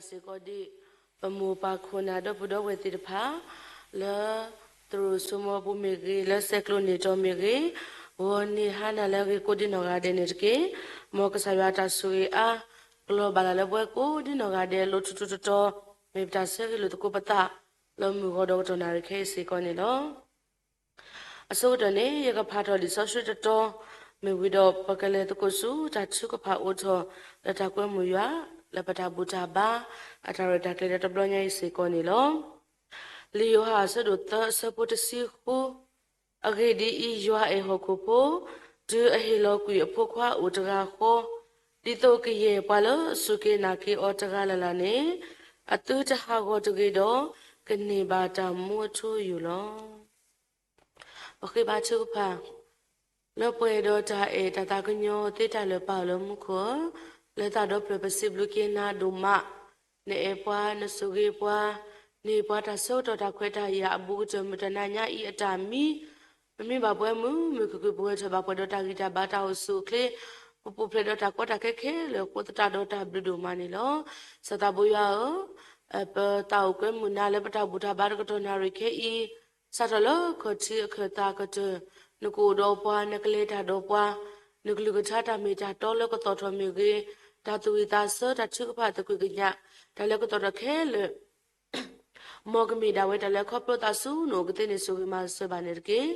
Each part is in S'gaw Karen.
စ့ၢ်ကီးဒ် ပမိၢ်ပၢ်ခိၣ်နၢ်ဒီပုၢ်ဒီဝဲၢ်သ့ၣ်တဖၣ် လၢသရိာ်စိမိအပူၤမ့ၢ်ဂ့ၤ, လၢဆဲးကျိးန့ၢ်တီၤမ့ၢ်ဂ့ၤ, ဂီၤန့ၢ်ဟါနၤလၢအဂ့ၤကိးဒ်နီၢ်ဂၤဒဲးန့ၣ်တက့ၢ်. မ်ကစၢ်ယွၤအတၢ်ဆိၣ်ဂ့ၤအါ ကလီၤဘၣ်လၢ်လၢပဝဲကိးဒ်နီၢ်ဂၤဒဲး လီၤထူးထူးတီၤတီၤ မ့ၢ်ပတၢ်ဆၢဂ့ၤလိာ်သကိးပသး လၢမုၢ်ဂီၤဒီးကတီၢ်နၣ်ရံၣ်ခဲအံၤစ့ၢ်ကီးန့ၣ်လီၤ. အဆိကတၢၢ်န့ၣ် ယကဖးထီၣ်လံာ်စီဆှံတတီၤ မ့ၢ်ဝံၤဒီး ပကလဲၤသကိးဆူတၢ်ထုကဖၣ်အိၣ်ထီၣ် လၢတၢ်ကွဲမုာ်ယွၤ လၢပတၢ်ဘူၣ်တၢ်ဘါ အတၢ်ရဲၣ်တၢ်ကျဲၤလၢတဘျီညါအံၤစ့ၢ်ကီးန့ၣ်လီၤ. လံာ်ယိၤဟၣ်အဆၢဒိၣ်သၢအဆၢဖိတဆံဃု, အဂ့ၢ်ဒ်အံၤ, ယွၤအဲၣ်ဟီၣ်ခိၣ်ဖိ, တုၤအဟ့ၣ်လီၤကွံာ်အဖိခွါအိၣ်တဂၤဃီ, ဒ်သိးကယဲၢ်ပှၤလၢအစူၢ်က့ၤနာ်က့ၤအီၤတဂၤလၢ်လၢ်န့ၣ် အသုတဟးဂီၤတဂ့ၤဒီး ကန့ၢ်ဘၣ်တၢ်မူအထူအယိာ်လီၤ. ပဃ့ဘါထုကဖၣ်, လၢပှဲၤဒီးတၢ်အဲၣ်တၢ်သးကညီၤသ့တၢ်လၢာ်ပၢ်လၢမူခိၣ်ဧၢ, လၢသးဒီဖျၢၣ်ပစံးဘျုးက့ၤနၤဒိၣ်မး, နအဲၣ်ပှၤ နဆိၣ်ဂ့ၤပှၤ, န့ၢ်ပှၤတၢ်ဆၢကတီၢ်တၢ်ခွဲးတၢ်ယာ်အဘူးကတၢၢ်မုၢ်တနၤညါအံၤအတၢ်မံ, ပမ့ၢ်ဘၣ်ပှဲၤမုာ်မုာ်ခုၣ်ခုၣ်ပဝဲထီၣ်ဘၣ်ပှဲၤဒီးတၢ်ဂံၢ်တၢ်ဘါတၢ်အိၣ်ဆူၣ်အိၣ်ချ့, ပပူၤဖျဲးဒီးတၢ်ကီတၢ်ခဲခဲလၢာ်အဃိသတးဒီးတၢ်ဘျုးဒိၣ်မးန့ၣ်လီၤ. စီၤသးဘိယွၤဧၢ, ပသးအိၣ်ကွဲမုာ်နၤလၢပတၢ်ဘူၣ်တၢ်ဘါတကတီၢ်နၣ်ရံၣ်ခဲအံၤ, စးထီၣ်လၢခီၣ်ထံးအခၢၣ်သးကတၢၢ်, နကအိၣ်ဒီးပှၤ နကလဲၤတၢ်ဒီးပှၤ, နကလုၢ်ကထါတၢ်မ့ၢ်တၢ်တီလၢကသီၣ်ထီၣ်မ့ၢ်ဂ့ၤ, တၢ်သူၣ်ဝံၣ်သးဆၢ တၢ်ထုကဖၣ်သကွံၢ်ကညး, တၢ်လၢကသီၣ်ထီၣ်ခဲလၢာ် မ်ကမ့ၢ်ဒၣ်ဝဲတၢ်လၢခီဖျိသးဆူနအိၣ်ကသ့န့ၣ် ဆိၣ်ဂ့ၤမၤစၢၤဘၣ်န့ၣ်တက့ၢ်.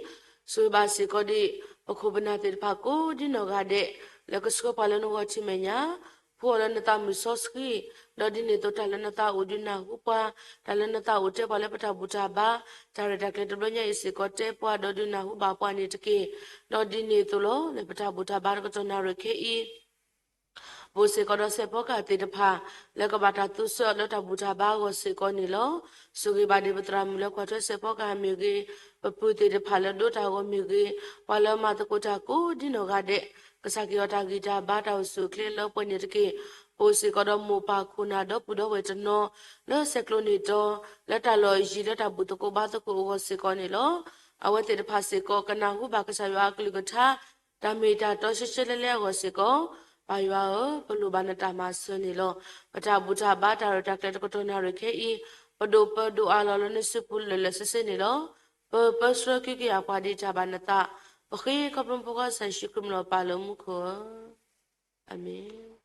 ဆိၣ်ဂ့ၤဘၣ်စ့ၢ်ကီးဒံး ပခိၣ်ပနၢ်သ့ၣ်တဖၣ်ကိးဒ်နီၢ်ဂၤဒဲး လၢကဆှၢပှၤလၢနဂီၢ်ထံးမဲာ်ညါ, ဖှူအီၤလၢနသးမုၢ်စီဆှံ, ဒီးဒ်န့ၣ်အသိးတၢ်လၢနသးအိၣ်ဒုးနၢ်ဟူပှၤ, တၢ်လၢနသးအိၣ်တဲပှၤလၢပတၢ်ဘူၣ်တၢ်ဘါ, တၢ်ရဲၣ်တၢ်ကျဲၤတဘျီညါအံၤစ့ၢ်ကီးတဲပှၤဒီးဒုးနၢ်ဟူဘၣ်ပှၤန့ၣ်တက့ၢ်. ဒီးဒ်န့ၣ်အသိးလီၤ လၢပတၢ်ဘူၣ်တၢ်ဘါတကတီၢ်နၣ်ရံၣ်ခဲအံၤ ပအိၣ်စ့ၢ်ကီးဒီးစဲးဖီကဟၣ်သ့ၣ်တဖၣ် လၢကဘၣ်တၢ်သူစၢၤလၢတၢ်ဘူၣ်တၢ်ဘါအဂီၢ်စ့ၢ်ကီးန့ၣ်လီၤ. ဆိၣ်ဂ့ၤဘၣ်ဒံးပသရၣ်မုၣ်လၢကွၢ်ထွဲစဲးဖီကဟၣ်မ့ၢ်ဂ့ၤ, ပပုၢ်သ့ၣ်တဖၣ်လၢဒိတၢ်ဂီၤမ့ၢ်ဂ့ၤ, ပှၤလၢမၤသကိးတၢ်ကိးဒ်နီၢ်ဂၤဒဲး, ကစၢ်က့ၤအီၤတၢ်ဂံၢ်တၢ်ဘါတၢ်အိၣ်ဆူၣ်အိၣ်ချ့လၢပှဲၤန့ၣ်တက့ၢ်. ပအိၣ်စ့ၢ်ကီးဒီးမိၢ်ပၢ်ခိၣ်နၢ်ဒီပုၢ်ဒီဝဲၢ်တနီၤ လၢဆဲးကျိးန့ၢ်တီၤ လၢတၢ်လီၢ်အယံၤလၢတၢ်ဘူၣ်သကိးဘါသကိးအဂီၢ်စ့ၢ်ကီးန့ၣ်လီၤ. အဝဲသ့ၣ်တဖၣ်စ့ၢ်ကီး ကနၢ်ဟူဘၣ်ကစၢ်ယွၤအကလုၢ်ကထါ တၢ်မ့ၢ်တၢ်တီရှဲရှဲလဲလဲအဂီၢ်စ့ၢ်ကီး, ပၢ်ယွၤဧၢ, ပလိၣ်ဘၣ်နတၢ်မၤစၢၤန့ၣ်လီၤ. ပတၢ်ဘူၣ်တၢ်ဘါတၢ်ရဲၣ်တၢ်ကျဲၤတကတီၢ်နၣ်ရံၣ်ခဲအံၤ, ပဒိၣ်ပၢဒိၣ်အးလီၤလၢနစုပူၤလၢာ်လၢာ်ဆ့ဆ့န့ၣ်လီၤ. ပပၢဆှၢက့ၤက့ၤအပှၤဒံးတၢ်ဘၣ်နသး, ပဃ့ခီဖျိပဃီစၢ်ယ့ၣ်ၡူးခရံာ်မ့ၢ်လီၤပၢ်လၢမူခိၣ်ဧၢ, အၤမ့ၣ်.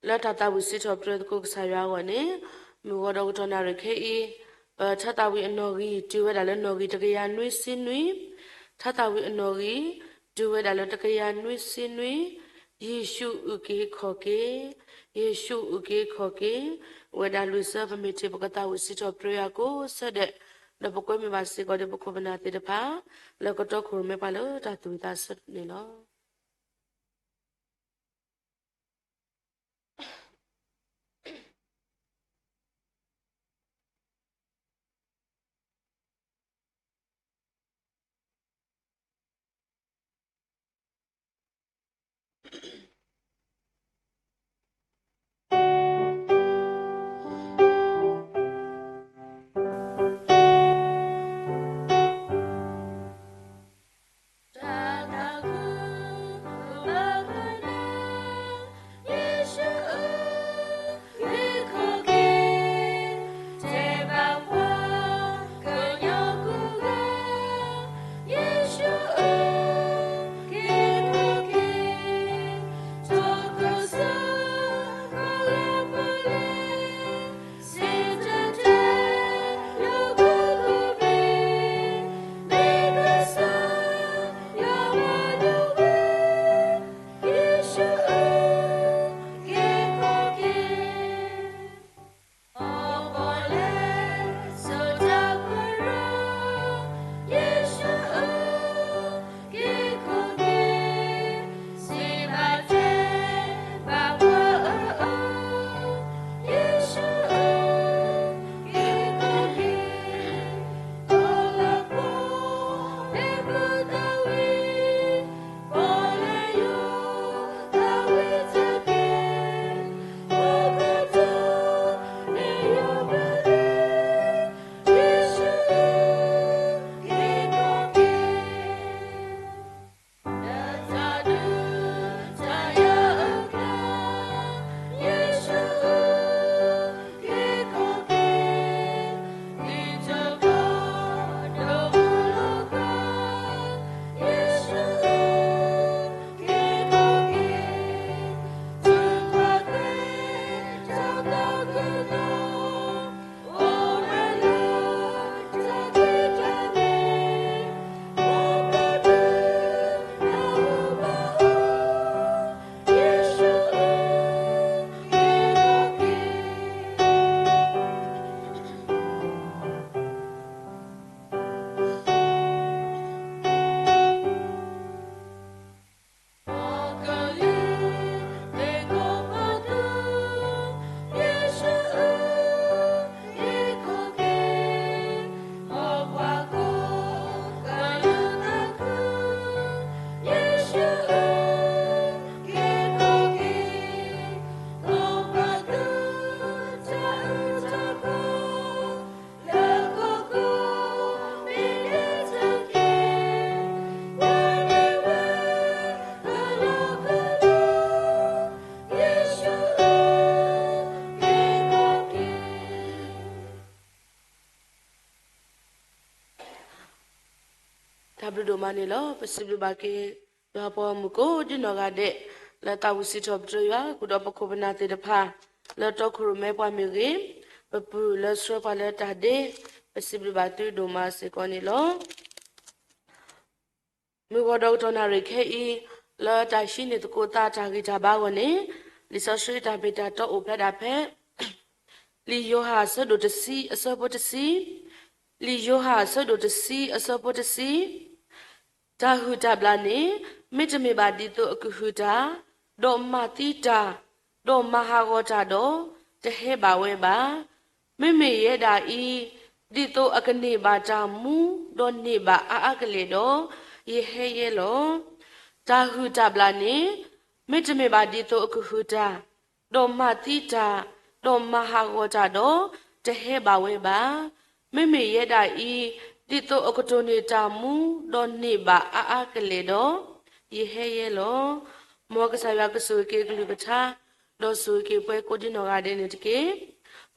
လၢတၢ်သးဝံၣ်စံးထီၣ်ပတြၢၤသကိးကစၢ်ယွၤအဂီၢ်န့ၣ်, မုၢ်ဂီၤဒီးကတီၢ်နၣ်ရံၣ်ခဲအံၤ, ပထါသးဝံၣ်အနီၣ်ဂံၢ် တုၤဝဲဒၣ်လၢနီၣ်ဂံၢ်တကယၤနွံဆံနွံ, ထါသးဝံၣ်အနီၣ်ဂံၢ် တုၤဝဲဒၣ်လၢတကယၤနွံဆံနွံ, ယ့ၣ်ၡူးအုၣ်က့ၤခီၣ်က့ၤ, ယ့ၣ်ၡူးအုၣ်က့ၤခီၣ်က့ၤ, ဝဲဒၣ်လွံၢ်ဆၢ ပမ့ၢ်ထံၣ်ပကသးဝံၣ်စံးထီၣ်ပတြၢၤယွၤကိးဆၢဒဲး, ဒီးပကွဲမုာ်ဘၣ်စ့ၢ်ကီးဒီးပခိၣ်ပနၢ်သ့ၣ်တဖၣ်, လၢကတီခိၣ်ရိၣ်မဲပှၤလၢတၢ်သူၣ်ဝံၣ်သးဆၢန့ၣ်လီၤ. တၢ်ဘျုးဒိၣ်မးန့ၣ်လီၤ. ပစံးဘျုးဘၣ်က့ၤ ယွၤပှၤဂီၢ်မုၢ်ကိးဒ်နီၢ်ဂၤဒဲး လၢသးဝံၣ်စံးထီၣ်ပတြၢၤယွၤ ဃုာ်ဒီးပခိၣ်ပနၢ်သ့ၣ်တဖၣ် လၢတီခိၣ်ရိၣ်မဲပှၢ်မ့ၢ်ဂ့ၤ, ပပုၢ်လၢဆှၢပှၤလၢတၢ်ဒ့, ပစံးဘျုးဘၣ်သုဒိၣ်မးစ့ၢ်ကီးန့ၣ်လီၤ. မုၢ်ဂီၤဒီးကတီၢ်နၣ်ရံၣ်ခဲအံၤ လၢတၢ်ဟံးန့ၢ်သကိးသးတၢ်ဂံၢ်တၢ်ဘါအဂီၢ်န့ၣ်, လံာ်စီဆှံတၢ်မ့ၢ်တၢ်တီအိၣ်ဖျဲၣ်ဒၣ်ဖဲ လံာ်ယိၤဟၣ်အဆၢဒိၣ်တဆံအဆၢဖိတဆံ, လံာ်ယိၤဟၣ်အဆၢဒိၣ်တဆံအဆၢဖိတဆံ, တၢ်ဟုၣ်တၢ်ဘျၣ်န့ၣ် မ့တမ့ၢ်ဘၣ်ဒ်သိးအကဟုၣ်တၢ်, ဒီးမၤသံတၢ်, ဒီးမၤဟးဂီၤတၢ်ဒီး တဟဲဘၣ်ဝဲဘၣ်. မ့မ့ၢ်ယဲဒၣ်အံၤ, ဒ်သိးအကန့ၢ်ဘၣ်တၢ်မူ, ဒီးန့ၢ်ဘၣ်အါအါကလဲာ်ဒီး, ယဟဲယဲလီၤ. တၢ်ဟုၣ်တၢ်ဘျၣ်န့ၣ် မ့တမ့ၢ်ဘၣ်ဒ်သိးအကဟုၣ်တၢ်, ဒီးမၤသံတၢ်, ဒီးမၤဟးဂီၤတၢ်ဒီး, တဟဲဘၣ်ဝဲဘၣ်. မ့မ့ၢ်ယဲဒၣ်အံၤ, ဒ်သိးအကတိၢ်န့ၢ်တၢ်မူ, ဒီးန့ၢ်ဘၣ်အါအါကလဲာ်ဒီး, ယဟဲယဲလီၤ. မ်ကစၢ်ယွၤကဆိၣ်ဂ့ၤက့ၤအကလုၢ်ကထါ, ဒီးဆိၣ်ဂ့ၤက့ၤပှၤကိးဒ်နီၢ်ဂၤဒဲးန့ၣ်တက့ၢ်.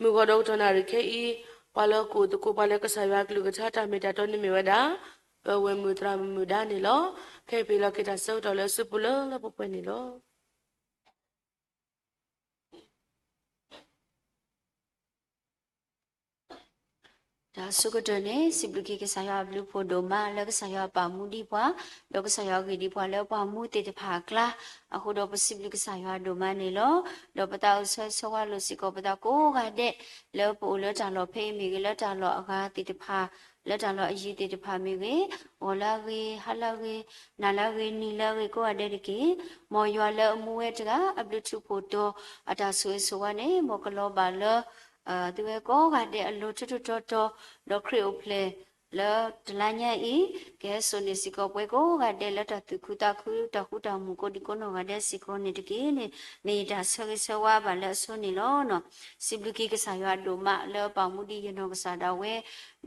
မုၢ်ဂီၤဒီးကတီၢ်နၣ်ရံၣ်ခဲအံၤ, ပှၤလၢကအိၣ်သကိးပှၤလၢကစၢ်ယွၤအကလုၢ်ကထါတၢ်မ့ၢ်တၢ်တီန့ၣ်မ့ၢ်ဝဲဒၣ် ပဝဲၢ်မုၣ်သရၣ်မုၣ်မုၣ်ဒါန့ၣ်လီၤ. ခဲအံၤပဟ့ၣ်လီၤက့ၤတၢ်ဆၢကတီၢ်လၢအစုပူၤလၢလၢပှဲၤပှဲၤန့ၣ်လီၤ. တၢ်ဆိကတၢၢ်န့ၣ် စံးဘျုးက့ၤကစၢ်ယွၤအဘျုးအဖှိၣ်ဒိၣ်မး လၢကစၢ်ယွၤပာ်မူဒံးပှၤ, ဒီးကစၢ်ယွၤဂ့ၢ်ဒံးပှၤလၢပှၤမူသ့ၣ်တဖၣ်အကျါ, အဃိဒီးပစံးဘျုးကစၢ်ယွၤဒိၣ်မးန့ၣ်လီၤ. ဒီးပသးအိၣ်ဆၢဂ့ၤဆၢဝါလိာ်စ့ၢ်ကီးပသးကိးဂၤဒဲး လၢပအိၣ်လၢတၢ်လီၢ်ဖဲအံၤမ့ၢ်ဂ့ၤ, လၢတၢ်လီၢ်အဂၤသ့ၣ်တဖၣ်, လၢတၢ်လီၢ်အယံၤသ့ၣ်တဖၣ်မ့ၢ်ဂ့ၤ, ဂီၤလၢအဂ့ၤ, ဟါလၢအဂ့ၤ, နၤလၢအဂ့ၤ, နံၤလၢအဂ့ၤကိးဂၤဒဲးတက့ၢ်. မ်ယွၤလၢအမူဝဲတဂၤ အဘျုးထူးဖှိၣ်တီၤ အတၢ်ဆိၣ်ဂ့ၤဆိၣ်ဝါန့ၣ် မ်ကလီၤဘၣ်လၢ သုဝဲကိးဂၤဒဲးအလိၤထီထီတီၤတီၤ, ဒီးခရံာ်အိၣ်ဖျဲၣ်လၢတလါညါအံၤ, ကဟဲစိာ်န့ၢ်စ့ၢ်ကီးပှၤကိးဂၤဒဲးလၢတၢ်သူၣ်ခုသးခု တၢ်ဃူတၢ်မုာ်ကိးဒံကိးနီၢ်ဂၤဒဲးစ့ၢ်ကီးန့ၣ်တက့ၢ်န့ၣ်, မ့ၢ်ယတၢ်ဆၢဂ့ၤဆၢဝါဘၣ်လၢအဆိန့ၣ်လီၤ. စံးဘျုးက့ၤကစၢ်ယွၤဒိၣ်မးလၢပာ်မူဒံးယနီၢ်ကစၢ်ဒၣ်ဝဲ,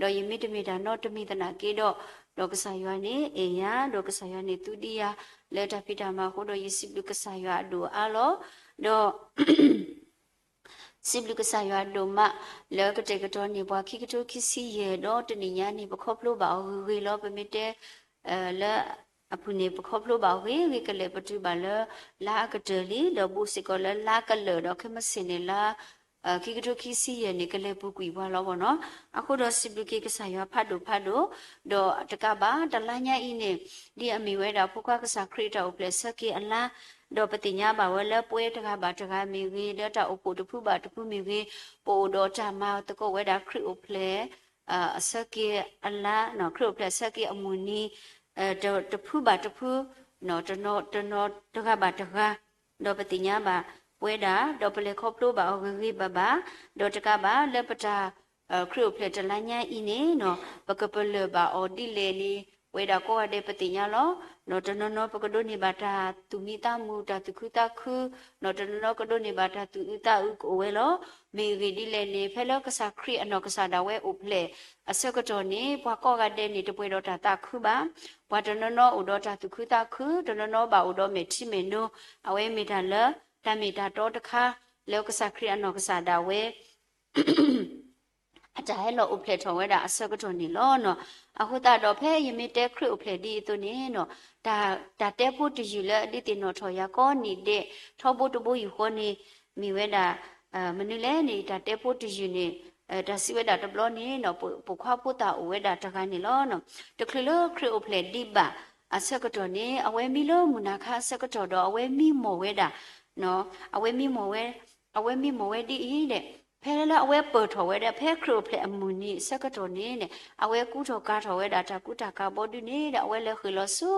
ဒီးယမ့တမ့ၢ်တၢ်နီတမံၤသနာ်က့ဒီး, ဒီးကစၢ်ယွၤန့ၣ်အဲၣ်ယၤ, ဒီးကစၢ်ယွၤန့ၣ်သူဒံးယၤ လၢတၢ်ဖံးတၢ်မၤအဃိဒီး ယစံးဘျုးကစၢ်ယွၤအဒိၣ်အါလီၤ. ဒီး စံးဘျုးကစၢ်ယွၤဒိၣ်မး လၢကတဲာ်ကတီၤန့ၢ်ပှၤခံကထိခံဆံယဲၢ် ဒီးတနံၣ်ညါန့ၣ် ပခီဖျိဘၣ်အီၤဂ့ၤဂ့ၤလီၤ. ပမ့ၢ်တဲ လၢအပူၤန့ၣ် ပခီဖျိဘၣ်အီၤဂ့ၤဂ့ၤကလဲာ် ပတုၤဘၣ်လၢ လါအကတၢၢ်လံ, ဒီးဘူးစ့ၢ်ကီးလၢလါကလၢာ်ဒီး ခဲမုၢ်ဆ့ၣ်န့ၣ်လါ ခံကထိခံဆံယဲၢ်န့ၣ် ကလဲၤပူၤကွံာ်ပှၤလီၤဘၣ်နီၤ. အဃိဒီးစံးဘျုးက့ၤကစၢ်ယွၤဖးဒိၣ်ဖးဒိၣ်, ဒီးတကးဘၣ် တလါညါအံၤန့ၣ် ဒ်အမ့ၢ်ဝဲဒၣ်ဖိခွါကစၢ်ခရံာ်အတၢ်အိၣ်ဖျဲၣ်အဆၢက့ၤအလါ, ဒီးပသ့ၣ်ညါဘၣ်ဝဲလၢပဝဲတဂၤဘၣ်တဂၤမ့ၢ်ဂ့ၤ, လၢတၢ်အိၣ်ဖှိၣ်တဖုဘၣ်တဖုမ့ၢ်ဂ့ၤ, ပအိၣ်ဒီးတၢ်မၤသကိးဝဲဒၣ်ခရံာ်အိၣ်ဖျဲၣ် အဆၢက့ၤအလါ, ခရံာ်အိၣ်ဖျဲၣ်အဆၢက့ၤအမုၢ်နံၤ တဖုဘၣ်တဖု, တနီၤတဂၤဘၣ်တဂၤ, ဒီးပသ့ၣ်ညါဘၣ်ပဝဲဒၣ်, ဒီးပလဲၤခီဖျိဘၣ်အီၤဂ့ၤဂ့ၤဘၣ်ဘၣ်, ဒီးတကးဘၣ်လၢပတၢ် ခရံာ်အိၣ်ဖျဲၣ်တလါညါအံၤန့ၣ်နီၤ, ပကပလၢၢ်ဘၣ်အီၤဒ်လဲၣ်န့ၣ် ပဝဲဒၣ်ကိးဂၤဒဲးပသ့ၣ်ညါလီၤ. တနီၤနီၤပကဒိးန့ၢ်ဘၣ်တၢ်သူၣ်မံသးမုာ် တၢ်သူၣ်ခုသးခု, တနီၤနီၤကဒိးန့ၢ်ဘၣ်တၢ်သူၣ်အုးသးအုးကအိၣ်ဝဲလီၤ. မ့ၢ်အဂ့ၢ်ဒ်လဲၣ်န့ၣ် ဖဲလၢကစၢ်ခရံာ်အနီၢ်ကစၢ်ဒၣ်ဝဲအိၣ်ဖျဲၣ်အဆၢကတီၢ်န့ၣ် ပှၤကိးဂၤဒဲးန့ၣ် တပှဲၤဒီးတၢ်သးခုဘၣ်. ပှၤတနီၤနီၤအိၣ်ဒီးတၢ်သူၣ်ခုသးခု, တနီၤနီၤဘၣ်အိၣ်ဒီးမဲာ်ထံမဲာ်နိ, အဝဲမ့ၢ်တၢ်လၢ တၢ်မ့ၢ်တၢ်တီတခါ လၢကစၢ်ခရံာ်အနီၢ်ကစၢ်ဒၣ်ဝဲ အတၢ်ဟဲလီၤအိၣ်ဖျဲၣ်ထီၣ်ဝဲဒၣ်အဆၢကတီၢ်န့ၣ်လီၤ. အဃိသတးဒီး ဖဲယမ့ၢ်တဲခရံာ်အိၣ်ဖျဲၣ်ဒ်အသိးန့ၣ်နီၤ, တၢ် တၢ်တဲဖိတယုၢ်လၢအဒုးသ့ၣ်နီၣ်ထီၣ်ယၤကိးနံၣ်ဒဲး ထီဘိတဘိယူၢ်ဃီန့ၣ် မ့ၢ်ဝဲဒၣ် မနုၤလဲၣ်န့ၣ် တၢ်တဲဖိတယုၢ်န့ၣ် တၢ်စံးဝဲဒၣ်တဘျီန့ၣ်နီၤ, ပ ပိာ်ခွါဖိသၣ်အိၣ်ဝဲဒၣ်တဂၤန့ၣ်လီၤ. တချုးလၢခရံာ်အိၣ်ဖျဲၣ်ဒံးဘၣ်အဆၢကတီၢ်န့ၣ် အဝဲမံလၢမုၢ်နၤခါအဆၢကတီၢ်ဒီး အဝဲမံမီၢ်ဝဲဒၣ် အဝဲမံမီၢ်ဝဲ အဝဲမံမီၢ်ဝဲဒ်အံၤဒီး ဖဲလၢအဝဲပၢၢ်ထီၣ်ဝဲဒီး ဖဲခရံာ်အိၣ်ဖျဲၣ်အမုၢ်နံၤအဆၢကတီၢ်န့ၣ် အဝဲကူထီၣ်ကၤထီၣ်ဝဲဒၣ်တၢ်ကူတၢ်ကၤဘီဒုန့ၣ်ဒီး အဝဲလဲၤဃ့ၢ်လီၤဆူ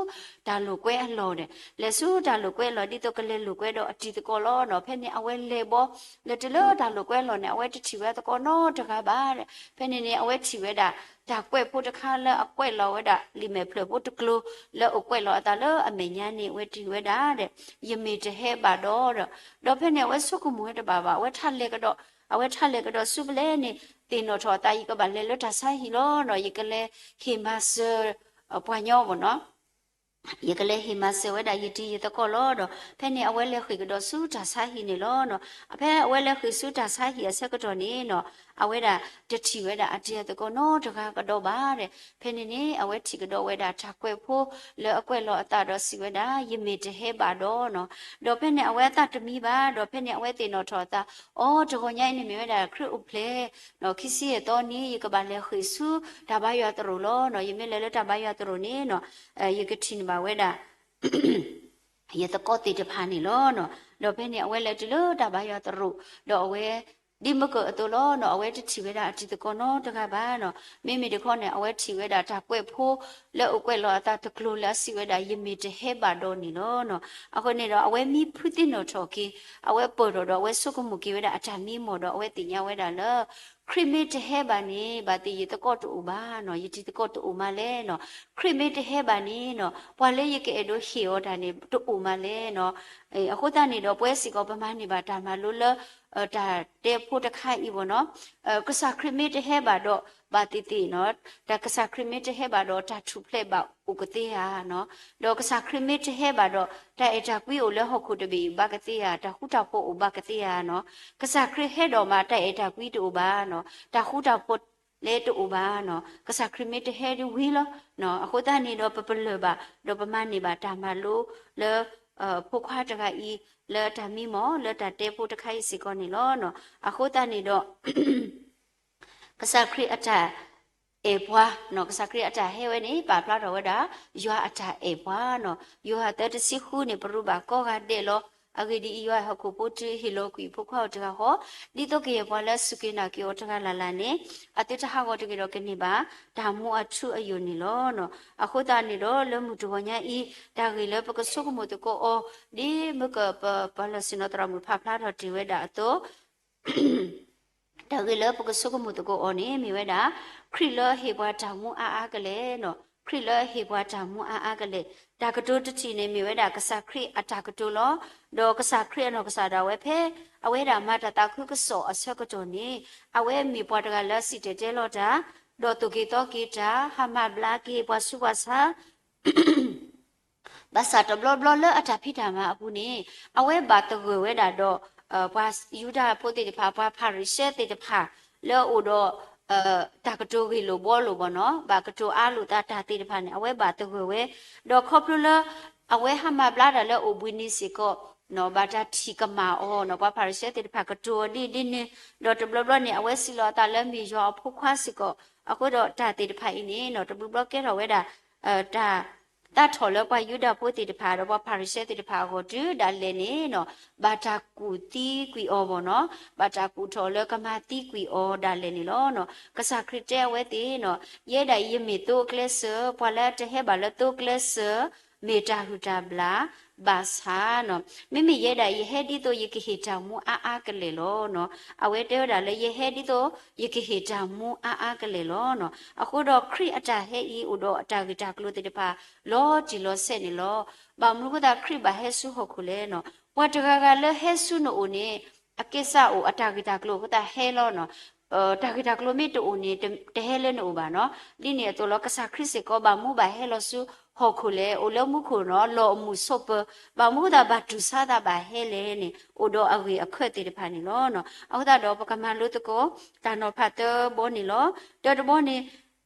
တၢ်လိာ်ကွဲအလီၢ်ဒီး လဲၤဆူတၢ်လိာ်ကွဲအလီၢ် ဒ်သိးကလဲၤလိာ်ကွဲဒီးအတံၤသကိးလီၤနီၤ. ဖဲန့ၣ်အဝဲလဲၤဘီ လဲၤတုၤလၢတၢ်လိာ်ကွဲအလီၢ်န့ၣ် အဝဲတထံၣ်ဝဲသကိးနီတဂၤဘၣ်ဒီး ဖဲန့ၣ်န့ၣ် အဝဲထံၣ်ဝဲဒၣ် တၢ်ကွဲးဖိတခါလၢအကွဲးလီၤဝဲဒၣ် လံာ်မဲာ်ဖျၢၣ်ဖိတကျိၤ လၢအကွဲးလီၤအသးလၢအမဲာ်ညါန့ၣ် အဝဲထံၣ်ဝဲဒၣ်ဒီး ယမ့ၢ်တဟဲဘၣ်ဒီး ဒီး ဒီးဖဲန့ၣ် အဝဲဆိကမိၣ်ဝဲတဘၣ်ဘၣ် အဝဲထးလဲၤကဒီး အဝဲထးလဲၤကဒီးဆူဖဲလဲၣ်န့ၣ် သ့ၣ်နီၣ်ထီၣ်အသး ယကဘၣ်လဲၤလၢတၢ်ဆါဟံၣ်လီၤနီၤ ယကလဲၤဟ့ၣ်မၤစၢၤ ပှၤညီဘၣ်နီၤ ယကလဲၤဟ့ၣ်မၤစၢၤဝဲဒၣ်ယတံၤယသကိးလီၤ. ဒီးဖဲန့ၣ်အဝဲလဲၤဃ့ၣ်ကဒီးဆူတၢ်ဆါဟံၣ်န့ၣ်လီၤ. ဖဲအဝဲလဲၤဃ့ၣ်ဆူတၢ်ဆါဟံၣ်အဆၢကတီၢ်န့ၣ်နီၤ အဝဲဒၣ်တထံၣ်ဝဲဒၣ်အတံၤအသကိးနီတဂၤကဒီးဘၣ်ဒီး ဖဲန့ၣ်န့ၣ် အဝဲထံၣ်ကဒီးဝဲဒၣ်တၢ်ကွဲးဖိလၢအကွဲးလီၤအသးဒီးစံးဝဲဒၣ် ယမ့ၢ်တဟဲဘၣ်ဒီးနီၤ. ဒီးဖဲန့ၣ်အဝဲအသးတမံဘၣ် ဒီးဖဲန့ၣ်အဝဲသ့ၣ်နီၣ်ထီၣ်အသး အိ တဂီၤညါအံၤန့ၣ်မ့ၢ်ဝဲဒၣ်ခရံာ်အိၣ်ဖျဲၣ် ခံဆံယဲၢ်သီန့ၣ် ယကဘၣ်လဲၤဃ့ၢ်ဆူတၢ်ဘါယွၤသရိာ်လီၤ. ယမ့ၢ်လဲၤလၢတၢ်ဘါယွၤသရိာ်န့ၣ် ယကထံၣ်န့ၢ်ဘၣ်ဝဲဒၣ် ယသကိးသ့ၣ်တဖၣ်န့ၣ်လီၤ. ဒီးဖဲန့ၣ်အဝဲလဲၤတုၤလၢတၢ်ဘါယွၤသရိာ် ဒီးအဝဲ ဒ်မ့ၢ်ကၢအသိးလီၤ. အဝဲတထံၣ်ဝဲဒၣ်အတံၤသကိးနီတဂၤဘၣ်နီၤ. မ့မ့ၢ်တခီန့ၣ် အဝဲထံၣ်ဝဲဒၣ်တၢ်ကွဲးဖိလၢအအိၣ်ကွဲးလီၤအသးတကျိၤလၢအစံးဝဲဒၣ် ယမ့ၢ်တဟဲဘၣ်ဒီးန့ၣ်လီၤ. အဃိန့ၣ်ဒီးအဝဲမံဖုးသ့ၣ်နီၣ်ထီၣ်က့ၤ အဝဲပၢၢ်ထီၣ်ဒီးအဝဲဆိကမိၣ်က့ၤဝဲဒၣ်အတၢ်မံမီၢ်ဒီးအဝဲသ့ၣ်ညါဝဲဒၣ်လၢ ခရံာ်မ့ၢ်တဟဲဘၣ်န့ၣ် ဘၣ်သ့ၣ်ယသကိးတအိၣ်ဘၣ်နီၤ, ယတံၤသကိးတအိၣ်မးလဲၣ်နီၤ. ခရံာ်မ့ၢ်တဟဲဘၣ်န့ၣ်နီၤ ပှၤလၢယကအဲၣ်ဒိးဟ့ၣ်အီၤတၢ်န့ၣ် တအိၣ်မးလဲၣ်နီၤ. အဃိသတးန့ၣ်ဒီး ပဝဲစ့ၢ်ကီးပမၤန့ၢ်ဘၣ်တၢ်မၤလိလၢ တၢ်တဲဖိတခါအံၤဘၣ်နီၤ. ကစၢ်ခရံာ်မ့ၢ်တဟဲဘၣ်ဒီး ဘၣ်သ့ၣ်သ့ၣ်နီၤ, တၢ်ကစၢ်ခရံာ်မ့ၢ်တဟဲဘၣ်ဒီး တၢ်ထူၣ်ဖျဲးဘၣ်အိၣ်ကသ့ဧါနီၤ. ဒီးကစၢ်ခရံာ်မ့ၢ်တဟဲဘၣ်ဒီး တၢ်အဲၣ်တၢ်ကွံအိၣ်လၢဟီၣ်ခိၣ်တဘ့ၣ်အံၤဘၣ်ကသ့ဧါ, တၢ်ဃူတၢ်ဖိးအိၣ်ဘၣ်ကသ့ဧါနီၤ. ကစၢ်ခရံာ်ဟဲဒီးမး တၢ်အဲၣ်တၢ်ကွံတအိၣ်ဘၣ်နီၤ, တၢ်ဃူတၢ်ဖိးလဲတအိၣ်ဘၣ်နီၤ. ကစၢ်ခရံာ်မ့ၢ်တဟဲဒ်ဝံၤလီၤ. အဃိသတးန့ၣ်ဒီး ပပလၢၢ်ဘၣ် ဒီးပမၤန့ၢ်ဘၣ်တၢ်မၤလိလၢ ဖိခွါတဂၤအံၤ လၢတၢ်မံမီၢ် လၢတၢ်တဲဖိတခါအံၤစ့ၢ်ကီးန့ၣ်လီၤ. အဃိသတးန့ၣ်ဒီး ကစၢ်ခရံာ်အတၢ်အဲၣ်ပှၤနီၤ, ကစၢ်ခရံာ်အတၢ်ဟဲဝဲန့ၣ် ပာ်ဖျါထီၣ်ဝဲဒၣ် ယွၤအတၢ်အဲၣ်ပှၤနီၤ. ယိၤဟၣ်သၢတဆံဃုန့ၣ် ပရူးဘၣ်ကိးဂၤဒဲးလီၤ. အဂ့ၢ်ဒ်အံၤ, ယွၤအဟီၣ်ခိၣ်ဖိတုၤဟ့ၣ်လီၤကွံာ်အဖိခွါအိၣ်တဂၤဃီ, ဒ်သိးကယဲၢ်ပှၤလၢအစူၢ်က့ၤနာ်က့ၤအီၤတဂၤလၢ်လၢ်န့ၣ် အသုတဟးဂီၤတဂ့ၤဒီးကန့ၢ်ဘၣ် တၢ်မူအထူအယိာ်န့ၣ်လီၤ. အဃိသတးန့ၣ်ဒီး လၢမုၢ်တဂီၤညါအံၤ တၢ်ဂ့ၢ်လၢပကဆိကမိၣ်သကိးအီၤ ဒ်မ့ၢ်ကပပှၤလၢဆ့ၣ်နီၤသရၣ်မုၣ်ဖးဖျါထီၣ်တ့ၢ်ဝဲဒၣ်အသိး တၢ်ဂ့ၢ်လၢပကဆိကမိၣ်သကိးအီၤန့ၣ် မ့ၢ်ဝဲဒၣ် ခရံာ်လၢအဟ့ၣ်ပှၤတၢ်မူအါအါကလဲာ်နီၤ, ခရံာ်လၢအဟ့ၣ်ပှၤတၢ်မူအါအါကလဲာ်. တၢ်ကတိၤတထံၣ်န့ၣ် မ့ၢ်ဝဲဒၣ်ကစၢ်ခရံာ်အတၢ်ကတိၤလီၤ. ဒီးကစၢ်ခရံာ်အနီၢ်ကစၢ်ဒၣ်ဝဲဖဲ အဝဲဒၣ်မၤတၢ်သးခုကစီၣ်အဆၢကတီၢ်န့ၣ် အဝဲမ့ၢ်ပှၤတဂၤလၢစံၣ်တဲၤတဲလီၤတၢ်, ဒီးသိၣ်က့ၤသီက့ၤတၢ်, ဟးမၤဘျါက့ၤပှၤဆူးပှၤဆါ ဘၣ်ဆၣ်တဘျီဘျီလၢအတၢ်ဖံးတၢ်မၤအပူၤန့ၣ် အဝဲဘၣ်သဂၢၢ်ဝဲဒၣ်ဒီး ပှၤယူဒၤဖိသ့ၣ်တဖၣ် ပှၤဖၤရံၤၡဲသ့ၣ်တဖၣ် လၢအအိၣ်ဒီး တၢ်ကတိၤဂ့ၢ်လိာ်ဘှီလိာ်ဘၣ်နီၤ, ဘၣ်ကတိၤအါလိာ်သးတၢ်သ့ၣ်တဖၣ်န့ၣ် အဝဲဘၣ်သဂၢၢ်ဝဲ, ဒီးခီဖျိလၢ အဝဲဟးမၤဘျါတၢ်လၢအိၣ်ဘှံးနံၤစ့ၢ်ကီး ဘၣ်တၢ်ထံၣ်ကမၣ်အီၤနီၤ, ပှၤဖၤရံၤၡဲသ့ၣ်တဖၣ်ကတိၤအီၤဒ်အံၤဒ်န့ၣ်, ဒီးတဘျီဘျီန့ၣ် အဝဲစံးလီၤအသးလၢမ့ၢ်ယွၤအဖိခွါစ့ၢ်ကီး, အဃိဒီးတၢ်သ့ၣ်တဖၣ်အံၤန့ၣ်နီၤ တဘျီဘျီကဲထီၣ်ဝဲဒၣ် တၢ် သးထီၣ်လၢပှၤယူဒၤဖိသ့ၣ်တဖၣ် ဒီးပှၤဖၤရံၤၡဲသ့ၣ်တဖၣ်အဂီၢ်တုၤဒၣ်လဲာ်န့ၣ်နီၤ, ဘၣ်တၢ်ကူၣ်သံကွံာ်အီၤဘၣ်နီၤ, ဘၣ်တၢ်ကူၣ်ထီၣ်လၢကမၤသံကွံာ်အီၤဒၣ်လဲာ်န့ၣ်လီၤ. ကစၢ်ခရံာ်တဲအဝဲသ့ၣ်နီၤ, ယဲဒၣ်အံၤယမ့ၢ်သိအကျဲစၢၤ, ပှၤလၢအတဟဲဘၣ်လၢသိအကျဲစၢၤ မ့ၢ်တၢ်ဟုၣ်တၢ်ဘျၣ်, ဘၣ်ဆၣ်နီၤ, မ့မ့ၢ်ယဲဒၣ်အံၤယဟဲဒ်သိးယကဟ့ၣ်တၢ်မူအါအါကလဲာ်လီၤနီၤ. အဝဲတဲဝဲဒၣ်လၢယဟဲဒ်သိးယကဟ့ၣ်တၢ်မူအါအါကလဲာ်လီၤနီၤ. အဃိဒီးခရံာ်အတၢ်ဟဲအံၤအိၣ်ဒီးအတၢ်ဂ့ၢ်တၢ်ကျိၤသ့ၣ်တဖၣ် လီၤတံၢ်လီၤဆဲးန့ၣ်လီၤ. ဘၣ်မနုၤအဃိသတးခရံာ်ဘၣ်ဟဲဆူဟီၣ်ခိၣ်လဲၣ်နီၤ, ပှၤတဂၤဂၤလၢဟဲဆူနအိၣ်န့ၣ် အကဲစၢ်အိၣ်အတၢ်ဂ့ၢ်တၢ်ကျိၤအဃိသတးဟဲလီၤနီၤ. တၢ်ဂ့ၢ်တၢ်ကျိၤမ့ၢ်တအိၣ်န့ၣ် တဟဲလၢနအိၣ်ဘၣ်နီၤ. ဒ်န့ၣ်အသိးလီၤ ကစၢ်ခရံာ်စ့ၢ်ကီးဘၣ်မူဘၣ်ဟဲလီၤဆူဟီၣ်ခိၣ်လဲၣ်, အိၣ်လၢမူခိၣ်နီၤ လီၢ်အမူးဆိးပၢၤ, ဘၣ်မနုၤအဃိသတးဘၣ်တူၢ်ဆါသးဘၣ်ဟဲလဲၣ်န့ၣ် အိၣ်ဒီးအဂ့ၢ်အခၢၣ်သ့ၣ်တဖၣ်န့ၣ်လီၤ. အဃိသတးဒီးပကမၤလိသကိး တၢ်နီၤဖးသၢဘီန့ၣ်လီၤ. တၢတဘီန့ၣ်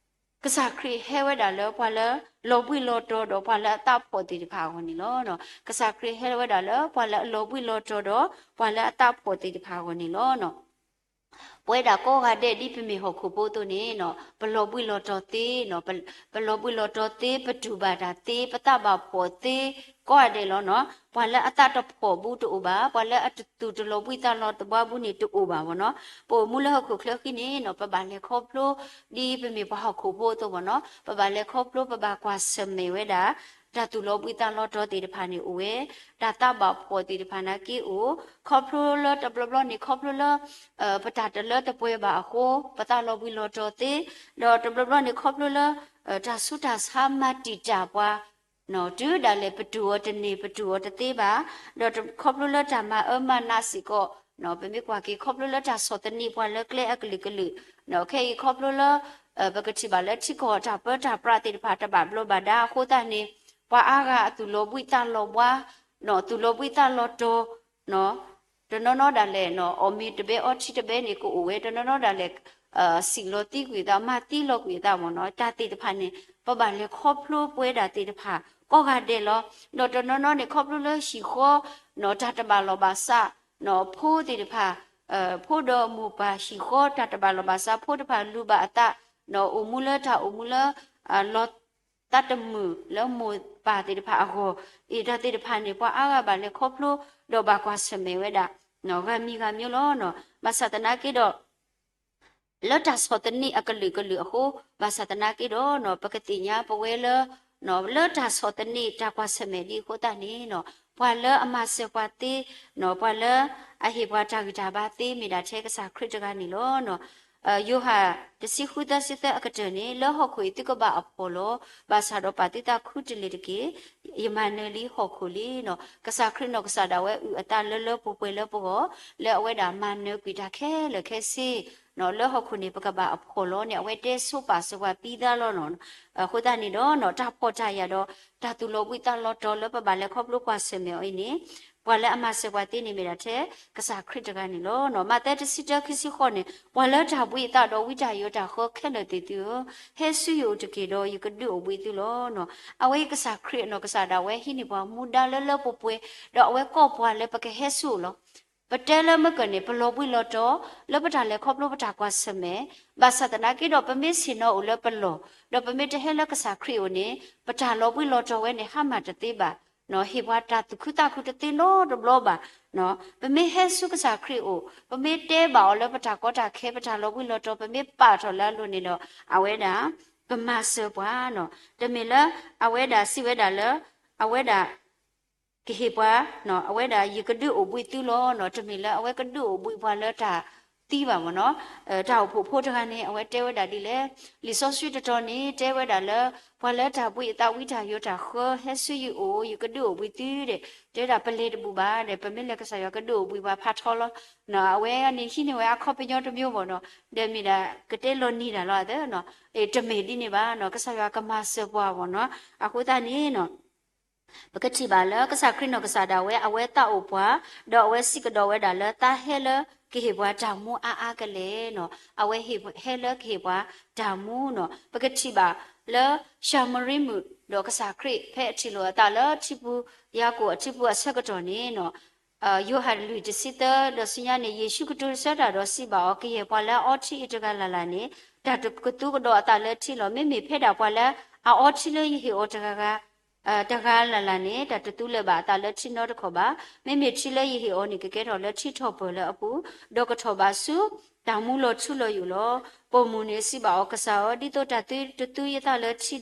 ကစၢ်ခရံာ်ဟဲဝဲဒၣ်လၢပှၤလၢ လီၤဘှံးလီၤတီၤဒီးပှၤလၢအသးဖှီၣ်သ့ၣ်တဖၣ်အဂီၢ်န့ၣ်လီၤ. ကစၢ်ခရံာ်ဟဲဝဲဒၣ်လၢပှၤလၢအလီၤဘှံးလီၤတီၤဒီးပှၤလၢအသးဖှီၣ်သ့ၣ်တဖၣ်အဂီၢ်န့ၣ်လီၤ. ပဝဲဒၣ်ကိးဂၤဒဲးဒ်ပမ့ၢ်ဟီၣ်ခိၣ်ဖိအသိးန့ၣ်နီၤ ပလီၤဘှံးလီၤတီၤသ့နီၤ, ပလီၤဘှံးလီၤတီၤသ့ ပတူၢ်ဘၣ်တၢ်သ့ ပသးဘၣ်ဖှီၣ်သ့ ကိးဂၤဒဲးလီၤနီၤ. ပှၤလၢအသးတဖှီၣ်ဘူးတအိၣ်ဘၣ်, ပှၤလၢအတသူၣ်တလီၤဘှံးသးလီၤတဘှါဘူးန့ၣ်တအိၣ်ဘၣ်ဘၣ်နီၤ. ပအိၣ်မူလၢဟီၣ်ခိၣ်ချၢဃံန့ၣ်နီၤ ပဘၣ်လဲၤခီဖျိ ဒ်ပမ့ၢ်ပှၤဟီၣ်ခိၣ်ဖိအသိးဘၣ်နီၤ ပဘၣ်လဲၤခီဖျိ ပဘၣ်ကွၢ်ဆၢၣ်မဲာ်ဝဲဒၣ် တၢ်သူၣ်လီၤဘှံးသးလီၤတီၤသ့ၣ်တဖၣ်န့ၣ်အိၣ်ဝဲ, တၢ်သးဘၣ်ဖှီၣ်သ့ၣ်တဖၣ်နာ်က့အိၣ်, ခီဖျိလၢတဘျီဘျီန့ၣ် ခီဖျိလၢ ပတၢ်တလၢတပှဲၤဘၣ်အဃိ ပသးလီၤဘှံးလီၤတီၤသ့, ဒီးတဘျီဘျီန့ၣ် ခီဖျိလၢ တၢ်ဆူးတၢ်ဆါမၤတံာ်တာ်ပှၤ တုၤဒၣ်လဲာ်ပတူၢ်အီၤတန့ၢ် ပတူၢ်အီၤတသ့ဘၣ်, ဒီးခီဖျိလၢတၢ်မၤအၢမၤနးစ့ၢ်ကီး, ပမ့ၢ်ကွၢ်က့ၤခီဖျိလၢတၢ်ဆီၣ်သနံးပှၤလၢကျဲအကလုာ်ကလုာ်, ခဲအံၤခီဖျိလၢ ပကထံၣ်ဘၣ်လၢထံကီၢ်တၢ်ပၢတၢ်ပြးသ့ၣ်တဖၣ်တဘၣ်ဘျီးဘၣ်ဒါအဃိသတးန့ၣ် ပှၤအါဂၤအသူၣ်လီၤဘှံးသးလီၤဘှါ, သူၣ်လီၤဘှံးသးလီၤတီၤ, တနီၤနီၤဒၣ်လဲာ် အီၣ်မ့ၤတဘဲအီထံတဘဲန့ၣ်ကအိၣ်ဝဲ, တနီၤနီၤဒၣ်လဲာ် စံၣ်လီၤသံကွံာ်သး မၤသံလီၤကွံာ်သးမ့ၢ်နီၤ, တၢ်သ့ၣ်တဖၣ်န့ၣ် ပဘၣ်လဲၤခီဖျိပဝဲဒၣ်သ့ၣ်တဖၣ် ကိးဂၤဒဲးလီၤ. ဒီးတနီၤနီၤန့ၣ် ခီဖျိလၢဟံၣ်ဃီ တၢ်တဘၣ်လီၢ်ဘၣ်စး, ဖိသ့ၣ်တဖၣ် ဖိဒီးမိၢ်ပၢ်ဟံၣ်ဃီတၢ်တဘၣ်လီၢ်ဘၣ်စး ဖိတဖၣ်လူၤဘၣ်အသး, အိၣ်မူလၢတၢ်အိၣ်မူလၢ လီၤသးတမုာ်လၢမိၢ်ပၢ်သ့ၣ်တဖၣ်အဂီၢ်, အံၤတၢ်သ့ၣ်တဖၣ်န့ၣ် ပှၤအါဂၤဘၣ်လဲၤခီဖျိ ဒီးဘၣ်ကွၢ်ဆၢၣ်မဲာ်ဝဲဒၣ် ဂၤမံၤဂၤမံၤလီၤ. ဘၣ်ဆၣ်သနာ်က့ဒီး လၢတၢ်ဆီၣ်သနံးအကလုာ်ကလုာ်အဃိ, ဘၣ်ဆၣ်သနာ်က့ဒီး ပကသ့ၣ်ညါပဝဲလၢ လၢတၢ်ဆီၣ်သနံးတၢ်ကွၢ်ဆၢၣ်မဲာ်ဒ်အဃိသတးန့ၣ် ပှၤလၢအမၤစၢၤပှၤသ့, ပှၤလၢအဟ့ၣ်ပှၤတၢ်ဂံၢ်တၢ်ဘါသ့ မ့ၢ်ဒၣ်ထဲကစၢ်ခရံာ်တဂၤန့ၣ်လီၤ. ယိၤဟၣ်တဆံဃုသၢဆံသၢအကတၢၢ်န့ၣ်, လၢဟီၣ်ခိၣ်အံၤသုကဘၣ်အဖှီၣ်လီၤ. ဘၣ်ဆၣ်ဒီးပာ်သုသးခူတလ့ၢ်တက့ၢ်. ယမၤနၢၤလံဟီၣ်ခိၣ်လံ. ကစၢ်ခရံာ်နီၢ်ကစၢ်ဒၣ်ဝဲအုၣ်အသးလၢလၢပှဲၤပှဲၤလၢပဂီၢ်, လၢအဝဲဒၣ်မၤနၢၤကွံာ်တၢ်ခဲလၢာ်ခဲဆ့ လၢဟီၣ်ခိၣ်န့ၣ် ပကဘၣ်အဖှီၣ်လီၤန့ၣ် အဝဲတဲဆိပာ်စၢၤပှၤပံသါလီၤနီၤ. အဃိသတးန့ၣ်ဒီး တၢ်ဖှီၣ်တၢ်ယာ်ဒီး တၢ်သူၣ်လီၤဘှံးသးလီၤတီၤလၢပဘၣ်လဲၤခီဖျိကွၢ်ဆၢၣ်မဲာ်အီၤအံၤန့ၣ်, ပှၤလၢအမၤစၢၤပှၤသ့န့ၣ်မ့ၢ်ဒၣ်ထဲ ကစၢ်ခရံာ်တဂၤန့ၣ်လီၤ. မးသဲတဆံတၢခံဆံဃိးန့ၣ်, ပှၤလၢတၢ်ဘှံးအသးဒီးဝံတၢ်ယိးတၢ်ဃၢခဲလၢာ်သ့ၣ်သုဧၢ, ဟဲဆူယအိၣ်တက့ၢ်ဒီး ယကဒုးအိၣ်ဘှံးသုလီၤ. အဝဲအံၤကစၢ်ခရံာ်အနီၢ်ကစၢ်ဒၣ်ဝဲဟံးန့ၢ်ပှၤမူဒါလၢလၢပှဲၤပှဲၤ, ဒီးအဝဲကိးပှၤလၢပကဟဲဆူအအိၣ်လီၤ. ပတဲလၢမ့ၢ်ကၢၢ်န့ၣ် ပလီၤဘှံးလီၤတီၤ လၢပတၢ်လဲၤခီဖျိပတၢ်ကွၢ်ဆၢၣ်မဲာ်, ဘၣ်ဆၣ်သနာ်က့ဒီး ပမ့ၢ်ဆ့ၣ်နီၤအိၣ်လၢပလီၢ်, ဒီးပမ့ၢ်တဟဲလၢကစၢ်ခရံာ်အအိၣ်န့ၣ် ပတၢ်လီၤဘှံးလီၤတီၤဝဲန့ၣ် ဟါမၢ်တသ့ဘၣ်, ဟ့ၣ်ပှၤတၢ်သူၣ်ခုသးခုတသ့နီတဘျီဘၣ်. ပမ့ၢ်ဟဲဆူကစၢ်ခရံာ်အအိၣ်, ပမ့ၢ်တဲဘၣ်အီၤလၢပတၢ်ကီတၢ်ခဲ ပတၢ်လီၤဘှံးလီၤတီၤ ပမ့ၢ်ပာ်ထီၣ်လၢအလိၤန့ၣ်ဒီး အဝဲဒၣ် ကမၤစၢၤပှၤနီၤ. တမ့ၢ်လၢ အဝဲဒၣ်စံးဝဲဒၣ်လၢ အဝဲဒၣ် ကဟ့ၣ်ပှၤ, အဝဲဒၣ်ယကဒုးအိၣ်ဘှံးသုလီၤနီၤ. တမ့ၢ်လၢအဝဲကဒုးအိၣ်ဘှံးပှၤလၢတၢ်သံဘၣ်မ့ၢ်နီၤ. တၢ်အိၣ်ဖှိၣ်ဖိတဂၤန့ၣ် အဝဲတဲဝဲဒၣ်ဒ်လဲၣ်, လံာ်စီဆှံတတီၤန့ၣ် တဲဝဲဒၣ်လၢ ပှၤလၢတၢ်ဘှံးအသးဝံတၢ်ယိးတၢ်ဃၢ ဟဲဆူယအိၣ် ယကဒုးအိၣ်ဘှံးသုဒီး တဲဝဲဒၣ်ပလဲၤတဘူၣ်ဘၣ်ဒီး ပမ့ၢ်လဲၤကစၢ်ယွၤကဒုးအိၣ်ဘှံးပှၤဖးထီလီၤ. အဝဲန့ၣ်ဟံးန့ၢ်ဝဲအခီပညီတမျိုးမ့ၢ်နီၤ. ဒီးမ့ၢ်ဒၣ်ကတဲလီၤနံၤတၢ်လီၤသၢနီၤ. တမ့ၢ်ဒ်န့ၣ်ဘၣ်နီၤ. ကစၢ်ယွၤကမၤစၢၤပှၤမ့ၢ်နီၤ. အဃိသတးန့ၣ်နီၤ ပကထံၣ်ဘၣ်လၢကစၢ်ခရံာ်နီၢ်ကစၢ်ဒၣ်ဝဲ အဝဲသးအိၣ်ပှၤ, ဒီးအဝဲစံးကဒီးဝဲဒၣ်လၢသးဟဲလၢကဟ့ၣ်ပှၤတၢ်မူအါအါကလဲာ်နီၤ. အဝဲဟဲလၢကဟ့ၣ်ပှၤတၢ်မူနီၤ. ပကထံၣ်ဘၣ်လၢၡၤမရံမုၣ်ဒီးကစၢ်ခရံာ် ဖဲအထံၣ်လိာ်အသးလၢထံပူၤ ယၤကိာ်အထံပူၤအဆၢကတီၢ်န့ၣ်နီၤ ယိၤဟၣ်လွံၢ်တဆံသၢဒီးဆူညါန့ၣ် ယ့ၣ်ၡူးကတိၤဆၢတၢ်ဒီးစံးဘၣ်အီၤ, ကယဲၢ်ပှၤလၢအအီထံအံၤတဂၤလၢ်လၢ်န့ၣ် တၢ်ကသူကဒီးအသးလၢထံလီၤ. မ့မ့ၢ်ဖဲဒၣ်ပှၤလၢအအီထံလၢယဟ့ၣ်အီၤတဂၤဂၤ တဂၤလၢ်လၢ်န့ၣ် တၢ်တသူလၢၤဘၣ်အသးလၢထံနီတခီၣ်ဘၣ်. မ့မ့ၢ်ထံလၢယဟ့ၣ်အီၤန့ၣ် ကကဲထီၣ်လၢထံထီၣ်ပၢၢ်လၢအပူၤ, ဒီးကထီၣ်ဘးဆူတၢ်မူလီၤထူလီၤယိာ်လီၤ. ပိာ်မုၣ်န့ၣ်စံးဘၣ်အီၤ, ကစၢ်ဧၢ, ဒ်သိးတၢ်သုတသူယသးလၢထံ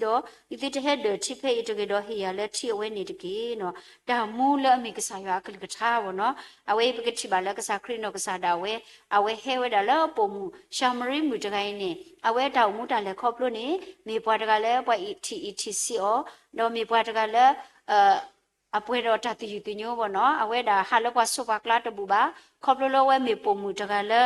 ဒီး ဒ်သုတဟဲဒၢၣ်ထံဖဲအံၤတဂ့ၤဒီး ဟ့ၣ်ယၤလၢထံအဝဲန့ၣ်တက့ၢ်နီၤ. တၢ်မူလၢအမ့ၢ်ကစၢ်ယွၤအကလုၢ်ကထါဘၣ်နီၤ. အဝဲအံၤပကထံၣ်ဘၣ်လၢကစၢ်ခရံာ်နီၢ်ကစၢ်ဒၣ်ဝဲ အဝဲဟဲဝဲဒၣ်လၢပိာ်မုၣ်ၡၤမရံမုၣ်တဂၤအံၤန့ၣ် အဝဲတၢ်အိၣ်မူတၢ်လဲၤခီဖျိန့ၣ် မ့ၢ်ပှၤတဂၤလၢပှၤအံးထံၣ်အံးထံၣ်ဆံးအီၤ, ဒီးမ့ၢ်ပှၤတဂၤလၢ အပှဲၤဒီးတၢ်သယုၢ်သညိဘၣ်နီၤ. အဝဲဒၣ်ဟးလၢပှၤစိပှၤကျါတဘူၣ်ဘၣ်. ခီဖျိလၢအဝဲမ့ၢ်ပိာ်မုၣ်တဂၤလၢ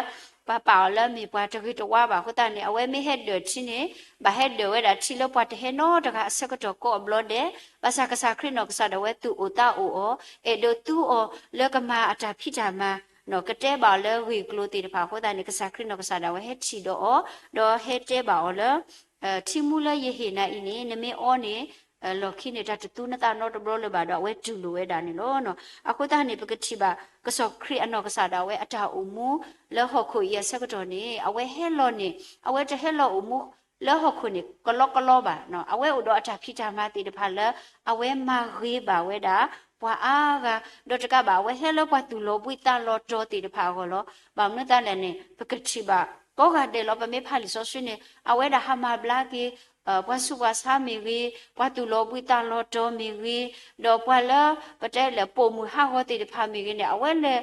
ပှၤပာ်အီၤလၢမ့ၢ်ပှၤတဂ့ၤတဝါဘၣ်အဃိသတးန့ၣ် အဝဲမ့ၢ်ဟဲဒၢၣ်ထံန့ၣ် ဘၣ်ဟဲဒၢၣ်ဝဲဒၣ်ထံလၢပှၤတဟဲနီတဂၤအဆၢကတီၢ်ကိးအဘျီဒဲး, ဘၣ်ဆၣ်ကစၢ်ခရံာ်နီၢ်ကစၢ်ဒၣ်ဝဲသူၣ်အိၣ်သးအိၣ်အီၤ, အဲၣ်ဒိးသူအီၤလၢကမၤအတၢ်ဖံးတၢ်မၤ ကတဲဘၣ်အီၤလၢဂ့ၢ်ကျိၤသ့ၣ်တဖၣ်အဃိသတးန့ၣ် ကစၢ်ခရံာ်နီၢ်ကစၢ်ဒၣ်ဝဲဟဲထံၣ်ဒီးအီၤ, ဒီးဟဲတဲဘၣ်အီၤလၢ ထံမူလၢယဟ့ၣ်နၤအံၤန့ၣ် နမ့ၢ်အီန့ၣ် လီၢ်ခံန့ၣ် တၢ်တသူနသးနီတဘျီလၢၤဘၣ်ဒီး အဝဲတူၢ်လိာ်ဝဲဒၣ်န့ၣ်လီၤ. အဃိသတးန့ၣ် ပကထံၣ်ဘၣ် ကစၢ်ခရံာ်အနီၢ်ကစၢ်ဒၣ်ဝဲအတၢ်အိၣ်မူ လၢဟီၣ်ခိၣ်အံၤအဆၢကတီၢ်န့ၣ် အဝဲဟဲလီၤန့ၣ် အဝဲတဟဲလီၤအိၣ်မူ လၢဟီၣ်ခိၣ်န့ၣ် ကလီကလီဘၣ်. အဝဲအိၣ်ဒီးအတၢ်ဖံးတၢ်မၤသ့ၣ်တဖၣ်လၢ အဝဲမၤဂ့ၤဘၣ်ဝဲဒၣ် ပှၤအါဂၤ ဒီးတကးဘၣ် အဝဲဟဲလၢပှၤသူၣ်လီၤဘှံးသးလီၤတီၤသ့ၣ်တဖၣ်အဂီၢ်လီၤ. ဘၣ်မနုၤသတးလဲၣ်န့ၣ် ပကထံၣ်ဘၣ် ကိးဂၤဒဲးလီၤ. ပမ့ၢ်ဖးလံာ်စီဆှံန့ၣ် အဝဲဒၣ်ဟးမၤဘျါက့ၤ ပှၤဆူးပှၤဆါမ့ၢ်ဂ့ၤ, ပှၤသူၣ်လီၤဘှံးသးလီၤတီၤမ့ၢ်ဂ့ၤ, ဒီးပှၤလၢ ပတဲလဲၣ် ပိာ်မုၣ်ဟးဂီၤသ့ၣ်တဖၣ်မ့ၢ်ဂ့ၤန့ၣ် အဝဲလဲၤ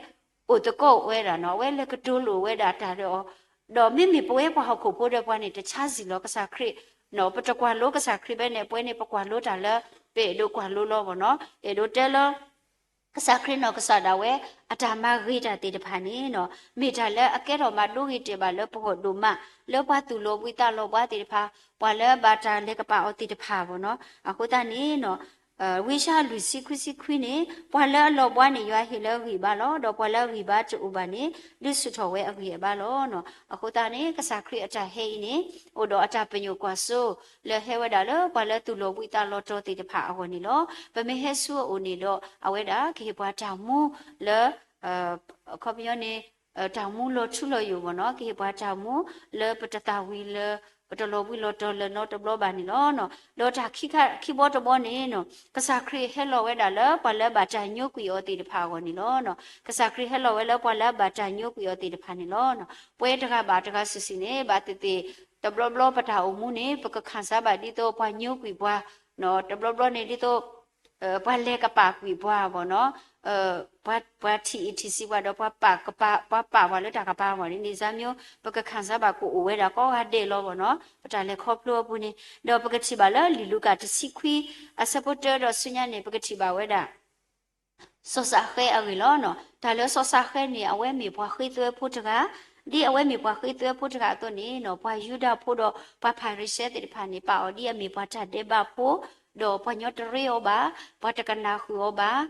အိၣ်သကိးဝဲဒၣ်နီၤ, အဝဲလဲၤကတိၤလိာ်ဝဲဒၣ်တၢ်ဒီးအီၤ, ဒီးမ့မ့ၢ်ပဝဲပှၤဟီၣ်ခိၣ်ဖိဒီးပှၤန့ၣ် တဆါဇံၣ်လီၤ. ကစၢ်ခရံာ် ပတကွၢ်လိကစၢ်ခရံာ်ဘၣ်န့ၣ် ပဝဲန့ၣ် ပကွၢ်လိတၢ်လၢ ပအဲၣ်ဒိးကွၢ်လိလီၤဘၣ်နီၤ. အဲၣ်ဒိးတဲလၢ ကစၢ်ခရံာ်နီၢ်ကစၢ်ဒၣ်ဝဲ အတၢ်မၤဂ့ၤတၢ်သ့ၣ်တဖၣ်န့ၣ်နီၤ, မ့ၢ်တၢ်လၢအကဲထီၣ်မၤဒိဂ့ၤတဲာ်ဘၣ်လၢပဂီၢ်ဒိၣ်မး, လၢပှၤသူၣ်လီၤဘှံးသးလီၤဘှါသ့ၣ်တဖၣ်, ပှၤလၢဘၣ်တၢ်လဲၤကပာ်အီၤသ့ၣ်တဖၣ်ဘၣ်နီၤ. အဃိသတးန့ၣ်နီၤ ဝံယၡါယၤလွံၢ်ဆံခွံဆံခွံန့ၣ်, ပှၤလၢအလီၤဘှါန့ၣ် ယွၤဟ့ၣ်လၢအဂံၢ်အဘါလီၤ. ဒီးပှၤလၢအဂံၢ်ဘါတအိၣ်ဘၣ်န့ၣ် ဒုးဆူၣ်ထီၣ်ဝဲအဂံၢ်အဘါလီၤ. အဃိသတးန့ၣ် ကစၢ်ခရံာ်အတၢ်ဟဲအံၤန့ၣ် အိၣ်ဒီးအတၢ်ပညိၣ်ကွၢ်စိ လၢဟဲဝဲဒၣ်လၢပှၤလၢသူၣ်လီၤဘှံးသးလီၤတီၤသ့ၣ်တဖၣ်အဂီၢ်န့ၣ်လီၤ. ပမ့ၢ်ဟဲဆူအအိၣ်န့ၣ်ဒီး အဝဲဒၣ်ကဟ့ၣ်ပှၤတၢ်မူလၢ အခီပညီန့ၣ် တၢ်မူလီၤထူလီၤယိာ်ဘၣ်နီၤ, ကဟ့ၣ်ပှၤတၢ်မူလၢပတသၣ်ဝံၤလၢ ပတလီၤဘှံးလီၤတီၤလၢနီတဘျီဘၣ်န့ၣ်လီၤ. ဒီးတၢ်ခံဘီတဘီန့ၣ် ကစၢ်ခရံာ်ဟဲလီၤဝဲဒၣ်လၢပှၤလၢအဘၣ်တၢ်ညိကွံာ်အီၤသ့ၣ်တဖၣ်အဂီၢ်န့ၣ်လီၤ. ကစၢ်ခရံာ်ဟဲလီၤဝဲလၢပှၤလၢအဘၣ်တၢ်ညိကွံာ်အီၤသ့ၣ်တဖၣ်န့ၣ်လီၤ. ပှၤတဂၤဘၣ်တဂၤစုာ်စုာ်န့ၣ် ဘၣ်သ့ၣ်သ့ၣ် တဘျီဘျီပတၢ်အိၣ်မူန့ၣ် ပကခၣ်စၢ်ဘၣ်ဒ်သိးပှၤညိကွံာ်ပှၤ, တဘျီဘျီန့ၣ်ဒ်သိး ပှၤလဲၤကပာ်ကွံာ်ပှၤဘၣ်နီၤ, ပှၤထံၣ်အံၤထံၣ်ဆံးပှၤဒီး ပှၤပာ်ကပာ်, ပှၤပာ်ပှၤလၢတၢ်ကပၤမ့ၢ်န့ၣ် န့ၣ်စၢ်မ့ၢ် ပကခၣ်စၢ်ဘၣ်ကအိၣ်ဝဲဒၣ်ကိးဂၤဒဲးလီၤဘၣ်နီၤ, ပတၢ်လဲၤခီဖျိအပူၤန့ၣ်. ဒီးပကထံၣ်ဘၣ်လၢလံာ်လူၤကၣ်တဆံခွံ အဆၢဖိတၢဒီးဆူညါန့ၣ် ပကထံၣ်ဘၣ်ဝဲဒၣ် စီၤစးဃဲအဂ့ၢ်လီၤနီၤ. တၢ်လၢစီၤစးဃဲန့ၣ် အဝဲမ့ၢ်ပှၤဃ့သွဲဖိတဂၤ, ဒ်အဝဲမ့ၢ်ပှၤဃ့သွဲဖိတဂၤအသိးန့ၣ်နီၤ, ပှၤယူဒၤဖိဒီးပှၤဖၤရံၤၡဲသ့ၣ်တဖၣ်န့ၣ် ပာ်အီၤဒ်အမ့ၢ်ပှၤတၢ်ဒဲးဘးဖိ, ဒီးပှၤညီတရ့အီၤဘၣ်, ပှၤတကနၣ်ဃုာ်အီၤဘၣ်,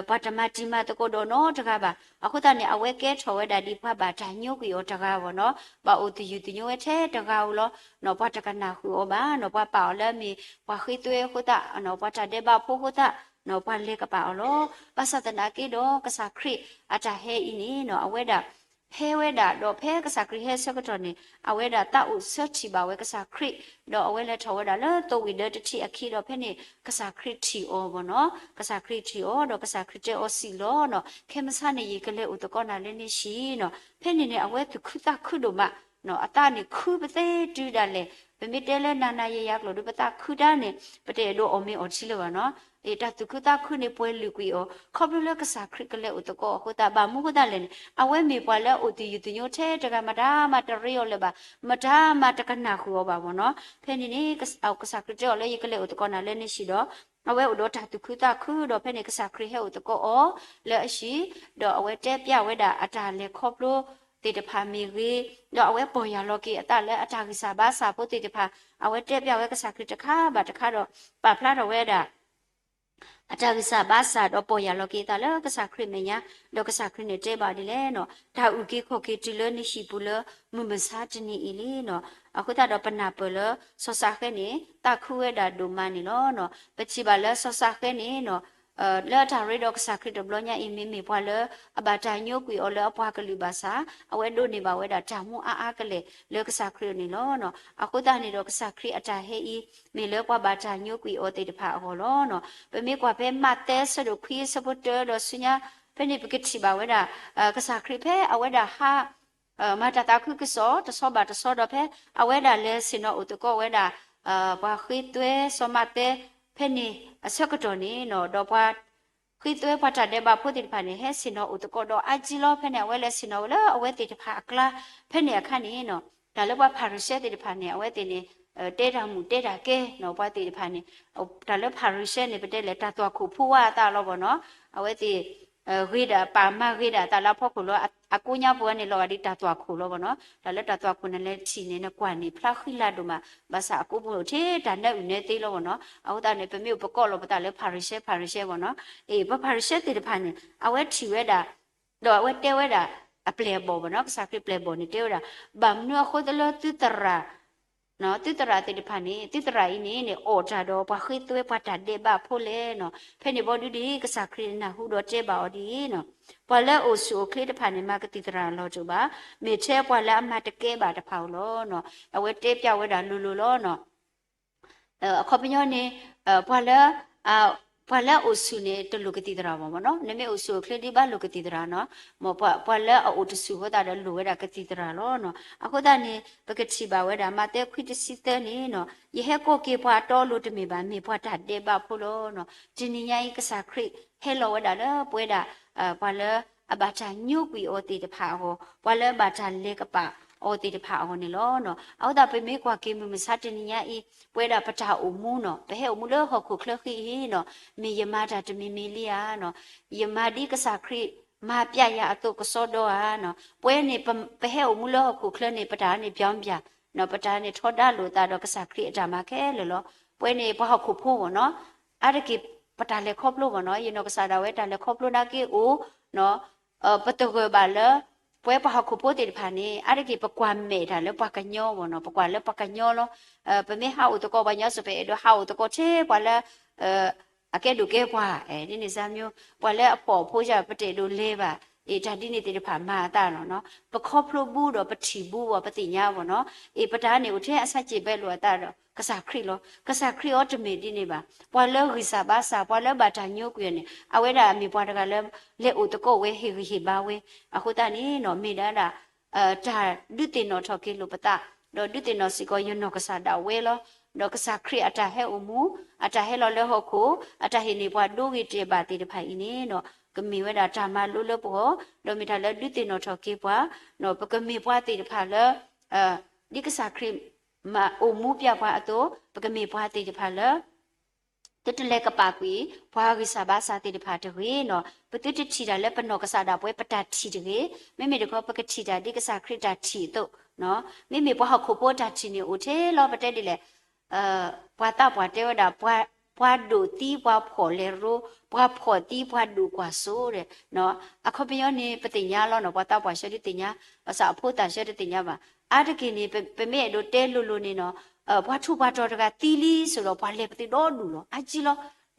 ပှၤတမၤတံၤမၤသကိးဒီးနီတဂၤဘၣ်. အဃိသတးန့ၣ် အဝဲကဲထီၣ်ဝဲဒၣ်ဒ်ပှၤဘၣ်တၢ်ညိကွံာ်အီၤတဂၤဘၣ်နီၤ, ဘၣ်အိၣ်သယုၢ်သညိဝဲထဲတဂၤဧိၤလီၤ. ပှၤတကနၣ်ဃုာ်အီၤဘၣ်နီၤ, ပှၤပာ်အီၤလၢအမ့ၢ်ပှၤဃ့သွဲအဃိသတး, ပှၤတၢ်ဒဲးဘးဖိအဃိသတး ပှၤလဲၤကပာ်အီၤလီၤ. ဘၣ်ဆၣ်သနာ်က့ဒီး ကစၢ်ခရံာ်အတၢ်ဟဲအံၤန့ၣ်နီၤ, အဝဲဒၣ် ဟဲဝဲဒၣ်ဒီး ဖဲကစၢ်ခရံာ်ဟဲဆၢကတီၢ်န့ၣ် အဝဲဒၣ်သးအိၣ်ဆၢထံၣ်ဘၣ်ဝဲကစၢ်ခရံာ်, ဒီးအဝဲလဲၤထီၣ်ဝဲဒၣ်လၢသိဝံၤဒၢတထံၣ်အခံဒီး ဖဲန့ၣ်ကစၢ်ခရံာ်ထံၣ်အီၤဘၣ်နီၤ, ကစၢ်ခရံာ်ထံၣ်အီၤ ဒီးကစၢ်ခရံာ်တဲအီၤစံးလီၤနီၤ, ခဲမုၢ်ဆါန့ၣ် ယကလဲၤအိၣ်သကိးနၤလၢန့ၣ်ဆံးနီၤ. ဖဲန့ၣ်န့ၣ် အဝဲသူၣ်ခုသးခုဒိၣ်မး အသးန့ၣ်ခုပသ့တုၤဒၣ်လဲာ်, ပမ့ၢ်တဲလၢနၤနၤယၤယၤကျိာ်ဒီး ပသးခုတၢ်န့ၣ် ပတအဲၣ်ဒိးအီၣ်မ့ၤအီထံလၢၤဘၣ်နီၤ. တၢ်သူၣ်ခုသးခုန့ၣ် ပှဲၤလုာ်ကွံာ်အီၤ ခီဖျိလၢကစၢ်ခရံာ်ကလဲၤအိၣ်သကိးအဃိသတး, ဘၣ်မနုၤအဃိသတးလဲၣ်န့ၣ် အဝဲမ့ၢ်ပှၤလၢအအိၣ်သယုၢ်သညိထဲတဂၤ, မတၤမၤတရ့အီၤလၢၤဘၣ်, မတၤမၤတကနၣ်ဃုာ်အီၤဘၣ်ဘၣ်နီၤ. ဖဲန့ၣ်န့ၣ် ကစၢ်ခရံာ်တဲအီၤလၢ ယကလဲၤအိၣ်သကိးနၤလၢန့ၣ်ဆံးဒီး အဝဲအိၣ်ဒီးတၢ်သူၣ်ခုသးခုဒီး ဖဲန့ၣ်ကစၢ်ခရံာ်ဟဲအိၣ်သကိးအီၤလၢအဟံၣ်, ဒီးအဝဲတဲပျးဝဲဒၣ်အတၢ်လဲၤခီဖျိသ့ၣ်တဖၣ်မ့ၢ်ဂ့ၤ, ဒီးအဝဲပီၢ်ယၢ်လီၤက့ၤအသးလၢအတၢ်ဂံၢ်စၢ်ဘါစၢ်ဖိသ့ၣ်တဖၣ်, အဝဲတဲပျးဝဲကစၢ်ခရံာ်တခါဘၣ်တခါဒီး ပာ်ဖျါထီၣ်ဝဲဒၣ် အတၢ်ဂံၢ်စၢ်ဘါစၢ်ဒီးပီၢ်ယၢ်လီၤက့ၤအသးလၢကစၢ်ခရံာ်မဲာ်ညါ, ဒီးကစၢ်ခရံာ်န့ၣ်တဲဘၣ်ဒ်လဲၣ်နီၤ, တၢ်အုၣ်က့ၤခီၣ်က့ၤတုၤလၢနဟံၣ်ပူၤလၢ မုၢ်မဆါတနံၤအံၤလံနီၤ. အဃိသတးဒီးပနၢ်ပၢၢ်လၢ စီၤစးဃဲန့ၣ် သးခုဝဲဒၣ်ဒိၣ်မးန့ၣ်လီၤ. ပထံၣ်ဘၣ်လၢစီၤစးဃဲန့ၣ်နီၤ လၢအတၢ်ရ့ဒီးကစၢ်ခရံာ်တဘျီညါအံၤ မ့မ့ၢ်ပှၤလၢအဘၣ်တၢ်ညိကွံာ်အီၤလၢအပှၤကလုာ်ဘၣ်ဆၣ် အဝဲဒိးန့ၢ်ဘၣ်ဝဲဒၣ်တၢ်မူအါအါကလဲာ်လၢကစၢ်ခရံာ်န့ၣ်လီၤ. အဃိသတးန့ၣ်ဒီးကစၢ်ခရံာ်အတၢ်ဟဲအံၤ မ့ၢ်လၢပှၤဘၣ်တၢ်ညိကွံာ်အီၤသ့ၣ်တဖၣ်အဂီၢ်လီၤ. ပမ့ၢ်ကွၢ်ဖဲမးသဲအဆၢဒိၣ်ခွံအဆၢဖိတၢဒီးဆူညါ ဖဲန့ၣ်ပကထံၣ်ဘၣ်ဝဲဒၣ် ကစၢ်ခရံာ်ဖဲအဝဲဒၣ်ဟး မၤတၢ်သးခုကစီၣ် တဆီဘၣ်တဆီဒီးဖဲ အဝဲဒၣ်လဲၤဆ့ၣ်နီၤအိၣ်သကိးဝဲဒၣ် ပှၤဃ့သွဲစီၤမးသဲ ဖဲန့ၣ်အဆၢကတီၢ်န့ၣ်နီၤ ဒီးပှၤဃ့သွဲပှၤတၢ်ဒဲးဘးဖိသ့ၣ်တဖၣ်န့ၣ် ဟဲဆ့ၣ်နီၤအိၣ်သကိးဒီးအါကံလီၤ. ဖဲန့ၣ် အဝဲလဲၤဆ့ၣ်နီၤဝဲလၢအဝဲသ့ၣ်တဖၣ်အကျါ ဖဲန့ၣ်အခါန့ၣ်နီၤ တၢ်လၢပှၤဖၤရံၤၡဲသ့ၣ်တဖၣ်န့ၣ် အဝဲသ့ၣ်န့ၣ် တဲတၢ်မုၣ်တဲတၢ်ကဲနီၤ ပှၤသ့ၣ်တဖၣ်န့ၣ် တၢ်လၢဖၤရံၤၡဲန့ၣ် ပတဲလဲၣ် တၢ်သွၣ်ခိၣ်ဖိဝါအသးလီၤဘၣ်နီၤ အဝဲသ့ၣ် ဂ့ၤဒၣ်ပာ်မၤဂ့ၤဒၣ်အသးလၢအဖီခိၣ်လီၤ. အကိးညါပူၤန့ၣ် လီၤဂာ်ဒ်တၢ်သွၣ်ခိၣ်လီၤဘၣ်နီၤ. တၢ်လၢတၢ်သွၣ်ခိၣ်န့ၣ်လဲၤထံၣ်န့ၣ် နကွၢ်န့ၣ် ဖျါဃံလၤဒိၣ်မး ဘၣ်ဆၣ်အကိးပူၤအိၣ်ထဲတၢ်နၢအုၣ်နၢသ့လီၤဘၣ်နီၤ. အဃိသတးန့ၣ် ပမ့ၢ်အိၣ်ပကိးလီၤပသးလၢဖၤရံၤၡဲ ဖၤရံၤၡဲဘၣ်နီၤ. အ့ ပှၤဖၤရံၤၡဲသ့ၣ်တဖၣ်န့ၣ် အဝဲထံၣ်ဝဲဒၣ် ဒီးအဝဲတဲဝဲဒၣ် အပျဲၢ်အဘီၣ်ဘၣ်နီၤ ကစၢ်ခရံာ်ပျဲၢ်ဘီၣ်န့ၣ် တဲဝဲဒၣ် ဘၣ်မနုၤအဃိသလၢသုသရၣ် သုသရၣ်သ့ၣ်တဖၣ်န့ၣ် သုသရၣ်အံၤန့ၣ်န့ၣ် အိးထီၣ်ဒီးပှၤဃ့သွဲပှၤတၢ်ဒဲးဘးဖိလဲၣ်နီၤ. ဖဲန့ၣ်ဘီဒုဒ် ကစၢ်ခရံာ်နၢ်ဟူဒီးတဲဘၣ်အီၤဒ်အံၤနီၤ ပှၤလၢအအိၣ်ဆူၣ်အိၣ်ချ့တဖၣ်န့ၣ် မၤကသံၣ်သရၣ်အလီၢ်တအိၣ်ဘၣ်, မ့ၢ်ထဲပှၤလၢအမၤတကဲဘၣ်တဖၣ်ဧိၤလီၤ. အဝဲတဲပျးဝဲဒၣ်လိၤလိၤလီၤနီၤ. အခီပညီန့ၣ် ပှၤလၢ ပှၤလၢအအိၣ်ဆူၣ်န့ၣ် တလိၣ်ကသံၣ်သရၣ်ဘၣ်မ့ၢ်နီၤ. နမ့ၢ်အိၣ်ဆူၣ်အိၣ်ချ့ဒ်ဘၣ်လိၣ်ကသံၣ်သရၣ်နီၤ. မ့ၢ်ပှၤလၢအအိၣ်တဆူၣ်အဃိသတးဒီးလိၣ်ဝဲဒၣ်ကသံၣ်သရၣ်လီၤနီၤ. အဃိသတးန့ၣ် ပကထံၣ်ဘၣ်ဝဲဒၣ် မးသဲခွံတဆံသၢန့ၣ်နီၤ ယဟဲကိးက့ၤပှၤအတီအလိၤတမ့ၢ်ဘၣ်, မ့ၢ်ပှၤတၢ်ဒဲးဘးဖိလီၤနီၤ. တနံၤညါအံၤ ကစၢ်ခရံာ်ဟဲလီၤဝဲဒၣ်လၢပဝဲဒၣ် ပှၤလၢအဘၣ်တၢ်ညိကွံာ်အီၤသ့ၣ်တဖၣ်အဂီၢ်, ပှၤလၢအဘၣ်တၢ်လဲၤကပာ်အီၤသ့ၣ်တဖၣ်အဂီၢ်န့ၣ်လီၤ. အဃိသတး ပမ့ၢ်ကွၢ်က့ၤမုၢ်မဆါတနံၤညါအံၤ ပဝဲဒၣ်ပတၢ်အိၣ်မူနီၤ, ပဟဲအိၣ်မူလၢဟီၣ်ခိၣ်ချၢဃံအံၤနီၤ, မ့ၢ်ယမၤတၢ်တမံၤမံၤလံဧါနီၤ, ယမၤဒ်ကစၢ်ခရံာ်မၤပျဲယၤအသိးကစီဒီဧါနီၤ. ပဝဲန့ၣ် ပဟဲအိၣ်မူလၢဟီၣ်ခိၣ်ချၢန့ၣ် ပတၢ်န့ၣ် ပြောင်းပြန် နီၤ, ပတၢ်န့ၣ်ထီဒါလိာ်သးဒီးကစၢ်ခရံာ်အတၢ်မၤခဲလၢာ်လီၤ. ပဝဲန့ၣ်ပှၤဟီၣ်ခိၣ်ဖိမ့ၢ်နီၤ, အါတက့ၢ်ပတၢ်လဲၤခီဖျိဘၣ်နီၤ, ယနီၢ်ကစၢ်ဒၣ်ဝဲတၢ်လဲၤခီဖျိနာ်က့အိၣ်နီၤ, ပတဂၢၢ်ဘၣ်လၢ ပဝဲပှၤဟီၣ်ခိၣ်ဖိသ့ၣ်တဖၣ်န့ၣ် အါတက့ၢ်ပကွၢ်မဲာ်တၢ်လၢပှၤကညီဘၣ်နီၤ, ပကွၢ်လၢပှၤကညီလီၤ. ပမ့ၢ်ဟးအိၣ်သကိးပှၤကညီစ့ၢ် ပအဲၣ်ဒိးဟးအိၣ်သကိးထဲပှၤလၢ အကဲဒိၣ်ကဲပှၤ, ဒ်န့ၣ်စ့ၢ်မ့ၢ် ပှၤလၢအဖှီၣ်အဖိယၤ ပတအဲၣ်ဒိးလဲၤဘၣ်, အ့ၣ် တၢ်ဒ်န့ၣ်သ့ၣ်တဖၣ်မၤအသးလီၤနီၤ. ပခီဖျိဘူးဒီးပထံၣ်ဘူးဘၣ် ပသ့ၣ်ညါဘၣ်နီၤ, အ့ၣ် ပတၢ်န့ၣ်အိၣ်ထဲအဆါစ့ၣ်ဘဲလိာ်အသးဒီး ကစၢ်ခရံာ်လီၤ. ကစၢ်ခရံာ်အံၤတမ့ၢ်ဒ်န့ၣ်ဘၣ်. ပှၤလၢဂံၢ်စၢ်ဘါစၢ် ပှၤလၢဘၣ်တၢ်ညိကွံာ်န့ၣ် အဝဲဒၣ်မ့ၢ်ပှၤတဂၤလၢ လဲၤအိၣ်သကိးဝဲ ဟ့ၣ်ဂံၢ်ဟ့ၣ်ဘါဝဲ, အဃိသတးန့ၣ်နီၤ မ့ၢ်ဒၣ်ဒၣ် တၢ်ဒုးသ့ၣ်နီၣ်ထီၣ်က့ၤလိာ်ပသး, ဒီးဒုးသ့ၣ်နီၣ်စ့ၢ်ကီးယနီၢ်ကစၢ်ဒၣ်ဝဲလီၤ. ဒီးကစၢ်ခရံာ်အတၢ်ဟဲအိၣ်မူ, အတၢ်ဟဲလီၤလၢဟီၣ်ခိၣ်, အတၢ်ဟ့ၣ်န့ၢ်ပှၤဒိဂ့ၤတဲာ်ဘၣ်သ့ၣ်တဖၣ်အံၤန့ၣ်နီၤ ကမ့ၢ်ဝဲဒၣ်တၢ်မၤလိလၢပဂီၢ်, ဒီးမ့ၢ်တၢ်လၢဒုးသ့ၣ်နီၣ်ထီၣ်က့ၤပှၤ, ပကမ့ၢ်ပှၤသ့ၣ်တဖၣ်လၢ ဒ်ကစၢ်ခရံာ်မၤအိၣ်မူပျၢ်ပှၤအသိး ပကမ့ၢ်ပှၤသ့ၣ်တဖၣ်လၢ သုတလဲၤကပာ်ကွံာ် ပှၤဂံၢ်စၢ်ဘါစၢ်သ့ၣ်တဖၣ်တဂ့ၤနီၤ. ပသုတထံၣ်တၢ်လၢပနီၢ်ကစၢ်ဒၣ်ပဝဲပတၢ်ထံၣ်တဂ့ၤ. မ့မ့ၢ်တခီ ပကထံၣ်တၢ်ဒ်ကစၢ်ခရံာ်တၢ်ထံၣ်အသိး, မ့မ့ၢ်ပှၤဟီၣ်ခိၣ်ဖိတၢ်ထံၣ်န့ၣ်အိၣ်ထဲလီၤ ပတဲဒ်လဲၣ် ပှၤသးပှၢ်တဲဝဲဒၣ် ပှၤဒိၣ်သံပှၤဖှီၣ်လဲၤရိ, ပှၤဖှီၣ်သံပှၤဒိၣ်ကွၢ်စိဒီး, အခီပညီန့ၣ် ပသ့ၣ်ညါလီၤနီၤ, ပှၤသးပှၢ်ဆၢဒုးသ့ၣ်ညါ, ဘၣ်ဆၣ်အဖိသၣ်ဆၢတသ့ၣ်ညါဘၣ်. အါတက့ၢ်န့ၣ် ပမ့ၢ်အဲၣ်ဒိးတဲလိၤလိၤန့ၣ်နီၤ, ပှၤထူးပှၤတီၤတဂၤသံလံဆိဒီး ပှၤလဲၤပသ့ဒီဒူၣ်လီၤ, အါကံလီၤ,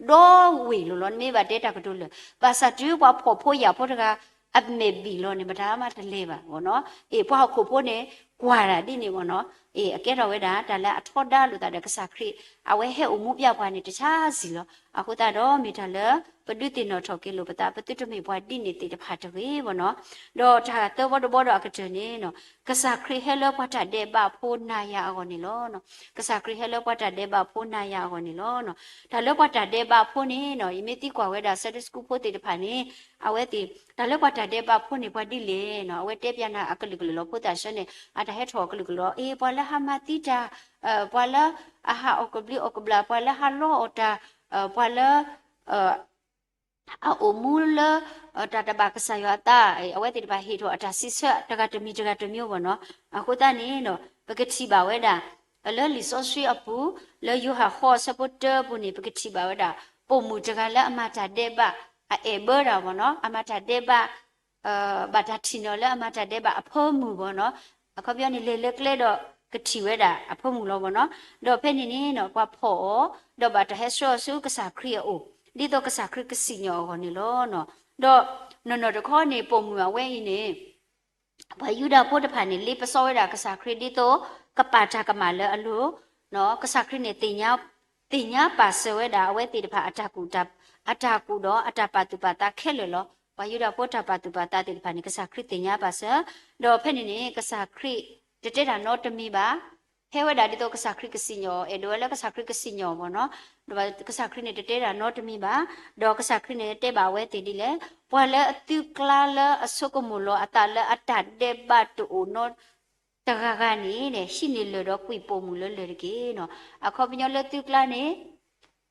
ဒီဝ့ၢ်လိၤလီၤ, နမ့ၢ်ဘၣ်တဲတၢ်ကတိၤလၢာ်, ဘၣ်ဆၣ်တုၤပှၤဖှီၣ်ဖိယာ်ဖိတဂၤ အမဲာ်ဘံၣ်လီၤန့ၣ် မတၤမးတလဲၤဘၣ်နီၤ. အ့ၣ် ပှၤဟီၣ်ခိၣ်ဖိန့ၣ် ကွၢ်တၢ်ဒ်န့ၣ်ဘၣ်နီၤ, အ့ၣ် အကဲထီၣ်ဝဲဒၣ် တၢ်လၢအထီဒါလိာ်သးဒီးကစၢ်ခရံာ် အဝဲဟဲအိၣ်မူပျၢ်ပှၤန့ၣ် တဆါဆံးလီၤ. အဃိသတးဒီး မ့ၢ်တၢ်လၢ ပဒုးသ့ၣ်နီၣ်ထီၣ်က့ၤလိာ်ပသး, ပသုတမ့ၢ်ပှၤဒ်န့ၣ်သ့ၣ်တဖၣ်တဂ့ၤဘၣ်နီၤ. ဒီးတၢ်သၢဘီတဘီဒီးအကတၢၢ်န့ၣ်နီၤ, ကစၢ်ခရံာ်ဟဲလၢပှၤတၢ်ဒဲးဘးဖိနၤယၤအဂီၢ်န့ၣ်လီၤ. ကစၢ်ခရံာ်ဟဲလၢပှၤတၢ်ဒဲးဘးဖိနၤယၤအဂီၢ်န့ၣ်လီၤ. တၢ်လၢပှၤတၢ်ဒဲးဘးဖိန့ၣ်နီၤ, ယမ့ၢ်သံကွၢ်ဝဲဒၣ် Sunday School ဖိသ့ၣ်တဖၣ်န့ၣ်, အဝဲသ့ၣ် တၢ်လၢပှၤတၢ်ဒဲးဘးဖိန့ၣ် ပှၤဒ်လဲၣ်နီၤ, အဝဲတဲပျးနၤအကလုာ်ကလုာ်လီၤ. ဖိသၣ်ဆၢန့ၣ် အတၢ်ဟဲထီၣ်အကလုာ်ကလုာ်လီၤ. အ့ၣ် ပှၤလၢဟးမၤသံတၢ်, ပှၤလၢအဟးအီၣ်ကဘျံးအီၣ်ကဘျၣ်, ပှၤလၢဟးလီအီၣ်တၢ်, ပှၤလၢ အအိၣ်မူလၢ တၢ်တဘၣ်ကစၢ်ယွၤအသး, အဝဲသ့ၣ်တဖၣ်ဟ့ၣ်ထီၣ်အတၢ်စံးဆၢတဂၤတမံၤတဂၤတမံၤဘၣ်နီၤ. အဃိသတးန့ၣ်နီၤ, ပကထံၣ်ဘၣ်ဝဲဒၣ် လၢလံာ်စီဆှံအပူၤ, လၢယိၤဟၣ်ဃီအဆၢဖိတၢအပူၤန့ၣ် ပကထံၣ်ဘၣ်ဝဲဒၣ် ပိာ်မုၣ်တဂၤလၢအမၤတၢ်ဒဲးဘး အအဲၣ်ဘၢတၢ်ဘၣ်နီၤ, အမၤတၢ်ဒဲးဘး ဘၣ်တၢ်ထံၣ်န့ၢ်လၢအမၤတၢ်ဒဲးဘးအဖၢမုၢ်ဘၣ်နီၤ. အခီပညီန့ၣ် လဲၤလၢကျဲဒီးကထံၣ်ဝဲဒၣ်အဖၢမုၢ်လီၤဘၣ်နီၤ. ဒီးဖဲန့ၣ်န့ၣ်နီၤ, ပှၤဖီၣ်အီၤ, ဒီးဘၣ်တၢ်ဟဲဆှၢအီၤဆူကစၢ်ခရံာ်အအိၣ်, ဒ်သိးကစၢ်ခရံာ်ကစံၣ်ညီၣ်အဂီၢ်န့ၣ်လီၤ. ဒီးနီၢ်နီၢ်တခီန့ၣ် ပိာ်မုၣ်အဝဲအံၤန့ၣ် ပှၤယူဒၤဖိတဖၣ်န့ၣ် လ့ပစီဝဲဒၣ်ကစၢ်ခရံာ်ဒ်သိး ကပာ်တၢ်ကမၣ်လၢအလိၤ, ကစၢ်ခရံာ်န့ၣ် သ့ၣ်ညါပာ်စၢၤဝဲဒၣ်အဝဲသ့ၣ်တဖၣ်အတၢ်ကူၣ်, အတၢ်ကူၣ်ဒီးအတၢ်ပာ်သူၣ်ပာ်သးခဲလၢာ်လီၤ. ပှၤယူဒၤဖိတၢ်ပာ်သူၣ်ပာ်သးသ့ၣ်တဖၣ်န့ၣ် ကစၢ်ခရံာ်သ့ၣ်ညါပာ်စၢၤ, ဒီးဖဲန့ၣ်န့ၣ် ကစၢ်ခရံာ်တတဲတၢ်နီတမံၤဘၣ်, ဟဲဝဲဒၣ်ဒ်သိးကစၢ်ခရံာ်ကစံၣ်ညီၣ်, အဲၣ်ဒိးဝဲလၢကစၢ်ခရံာ်ကစံၣ်ညီၣ်ဘၣ်နီၤ, ဒီးကစၢ်ခရံာ်န့ၣ်တတဲတၢ်နီတမံၤဘၣ်, ဒီးကစၢ်ခရံာ်န့ၣ်တဲဘၣ်အဝဲသ့ၣ်ဒ်လဲၣ်, ပှၤလၢအသုကျါလၢအဆိကမိၣ်လီၤအသးလၢအတၢ်ဒဲးဘးတအိၣ်နီတဂၤဂၤန့ၣ် ဟံးန့ၢ်လၢၢ်ဒီးကွံာ်ပိာ်မုၣ်လၢလၢၢ်တက့ၢ်နီၤ. အခီပညီလၢသုကျါန့ၣ်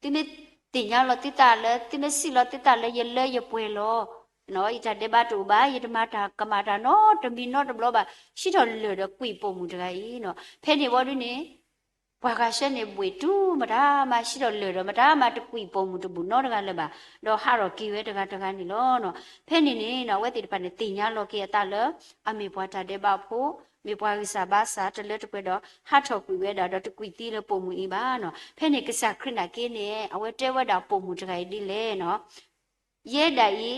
သုမ့ၢ်သ့ၣ်ညါလီၤသုသးလၢ သုမ့ၢ်စံးလီၤသုသးလၢယလၢယပှဲၤလီၤ, ယတၢ်ဒဲးဘးတအိၣ်ဘၣ်, ယတမၤတၢ်ကမၣ်တၢ်နီတမံၤနီတဘျီဘၣ်, ဟံးထီၣ်လၢၢ်ဒီးကွံာ်ပိာ်မုၣ်တဂၤအံၤနီၤ. ဖဲန့ၣ်ဝံၤဒုန့ၣ် ပှၤဂၤဆှၢန့ၣ်ဘှ့ၣ်တူၢ်မတၤမၤဟံးထီၣ်လၢၢ်ဒီး မတၤမၤတကွံာ်ပိာ်မုၣ်တဘူၣ်နီတဂၤလၢၤဘၣ်, ဒီးဟးထီၣ်က့ၤဝဲတဂၤတဂၤန့ၣ်လီၤ. ဖဲန့ၣ်န့ၣ် အဝဲသ့ၣ်တဖၣ်န့ၣ် သ့ၣ်ညါလီၤက့ၤအသးလၢ အမ့ၢ်ပှၤတၢ်ဒဲးဘးဖိ, မ့ၢ်ပှၤဂံၢ်စၢ်ဘါစၢ်တလၢတပှဲၤဒီး ဟးထီၣ်ကွံာ်ဝဲဒၣ်ဒီးတကွံာ်သံလၢပိာ်မုၣ်အံၤဘၣ်နီၤ. ဖဲန့ၣ်ကစၢ်ခရံာ်နာ်က့န့ၣ် အဝဲတဲဝဲဒၣ်ပိာ်မုၣ်တဂၤအံၤဒ်လဲၣ်နီၤ, ယဲဒၣ်အံၤ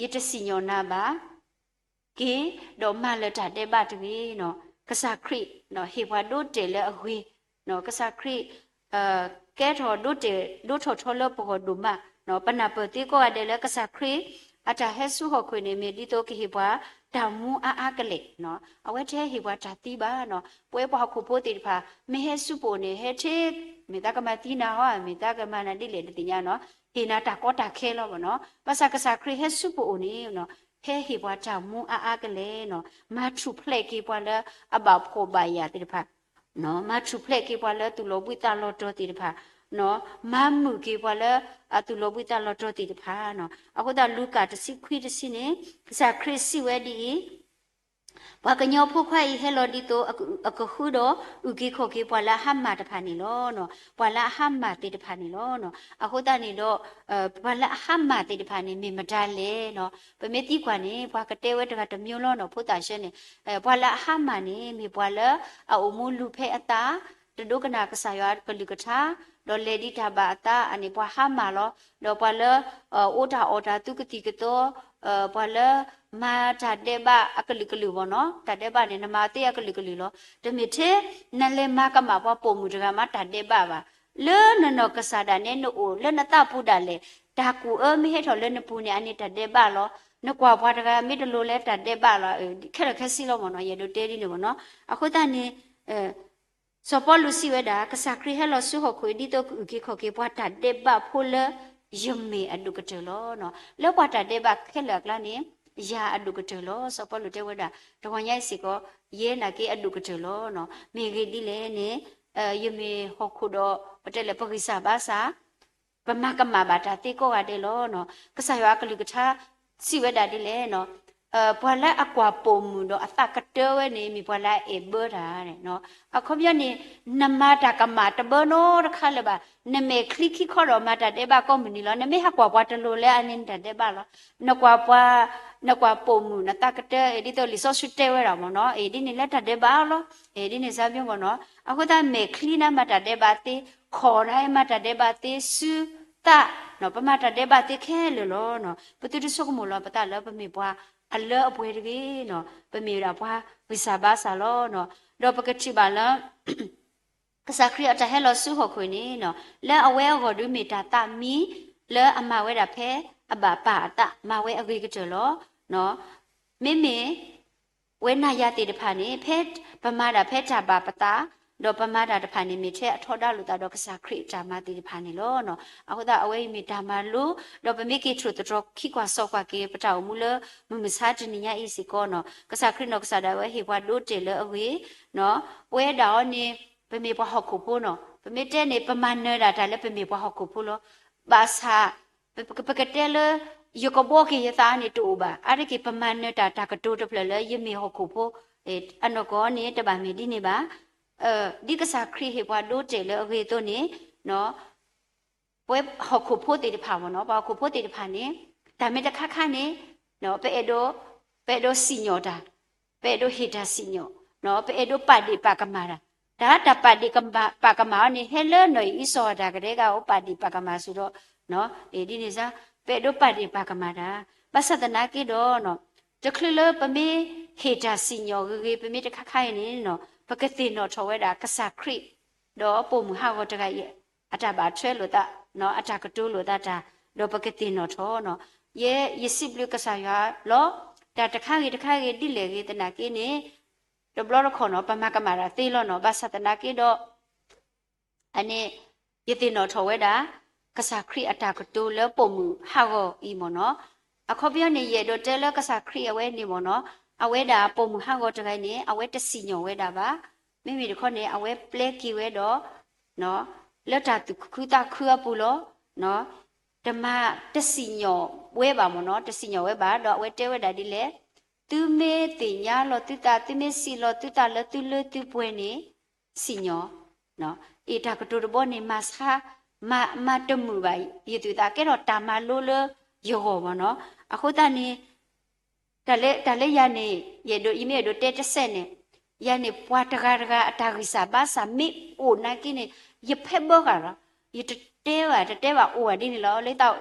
ယတစံၣ်ညီၣ်နၤဘၣ် က့ၤ, ဒီးမၤလၢာ်တၢ်ဒဲးဘးတဂ့ၤနီၤ. ကစၢ်ခရံာ် ဟ့ၣ်ပှၤဒိတဲာ်လၢအဂ့ၤ, ကစၢ်ခရံာ် ကဲထီၣ်ဒိတဲာ်ဒိထီၣ်ထီလၢပဂီၢ်ဒိၣ်မး, ပနၢ်ပၢၢ်သ့ကိးဂၤဒဲးလၢကစၢ်ခရံာ် အတၢ်ဟဲဆူဟီၣ်ခိၣ်န့ၣ် မ့ၢ်ဒ်သိးကဟ့ၣ်ပှၤတၢ်မူအါအါကလဲာ်, အဝဲတဟဲဟ့ၣ်ပှၤတၢ်သံဘၣ်နီၤ. ပဝဲပှၤဟီၣ်ခိၣ်ဖိသ့ၣ်တဖၣ် မ့ၢ်ဟဲဆူပအိၣ်န့ၣ် ဟဲထဲ မ့ၢ်သးကမၤသံနၤဟီ, မ့ၢ်သးကမၤနၤဒ်လဲၣ်တသ့ၣ်ညါနီၤ, ဟ့ၣ်နၤတၢ်ကီတၢ်ခဲလီၤဘၣ်နီၤ. ဘၣ်ဆၣ်ကစၢ်ခရံာ်ဟဲဆူပအိၣ်န့ၣ် ဟဲဟ့ၣ်ပှၤတၢ်မူအါအါကလဲာ်နီၤ, မၤထူၣ်ဖျဲးက့ၤပှၤလၢအဘၣ်ဖှီၣ်ဘၣ်ယာ်သ့ၣ်တဖၣ်, မၤထူၣ်ဖျဲးက့ၤပှၤလၢသူၣ်လီၤဘှံးသးလီၤတီၤသ့ၣ်တဖၣ်, မၤမုာ်က့ၤပှၤလၢအသူၣ်လီၤဘှံးသးလီၤတီၤသ့ၣ်တဖၣ်နီၤ. အဃိသတး လူၤကၣ်တဆံခွံတဆံန့ၣ် ကစၢ်ခရံာ်စံးဝဲဒ်အံၤ, ပှၤကညီဖိခွါအံၤဟဲလီၤဒ်သိး အကဃုဒီးအုၣ်က့ၤခီၣ်က့ၤပှၤလၢအဟါမၢ်တဖၣ်န့ၣ်လီၤ. ပှၤလၢအဟါမၢ်သ့ၣ်တဖၣ်န့ၣ်လီၤ. အဃိသတးန့ၣ်ဒီး ပှၤလၢအဟါမၢ်သ့ၣ်တဖၣ်န့ၣ် မ့ၢ်မတၤလဲၣ်. ပမ့ၢ်သံကွၢ်န့ၣ် ပှၤကတဲဝဲတဂၤတမျိုးလီၤနီၤ ဖိသၣ်ဆှၢန့ၣ်, ပှၤလၢအဟါမၢ်န့ၣ် မ့ၢ်ပှၤလၢအအိၣ်မူလူၤဖဲအသး, တဒိကနၣ်ကစၢ်ယွၤကလုၢ်ကထါ, ဒီးလဲၤဒံးတၢ်ဘၣ်အသးန့ၣ် ပှၤဟါမၢ်လီၤ. ဒီးပှၤလၢ အိၣ်တၢ်အီၣ်တၢ်သူကသံၣ်ကသီ, ပှၤလၢမၤတၢ်ဒဲးဘးအကလုာ်ကလုာ်ဘၣ်နီၤ, တၢ်ဒဲးဘးန့ၣ် နမၤသ့အကလုာ်ကလုာ်လီၤ. တမ့ၢ်ထဲ နလဲၤမၤကမၣ်ပှၤပိာ်မုၣ်တဂၤမးတၢ်ဒဲးဘးဘၣ်. လၢနနီၢ်ကစၢ်ဒၣ်နဲနအိၣ်လၢနသးပူၤဒၣ်လဲာ်, တၢ်ကူၣ်အၢမ့ၢ်ဟဲထီၣ်လၢနပူၤန့ၣ် အန့ၣ်တၢ်ဒဲးဘးလီၤ. နကွၢ်ပှၤတဂၤမ့ၢ်တလိၤလၢတၢ်ဒဲးဘးလီၤ. ခဲလၢာ်ခဲဆ့လီၤမ့ၢ်နီၤ, ယအဲၣ်ဒိးတဲဒ်န့ၣ်မ့ၢ်နီၤ. အဃိသတးန့ၣ် စီၤပီလူးစံးဝဲဒၣ် ကစၢ်ခရံာ်ဟဲလီၤဆူဟီၣ်ခိၣ်အံၤ ဒ်သိးကအုၣ်က့ၤခီၣ်က့ၤပှၤတၢ်ဒဲးဘးဖိလၢယမ့ၢ်အဒိၣ်ကတၢၢ်လီၤ. လၢပှၤတၢ်ဒဲးဘးခဲလၢာ်အကျါန့ၣ် ယၤအဒိၣ်ကတၢၢ်လီၤ. စီၤပီလူးတဲဝဲဒၣ် တဂီၤညါအံၤစ့ၢ်ကီး ယဲနာ်က့အဒိၣ်ကတၢၢ်လီၤ. မ့ၢ်ဂ့ၢ်ဒ်လဲၣ်န့ၣ် ယမ့ၢ်ဟီၣ်ခိၣ်ဒီး ပတဲလၢပဂံၢ်စၢ်ဘါစၢ် ပမၤကမၣ်ဘၣ်တၢ်သ့ကိးဂၤဒဲးလီၤ. ကစၢ်ယွၤအကလုၢ်ကထါစံးဝဲဒၣ်ဒ်လဲၣ်, ပှၤလၢအကွၢ်ပိာ်မုၣ်ဒီးအသးကတၢၢ်ဝဲန့ၣ် မ့ၢ်ပှၤလၢအအဲၣ်ဘၢတၢ်. အခီပညီန့ၣ် နမၤတၢ်ကမၣ်တဘၢနီတခါလၢၤဘၣ်. နမဲာ်ချံခံခီဒီးမၤတၢ်ဒဲးဘးကိးမုၢ်နံၤလီၤ. နမ့ၢ်ဟးကွၢ်ပှၤတလိၤလၢအန့ၣ်နတၢ်ဒဲးဘးလီၤ. နကွၢ်ပှၤ, နကွၢ်ပိာ်မုၣ် နသးကတၢၢ် ဒ်သိးလံာ်စီဆှံတဲဝဲဒၣ်မ့ၢ်နီၤ, အ့ၣ်ဒ်န့ၣ်လၢတၢ်ဒဲးဘးလီၤ. အ့ၣ်ဒ်န့ၣ်စါမ့ၢ်မ့ၢ်နီၤ, အဃိသတးမဲာ်ချံနၤမၤတၢ်ဒဲးဘးသ့, ခီၣ်နၤမၤတၢ်ဒဲးဘးသ့, စုသး ပမၤတၢ်ဒဲးဘးသ့ခဲလၢာ်လီၤ. ပသုတဆိကမိၣ်လီၤပသးလၢပမ့ၢ်ပှၤအလၢအပှဲၤတဂ့ၤနီၤ, ပမ့ၢ်ဒၣ်ပှၤဂံၢ်စၢ်ဘါစၢ်လီၤ. ဒီးပကထံၣ်ဘၣ်လၢ ကစၢ်ခရံာ်အတၢ်ဟဲလီၤဆူဟီၣ်ခိၣ်န့ၣ်, လၢအဝဲအဂီၢ်ဒုးမ့ၢ်တၢ်သးမံ လၢအမၤဝဲဒၣ်ဖဲအဘၣ်ပၢ်အသး မၤဝဲအဂ့ၤကတၢၢ်လီၤ. မ့မ့ၢ် ဝဲနၤယၤသ့ၣ်တဖၣ်န့ၣ် ဖဲပမၤတၢ်ဖဲတၢ်ဘၣ်ပသး, ဒီးပမၤတၢ်တဖၣ်န့ၣ် မ့ၢ်ထဲအထီဒါလိာ်သးဒီးကစၢ်ခရံာ်အတၢ်မၤသ့ၣ်တဖၣ်န့ၣ်လီၤ. အဃိသတးအဝဲအံၤမ့ၢ်တၢ်မၤလိ, ဒီးပမ့ၢ်က့ၤထိၣ်သတြီၤခံကွၢ်စိကွၢ်က့ၤ ပတၢ်အိၣ်မူလၢမုၢ်မဆါတနံၤညါအံၤစ့ၢ်ကီးနီၤ, ကစၢ်ခရံာ်နီၢ်ကစၢ်ဒၣ်ဝဲဟ့ၣ်ပှၤဒိတဲာ်လၢအဂ့ၤ, ပဝဲဒၣ်အီၤန့ၣ် ပမ့ၢ်ပှၤဟီၣ်ခိၣ်ဖိနီၤ, ပမ့ၢ်တဲန့ၣ် ပမၤနၢၤဒၣ်တၢ်လၢပမ့ၢ်ပှၤဟီၣ်ခိၣ်ဖိလီၤ. ဘၣ်ဆၣ် ပကတဲလၢ ယကဘှီက့ၤယသးန့ၣ်တအိၣ်ဘၣ်. အါတက့ၢ် ပမၤနၢၤတၢ်တၢ်ကတိၤတဖျၢၣ်လၢယမ့ၢ်ဟီၣ်ခိၣ်ဖိ, အနီၢ်ကီၢ်န့ၣ် တဘၣ်မ့ၢ်ဒ်န့ၣ်ဘၣ်. ဒ်ကစၢ်ခရံာ်ဟ့ၣ်ပှၤဒိတဲာ်လၢအဂ့ၤအသိးန့ၣ် ပဝဲဟီၣ်ခိၣ်ဖိသ့ၣ်တဖၣ်မ့ၢ်နီၤ, ပှၤဟီၣ်ခိၣ်ဖိသ့ၣ်တဖၣ်န့ၣ် တၢ်မ့ၢ်တခါခါန့ၣ် ပအဲၣ်ဒိး ပအဲၣ်ဒိးစံၣ်ညီၣ်တၢ်, ပအဲၣ်ဒိးဟ့ၣ်တၢ်စံၣ်ညီၣ်, ပအဲၣ်ဒိးပာ်ဒ့ၣ်ပာ်ကမၣ်တၢ်, တၢ်တၢ်ပာ်ဒ့ၣ်ပာ်ကမၣ်အီၤန့ၣ် ဟဲလၢနီၢ်အံၤအံၣ်စီၤအၤဒၣ်ကဒဲကဒီး ပာ်ဒ့ၣ်ပာ်ကမၣ်စ့ၢ်ဒီး ဒ်န့ၣ်စါ ပအဲၣ်ဒိးပာ်ဒ့ၣ်ပာ်ကမၣ်တၢ်, ဘၣ်ဆၣ်သနာ်က့ဒီး တချုးလၢပမ့ၢ်ဟ့ၣ်တၢ်စံၣ်ညီၣ်ဂ့ၤဂ့ၤ ပမ့ၢ်တခါခါအံၤန့ၣ် ပကသ့ၣ်နီၣ်ထီၣ်ဝဲဒၣ်ကစၢ်ခရံာ် ဒီးပိာ်မုၣ်ဟးဂီၤတဂၤအံၤ အတၢ်ဘၣ်ထွဲလိာ်သး, အတၢ်ကတိၤလိာ်သးတၢ်, ဒီးပကသ့ၣ်နီၣ်ထီၣ်နီၤ. ယဲယစံးဘျုးကစၢ်ယွၤလီၤ. တၢ်တခါဂ့ၤတခါဂ့ၤဒ်လဲၣ်ဂ့ၤသနာ်က့န့ၣ် တဘျီတခီၣ်နီၤ ပမၤကမၣ်တၢ်သ့လီၤနီၤ. ဘၣ်ဆၣ်သနာ်က့ဒီး အန့ၣ် ယသ့ၣ်နီၣ်ထီၣ်ဝဲဒၣ် ကစၢ်ခရံာ်အတၢ်ကတိၤလၢပိာ်မုၣ်ဟးဂီၤအံၤမ့ၢ်နီၤ. အခီပညီန့ၣ် ယအဲၣ်ဒိးတဲလၢကစၢ်ခရံာ်အဝဲန့ၣ်မ့ၢ်နီၤ, အဝဲဒၣ်ပိာ်မုၣ်ဟးဂီၤတဂၤန့ၣ် အဝဲတစံၣ်ညီၣ်ဝဲဒၣ်ဘၣ်. မ့မ့ၢ်တခီန့ၣ် အဝဲပျဲက့ၤဝဲဒီး လၢတၢ်သူၣ်ခုသးခုအပူၤလီၤ. တမၤတစံၣ်ညီၣ်ဝဲဘၣ်မ့ၢ်နီၤ, တစံၣ်ညီၣ်ဝဲဘၣ် ဒီးအဝဲတဲဝဲဒၣ်ဒ်လဲၣ်, သုမ့ၢ်သ့ၣ်ညါလီၤသုသး သုမ့ၢ်စံးလီၤသုသးလၢသုလၢသုပှဲၤန့ၣ် စံၣ်ညီၣ် အ့ၣ် တၢ်ကတိၤတဘီန့ၣ် မၤဆါ မၤ မၤတမုာ်ဘၣ်ယသူၣ်သး ကဲထီၣ်တၢ်မၤလိလၢယဂီၢ်မ့ၢ်နီၤ. အဃိသတးန့ၣ် တၢ်လၢ တၢ်လၢယၤန့ၣ် ယအဲၣ်ဒိး ယမ့ၢ်အဲၣ်ဒိးတဲတစဲးန့ၣ် ယၤန့ၣ် ပှၤတဂၤတဂၤအတၢ်ဂံၢ်စၢ်ဘါစၢ်မ့ၢ်အိၣ်နာ်က့န့ၣ် ယဖဲဘၢဃာ်လီၤ. ယတတဲဘၣ် တတဲဘၣ်အိၣ်ဘၣ်ဒ်န့ၣ်လီၤ. လၢသး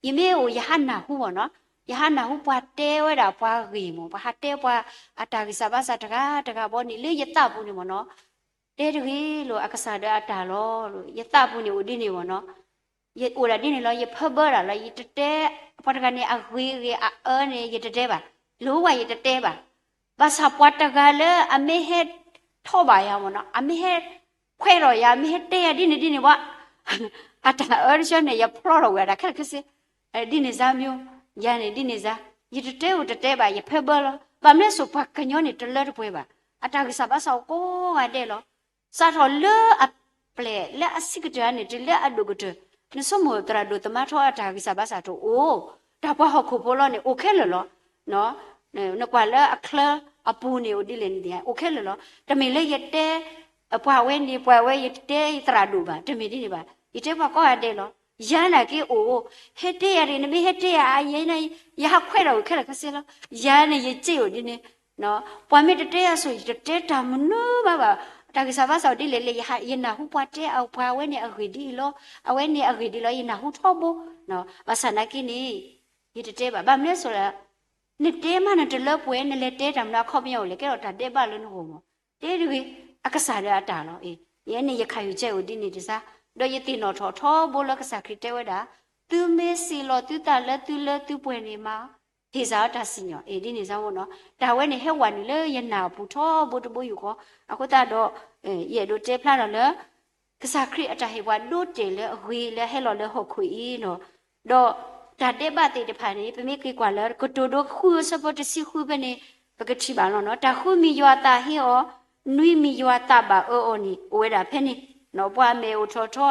ယမ့ၢ်အိၣ်ယဟးနၢ်ဟူမ့ၢ်နီၤ, ယဟးနၢ်ဟူပှၤတဲဝဲဒၣ်ပှၤဂ့ၢ်မ့ၢ် ပှၤဟးတဲပှၤအတၢ်ဂံၢ်စၢ်ဘါစၢ်တဂၤတဂၤဘီန့ၣ် လၢယသးပူၤန့ၣ်မ့ၢ်နီၤ, တဲတဂ့ၤလိာ်အကစၢ်ဒီးအတၢ်လီၤ. ယသးပူၤန့ၣ်အိၣ်ဒ်န့ၣ်မ့ၢ်နီၤ, ယအိၣ်ဒၣ်ဒ်န့ၣ်လီၤ. ယဖဲဘၢဒၣ်လီၤ. ယတတဲ ပှၤတဂၤန့ၣ် အဂ့ၤဂ့ၤအအၢန့ၣ် ယတတဲဘၣ်, လိၣ်ဝဲယတတဲဘၣ်. ဘၣ်ဆၣ်ပှၤတဂၤလၢအမ့ၢ်ဟဲထီၣ်ဘၣ်ယၤမ့ၢ်နီၤ, အမ့ၢ်ဟဲခွဲးထီၣ်ယၤ အမ့ၢ်ဟဲတဲယၤဒ်န့ၣ်ဒ်န့ၣ်ဝဲ အတၢ်အၢတဆၢန့ၣ် ယဖျီထီၣ်ဝဲဒၣ်ခဲလၢာ်ခဲဆ့, ဒ်န့ၣ်စါမ့ၢ် ယၤန့ၣ်ဒ်န့ၣ်စါ, ယတတဲအိၣ်တတဲဘၣ် ယဖဲဘၢလီၤ. ဘၣ်မနုၤစိၤပှၤကညီန့ၣ်တလၢတပှဲၤဘၣ်, အတၢ်ဂံၢ်စၢ်ဘါစၢ်အိၣ်ကိးဂၤဒဲးလီၤ. စးထီၣ်လၢအပျဲၢ်လၢအဆံးကတၢၢ်န့ၣ် တုၤလၢအဒိၣ်ကတၢၢ်, နဆိကမိၣ်သရၣ်ဒိၣ်သမါထီအတၢ်ဂံၢ်စၢ်ဘါစၢ်တအိၣ်, တၢ်ပှၤဟီၣ်ခိၣ်ဖိလီၤန့ၣ် အိၣ်ခဲလၢာ်လီၤ. နကွၢ်လၢအချၢ အပူၤန့ၣ်အိၣ်ဒ်လဲၣ်န့ၣ် အိၣ်ခဲလၢာ်လီၤ. တမ့ၢ်လၢယတဲ ပှၤဝဲန့ၣ် ပှၤဝဲယတဲယသရၣ်ဒိၣ်ဘၣ်, တမ့ၢ်ဒ်န့ၣ်ဘၣ်. ယတဲပှၤကိးဂၤဒဲးလီၤ. ယၤန့ၣ်က့အိၣ်, ဟဲတဲယၤဒ် နမ့ၢ်ဟဲတဲယၤ ယဟးခွဲးထီၣ်အိၣ်ခဲလၢာ်ခဲဆ့လီၤ. ယၤန့ၣ်ယစ့အိၣ်ဒ်န့ၣ် ပှၤမ့ၢ်တတဲယၤဆိ ယတတဲတၢ်မနုၤဘၣ်ဘၣ်. တၢ်ဂံၢ်စၢ်ဘါစၢ်အိၣ်ဒ်လဲၣ်လဲၣ် ယနၢ်ဟူပှၤတဲအပှၤဝဲန့ၣ်အဂ့ၢ်ဒ်အံၤလီၤ, အဝဲန့ၣ်အဂ့ၢ်ဒ်လီၤ ယနၢ်ဟူထီဘိ. ဘၣ်ဆၣ်နာ်က့န့ၣ် ယတတဲဘၣ်. ဘၣ်မနုၤလဲၣ်, နတဲမးနတလၢပှဲၤ နလဲၤတဲတၢ်မနုၤအခီပညီအိၣ်လဲၣ်, ကဲထီၣ်တၢ်ဒဲးဘးလၢနဂီၢ်မး. တဲတဂ့ၤ, အကစၢ်ဒီးအတၢ်လီၤ. ယဲန့ၣ်ယခးယုၢ်ကဲအိၣ်ဒ်န့ၣ်တစၢ်, ဒီးယသ့ၣ်နီၣ်ထီၣ်ထီဘိလၢကစၢ်ခရံာ်တဲဝဲဒၣ်, သုမ့ၢ်စံးလီၤသုသးလၢသုလၢသုပှဲၤန့ၣ်မး ဟ့ၣ်စၢ်အီၤတၢ်စံၣ်ညီၣ် အ့ၣ်ဒ်န့ၣ်စၢ်မ့ၢ်နီၤ. တၢ်ဝဲန့ၣ်ဟဲဝဲနုာ်လၢယနၢ်အပူၤထီဘိတဘိယူၢ်ဃီ, အဃိသတးဒီး ယအဲၣ်ဒိးတဲဖျါထီၣ်လၢ ကစၢ်ခရံာ်အတၢ်ဟ့ၣ်ပှၤဒိတဲာ်လၢအဂ့ၤလၢဟဲလီၤလၢဟီၣ်ခိၣ်အံၤနီၤ, ဒီးတၢ်ဒဲးဘးသ့ၣ်တဖၣ်န့ၣ် ပမ့ၢ်က့ၤကွၢ်လၢကတိၤဒိဃုအဆၢဖိတဆံဃုဖဲန့ၣ် ပကထံၣ်ဘၣ်လီၤနီၤ. တၢ်ဃုမံၤယွၤအသးဟ့အီၤ, နွံမံၤယွၤအသးဘၣ်အၢအီၤန့ၣ် အိၣ်ဝဲဒၣ်ဖဲန့ၣ်နီၤ. ပှၤမဲာ်အိၣ်ထီၣ်ထီ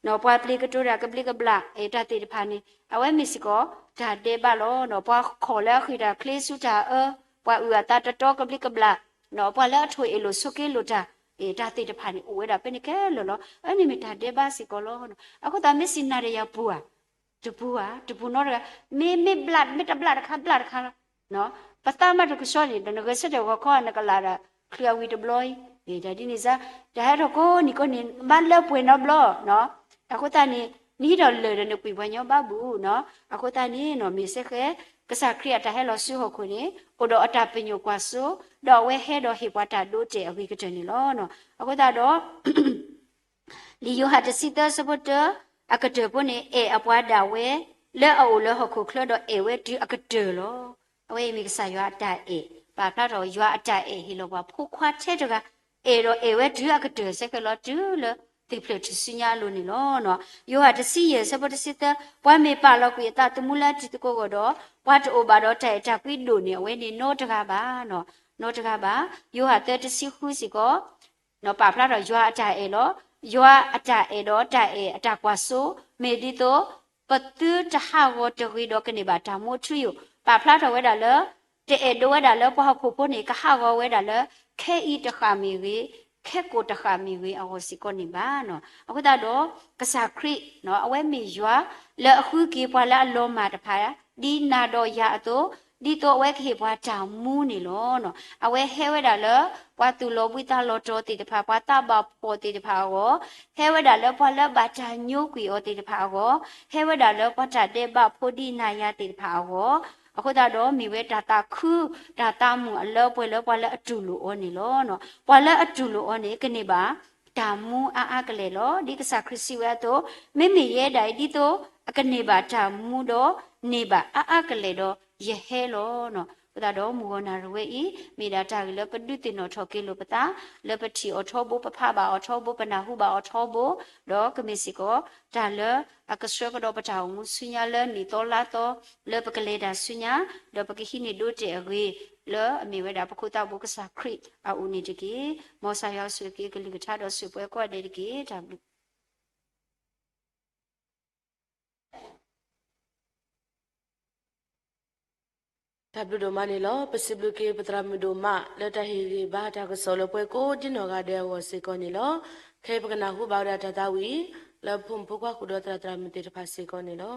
ဧါ, ပှၤပျ့ၤကတိၤတၢ်ကဘျံးကဘျၣ် တၢ်သ့ၣ်တဖၣ်န့ၣ် အဝဲမ့ၢ်စ့ၢ်ကီး တၢ်ဒဲးဘးလီၤနီၤ. ပှၤခိးလၢအဃံတၢ်ချ့ဆူတၢ်အၢ, ပှၤအုၣ်အသးတတီကဘျံးကဘျၣ် ပှၤလၢအထိၣ်အ့ၣ်လိာ်ဆိးက့လိာ်တၢ် တၢ်သ့ၣ်တဖၣ်န့ၣ် အိၣ်ဝဲဒၣ်ဖဲန့ၣ်ခဲလၢာ်လီၤ. အဝဲန့ၣ်မ့ၢ်တၢ်ဒဲးဘးစ့ၢ်ကီးလီၤ. အဃိသတးမ့ၢ်စံးနၤဒီးယၤပူၤဧါ, တပူၤဧါ, တပူၤနီတဂၤ, မ့ၢ် မ့ၢ်ဘျး မ့ၢ်တဘျးတခါ ဘျးတခါလီၤ. ပသးမးတကဆှီန့ၣ် ဒီးနဂဲၤဆၢထၢၣ်ဂီၤခီ နကလၢ်ဒီး ချုးအဝံၤတဘျီအံၤ, တၢ်ဒ်န့ၣ်စၢ်, တၢ်ဟဲထီၣ်ကိးနံၤကိးနံၤ ဘၣ်လၢပှဲၤနီတဘျီနီၤ. အဃိသတးန့ၣ် နဟံးထီၣ်လၢာ်ဒီးနကွံာ်ပှၤညီဘါဘူၣ်နီၤ. အဃိသတးန့ၣ်နီၤ မ့ၢ်စ့ၢ်ကီး ကစၢ်ခရံာ်အတၢ်ဟဲလီၤဆူဟီၣ်ခိၣ်န့ၣ် အိၣ်ဒီးအတၢ်ပညိၣ်ကွၢ်စိ, ဒီးအဝဲဟဲဒီးဟ့ၣ်ပှၤတၢ်ဒိတဲာ်အဂ့ၤကတၢၢ်န့ၣ်လီၤ. အဃိသတးဒီး လံာ်ယိၤဟၣ်တဆံသၢဆၢဖိတၢ အကတၢၢ်ဖိန့ၣ် အဲၣ်အပှၤဒၣ်ဝဲ လၢအအိၣ်လၢဟီၣ်ခိၣ်ချၢဒီးအဲၣ်ဝဲတုၤအကတၢၢ်လီၤ. အဝဲအံၤမ့ၢ်ကစၢ်ယွၤအတၢ်အဲၣ်, ပာ်ဖျါထီၣ်ယွၤအတၢ်အဲၣ်ဟ့ၣ်လီၤပှၤဖိခွါထဲတဂၤ, အဲၣ်ဒီးအဲၣ်ဝဲတုၤအကတၢၢ်စ့ၢ်ကီးလီၤ တုၤလၢသ့ၣ်ဖျၢၣ်ထူၣ်စုညါအလိၤန့ၣ်လီၤ. ယိၤဟၣ်တဆံယဲၢ်ဆၢဖိတဆံသၢ, ပှၤမ့ၢ်ပာ်လီၤကွံာ်အသးသမူလၢအတံၤသကိးအဂီၢ်ဒီး ပှၤတအိၣ်ဘၣ်ဒီးတၢ်အဲၣ်တၢ်ကွံဒိၣ်န့ၢ်အဝဲန့ၣ်နီတဂၤဘၣ်, နီတဂၤဘၣ်. ယိၤဟၣ်သၢတဆံဃုစ့ၢ်ကီး ပာ်ဖျါထီၣ်ယွၤအတၢ်အဲၣ်လီၤ. ယွၤအတၢ်အဲၣ်ဒီးတၢ်အဲၣ်အတၢ်ကွၢ်စိ မ့ၢ်ဒ်သိး ပသုတဟးဂီၤတဂ့ၤဒီးကန့ၢ်ဘၣ်တၢ်မူအထူအယိာ်, ပာ်ဖျါထီၣ်ဝဲဒၣ်လၢ တအဲၣ်ဒိးဝဲဒၣ်လၢပှၤဟီၣ်ခိၣ်ဖိန့ၣ် ကဟးဂီၤဝဲဒၣ်လၢ ခဲအံၤတဃၣ်မ့ၢ်ဂ့ၤ, ခဲကိာ်တဃၣ်မ့ၢ်ဂ့ၤအဂီၢ်စ့ၢ်ကီးန့ၣ်ဘၣ်. အဃိသတးဒီး ကစၢ်ခရံာ် အဝဲမ့ၢ်ယွၤ လၢအဃုက့ၤပှၤလၢအလီၤမၢ်တဖၣ် ဒ်နၤဒီးယၤအသိး, ဒ်သိးအဝဲကဟ့ၣ်ပှၤတၢ်မူန့ၣ်လီၤ. အဝဲဟဲဝဲဒၣ်လၢ ပှၤသူၣ်လီၤဘှံးသးလီၤတီၤသ့ၣ်တဖၣ်, ပှၤသးဘၣ်ဖှီၣ်သ့ၣ်တဖၣ်အဂီၢ်, ဟဲဝဲဒၣ်လၢပှၤလၢဘၣ်တၢ်ညိကွံာ်အီၤသ့ၣ်တဖၣ်အဂီၢ်, ဟဲဝဲဒၣ်လၢပှၤတၢ်ဒဲးဘးဖိဒံးနၤယၤသ့ၣ်တဖၣ်အဂီၢ်, အဃိသတးဒီးမ့ၢ်ဝဲတၢ်သးခု တၢ်သးမုာ်အလၢပှဲၤလၢပှၤလၢအတူၢ်လိာ်အီၤန့ၣ်လီၤ. ပှၤလၢအတူၢ်လိာ်အီၤန့ၣ် ကန့ၢ်ဘၣ် တၢ်မူအါအါကလဲာ်လီၤ. ဒ်ကစၢ်ခရံာ်စံးဝဲအသိး, မ့မ့ၢ်ယဲဒၣ်အံၤ ဒ်သိးအကန့ၢ်ဘၣ်တၢ်မူဒီးန့ၢ်ဘၣ်အါအါကလဲာ်ဒီး ယဟဲလီၤ. အဃိသတးဒီးမုၢ်ဂီၤနၣ်ရံၣ်ဝဲအံၤ မ့ၢ်ဒၣ်တၢ်ဂ့ၢ်လၢပဒုးသ့ၣ်နီၣ်ထီၣ်က့ၤလိာ်ပသး, လၢပထံၣ်အီၤထီဘိ, ပဖးဘၣ်အီၤထီဘိ, ပနၢ်ဟူဘၣ်အီၤထီဘိ, ဒီးကမ့ၢ်စ့ၢ်ကီး တၢ်လၢအကဆှၢကဒီးပတၢ်အိၣ်မူဆူညါလၢနံၣ်သီလါသီ, လၢပကလဲၤတၢ်ဆူညါ, ဒီးပကဟံးန့ၢ်ဒိတဲာ်အဂ့ၢ် လၢအမ့ၢ်ဝဲဒၣ်ပခိၣ်သးဘိကစၢ်ခရံာ်အအိၣ်န့ၣ်တက့ၢ်. မ်ကစၢ်ယွၤဆိၣ်ဂ့ၤကလုၢ်ကထါဒီးဆိၣ်ဂ့ၤပှၤကိးဂၤဒဲးတက့ၢ်. တၢ်ဘျုး တၢ်ဘျုးဒိၣ်မးန့ၣ်လီၤ. ပစံးဘျုးက့ၤပသရၣ်မုၣ်ဒိၣ်မး လၢတၢ်ဟ့ၣ်ဂံၢ်ဘါတၢ်ကစီၣ်လၢပှၤကိးဒ်နီၢ်ဂၤဒဲးအဂီၢ်စ့ၢ်ကီးန့ၣ်လီၤ. ခဲအံၤပကနၢ်ဟူဘၣ်ဝဲဒၣ်တၢ်သးဝံၣ် လၢဖိမုၣ်ဖိခွါဃုာ်ဒီးသရၣ်သရၣ်မုၣ်သ့ၣ်တဖၣ်စ့ၢ်ကီးန့ၣ်လီၤ.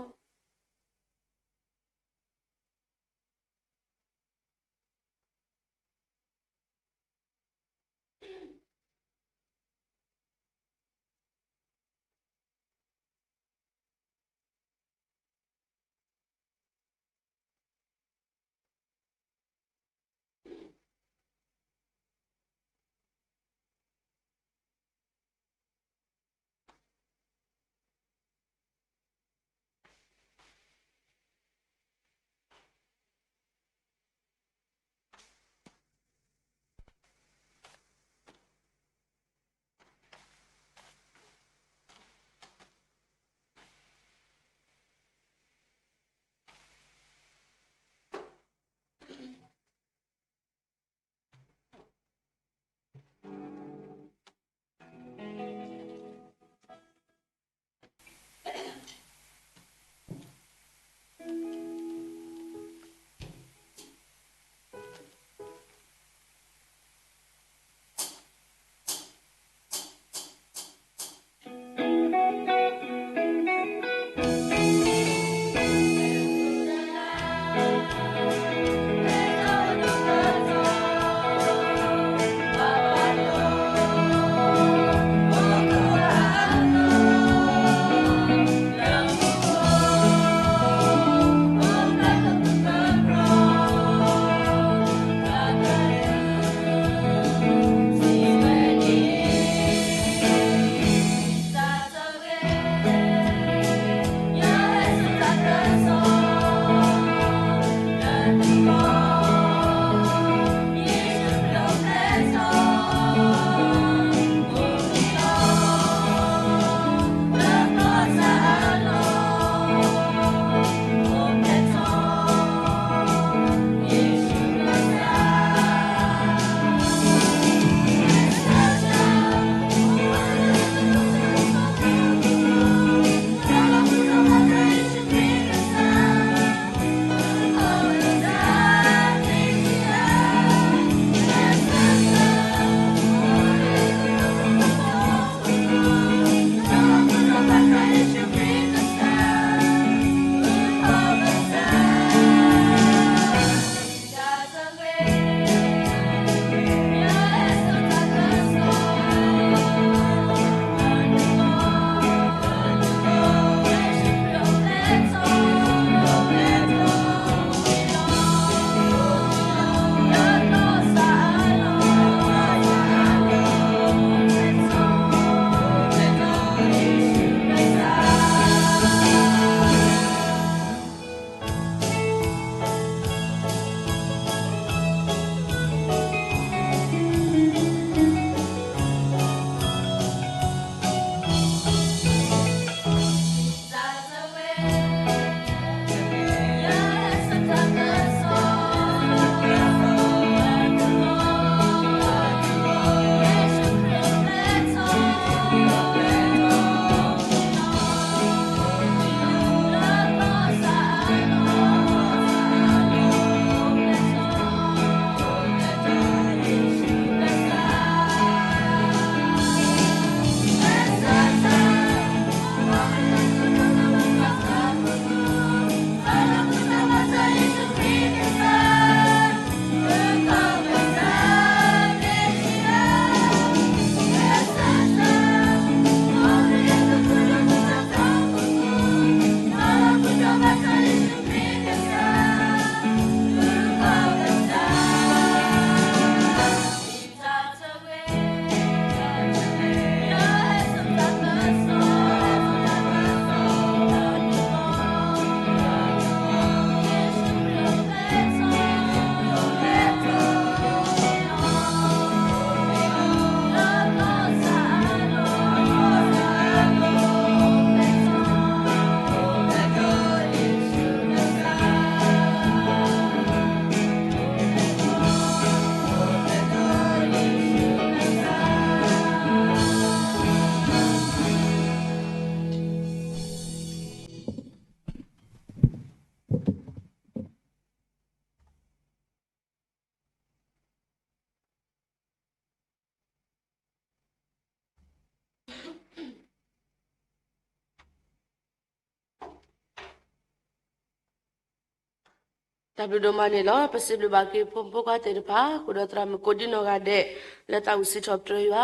တၢ်ဘျုးဒိၣ်မးန့ၣ်လီၤ. ပစံးဘျုးဘၣ်က့ၤဖိမုၣ်ဖိခွါသ့ၣ်တဖၣ် ဃုာ်ဒီးသရၣ်မုၣ်ကိးဒံနီၢ်ဂၤဒဲး လၢသးဝံၣ်စံးထီၣ်ပတြၢၤယွ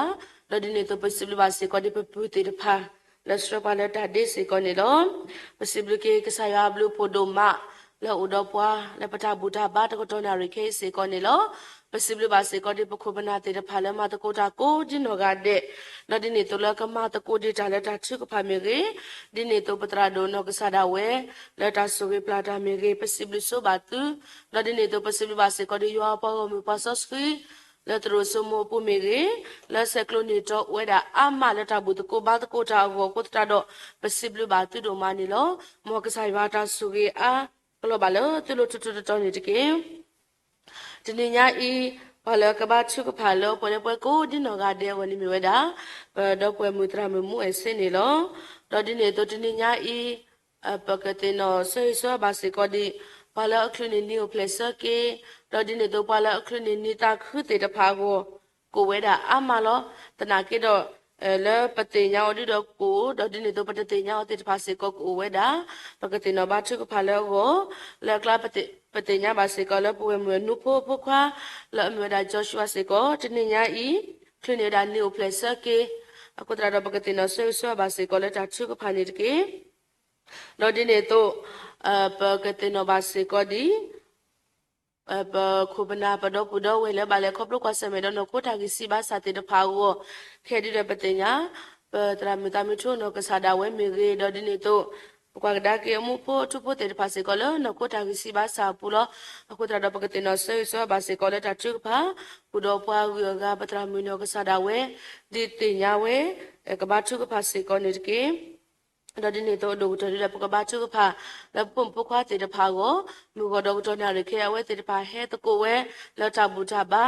ၤ, ဒီးဒ်န့ၣ်အသိးပစံးဘျုးဘၣ်စ့ၢ်ကီးဒ်ပပုၢ်သ့ၣ်တဖၣ် လၢဆှၢပှၤလၢတၢ်ဒ့စ့ၢ်ကီးန့ၣ်လီၤ. ပစံးဘျုးက့ၤကစၢ်ယွၤအဘျုးအဖှိၣ်ဒိၣ်မး လၢအိၣ်ဒီးပှၤ လၢပတၢ်ဘူၣ်တၢ်ဘါတကတီၢ်နၣ်ရံၣ်ခဲအံၤစ့ၢ်ကီးန့ၣ်လီၤ. ပစံးဘျုးဘၣ်စ့ၢ်ကီးဒ်ပခိၣ်ပနၢ်သ့ၣ်တဖၣ်လၢမၤသကိးတၢ်ကိးဒံနီၢ်ဂၤဒဲး, ဒီးဒ်န့ၣ်အသိးလၢကမၤသကိးဒံးတၢ်လၢတၢ်ထုကဖၣ်မ့ၢ်ဂ့ၤ, ဒ်န့ၣ်အသိးပသရၣ်ဒိၣ်နီၢ်ကစၢ်ဒၣ်ဝဲ လၢတၢ်ဆိၣ်ဂ့ၤပျၢ်တၢ်မ့ၢ်ဂ့ၤ, ပစံးဘျုးဆိဘၣ်သု, ဒီးဒ်န့ၣ်အသိးပစံးဘျုးဘၣ်စ့ၢ်ကီးဒ်ယွၤအပှၤဂီၢ်မုၢ်ပှၤစီဆှံ လၢသရိာ်စိမိၤအပူၤမ့ၢ်ဂ့ၤ, လၢဆဲးကျိးန့ၢ်တီအိၣ်ဝဲဒၣ်အါမးလၢတၢ်ဘူၣ်သကိးဘါသကိးတၢ်အဂီၢ် အဃိသတးဒီး ပစံးဘျုးဘၣ်သုဒိၣ်မးန့ၣ်လီၤ. မ်ကစၢ်ယွၤတၢ်ဆိၣ်ဂ့ၤအါကလီၤဘၣ်လၢသုလိၤထူးထူးတီၤတီၤန့ၣ်တက့ၢ်. တနံၤညါအံၤ ပှၤလၢကဘါထုကဖၣ်လၢပှဲၤလၢပှဲၤကိးဒံနီၢ်ဂၤဒဲးအဂီၢ်န့ၣ်မ့ၢ်ဝဲဒၣ် ပဒီပုၢ်ဝဲၢ်မုၣ်သရၣ်မုၣ်မူအဲၣ်စ့န့ၣ်လီၤ. ဒီးဒ်န့ၣ်အသိးတနံၤညါအံၤ ပကသ့ၣ်နီၣ်ဆၢဂ့ၤဆၢဝါဘၣ်စ့ၢ်ကီးဒံး ပှၤလၢအချုးန့ၢ်နံၤအိၣ်ဖျဲၣ်ဆၢက့ၤ, ဒီးဒ်န့ၣ်အသိးပှၤလၢအချုးန့ၢ်နံၤသးခုသ့ၣ်တဖၣ်အဂီၢ် ကအိၣ်ဝဲဒၣ်အါမးလီၤ. သနာ်က့ဒီး လၢပသ့ၣ်ညါအီၤဒ်ဒီးကအိၣ်, ဒီးဒ်န့ၣ်အသိးပတသ့ၣ်ညါအီၤသ့ၣ်တဖၣ်စ့ၢ်ကီးကအိၣ်ဝဲဒၣ်, ပကသ့ၣ်နီၣ်ဘါထုကဖၣ်လၢအဂီၢ်, လၢအကျါ ပသ့ၣ်ညါဘၣ်စ့ၢ်ကီးလၢပဝဲၢ်မုၣ်အနူဖိအဖိခွါ လၢအမ့ၢ်ဝဲဒၣ် Joshua စ့ၢ်ကီး တနံၤညါအံၤ ချုးန့ၢ်ဝဲဒၣ်နံၤအိၣ်ဖျဲၣ်ဆၢက့ၤ, အဃိသတးဒီးပကသ့ၣ်နီၣ်ဆၢဂ့ၤဆၢဝါဘၣ်စ့ၢ်ကီးလၢတၢ်ထုကဖၣ်န့ၣ်တက့ၢ်. ဒီးဒ်န့ၣ်အသိး ပကသ့ၣ်နီၣ်ဘၣ်စ့ၢ်ကီးဒ် ပခိၣ်ပနၢ်ပဒီပုၢ်ဒီဝဲၢ်လၢဘၣ်လဲၤခီဖျိကွၢ်ဆၢၣ်မဲာ်ဒီးနီၢ်ခိတၢ်ဂံၢ်စၢ်ဘါစၢ်သ့ၣ်တဖၣ်အဂီၢ်, ခဲဒုဒီးပသ့ၣ်ညါ ပသရၣ်မုၣ်သးမုၣ်ထူနီၢ်ကစၢ်ဒၣ်ဝဲမ့ၢ်ဂ့ၤ, ဒီးဒ်န့ၣ်အသိး ပကွၢ်ကဒါက့ၤအမူဖိအထူဖိသ့ၣ်တဖၣ်စ့ၢ်ကီးလၢနီၢ်ခိတၢ်ဂံၢ်စၢ်ဘါစၢ်အပူၤလီၤ. အဃိသတးဒီးပကသ့ၣ်နီၣ်ဆၢဂ့ၤဆၢဝါဘၣ်စ့ၢ်ကီးလၢတၢ်ထုကဖၣ် ဃုာ်ဒီးပှၤဂုၤအဂၤ ပသရၣ်မုၣ်နီၢ်ကစၢ်ဒၣ်ဝဲ ဒ်သ့ၣ်ညါဝဲ ကဘါထုကဖၣ်စ့ၢ်ကီးန့ၣ်တက့ၢ်. ဒီးဒ်န့ၣ်အသိးအဒိၣ်ကတၢၢ်ဒုဒီးပကဘါထုကဖၣ် လၢပဖိမုၣ်ဖိခွါသ့ၣ်တဖၣ်အဂီၢ်, မုၢ်ဂီၤဒီးကတီၢ်နၣ်ရံၣ်ခဲအံၤ အဝဲသ့ၣ်တဖၣ်ဟဲသကိးဝဲ လၢတၢ်ဘူၣ်တၢ်ဘါ,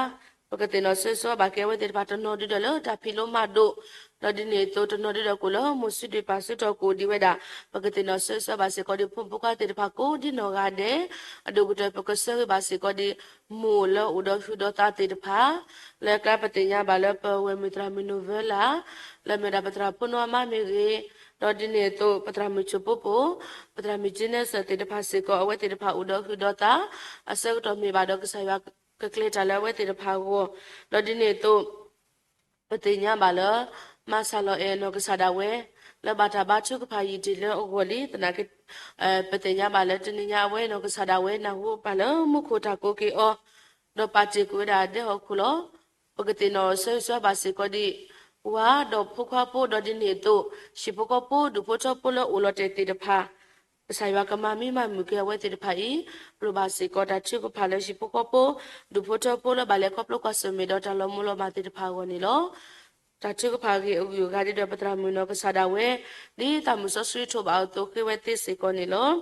ပကသ့ၣ်နီၣ်ဆၢဂ့ၤဆၢဝါဘၣ်က့ၤအဝဲသ့ၣ်တဖၣ်တနီၤဒုဒီးလၢတၢ်ဖံးလိမၤဒိး, ဒီးဒ်န့ၣ်အသိးတနီၤဒုဒီးကအိၣ်လၢ မိၢ်စုဒုၣ်ပၢ်စုတီၢ်ကအိၣ်ဒံးဝဲဒၣ်, ပကသ့ၣ်နီၣ်ဆၢဂ့ၤဆၢဝါဘၣ်စ့ၢ်ကီးဒ်ဖိမုၣ်ဖိခွါသ့ၣ်တဖၣ်ကိးဒ်နီၢ်ဂၤဒဲး, အဒိၣ်ကတၢၢ်ပကဆၢဂ့ၤဘၣ်စ့ၢ်ကီးဒ် မိၢ်လၢအိၣ်ဒီးဟုးဒီးသးသ့ၣ်တဖၣ်, လၢအကျါပသ့ၣ်ညါဘၣ်လၢပဝဲၢ်မုၣ်သရၣ်မုၣ်နိၣ်ဝဲလၢ် လၢအမ့ၢ်ဝဲဒၣ်ပသရၣ်ဖိနီအမါမ့ၢ်ဂ့ၤ, ဒီးဒ်န့ၣ်အသိး ပသရၣ်မုၣ်ဆိၣ်ပိပိ, ပသရၣ်မုၣ်ကၠ့နဲစၢၣ်သ့ၣ်တဖၣ်စ့ၢ်ကီး အဝဲသ့ၣ်တဖၣ်အိၣ်ဒီးဟုးဒီးသး, အဆၢကတီၢ်မ့ၢ်ဘၣ်ဒီးကစၢ်ယွၤကကျဲၤတၢ်လၢအဝဲသ့ၣ်တဖၣ်အဂီၢ်, ဒီးဒ်န့ၣ်အသိး ပသ့ၣ်ညါဘၣ်လၢ မၤစၢ်လီၤအဲၣ်နီၢ်ကစၢ်ဒၣ်ဝဲ လၢဘၣ်တၢ်ဘါထုကဖၣ်ယံာ်တ့ၢ်လၢအဂီၢ်လံ, သနာ်က့ ပသ့ၣ်ညါဘၣ်လၢတနံၤညါအဝဲနီၢ်ကစၢ်ဒၣ်ဝဲနၢ်ဟူပၢ်လၢမူခိၣ်တၢ်ကိးက့ၤအီၤ, ဒီးပာ်တ့ၢ်ကွံာ်ဝဲဒၣ်ဒဲဟီၣ်ခိၣ်လီၤ. ပကသ့ၣ်နီၣ်ဆၢဂ့ၤဆၢဝါဘၣ်စ့ၢ်ကီးဒ် ဝၤဒီးဖိခွါဖိဒီးဒ်န့ၣ်အသိး ဟံၣ်ဖိဃီဖိဒူၣ်ဖိထၢဖိလၢအိၣ်လီၤတဲာ်သ့ၣ်တဖၣ် ကစၢ်ယွၤကမၤမံမၤမုာ်က့ၤအဝဲသ့ၣ်တဖၣ်အံၤ, ပျိာ်ဘၣ်စ့ၢ်ကီးတၢ်ထုကဖၣ်လၢဟံၣ်ဖိဃီဖိ ဒူၣ်ဖိထၢဖိလၢဘၣ်လဲၤခီဖျိကွၢ်ဆၢၣ်မဲာ်ဒီးတၢ်လီၤမူလီၤမၢ်သ့ၣ်တဖၣ်အဂီၢ်န့ၣ်လီၤ. တၢ်ထုကဖၣ်ဂ့ၢ်အဂုၤအဂၤဒ်ဒီးပသရၣ်မုၣ်နီၢ်ကစၢ်ဒၣ်ဝဲ ဒ်သးမုၢ်စီဆှံထိးဘၣ်အသိးဃ့ဝဲသ့စ့ၢ်ကီးန့ၣ်လီၤ.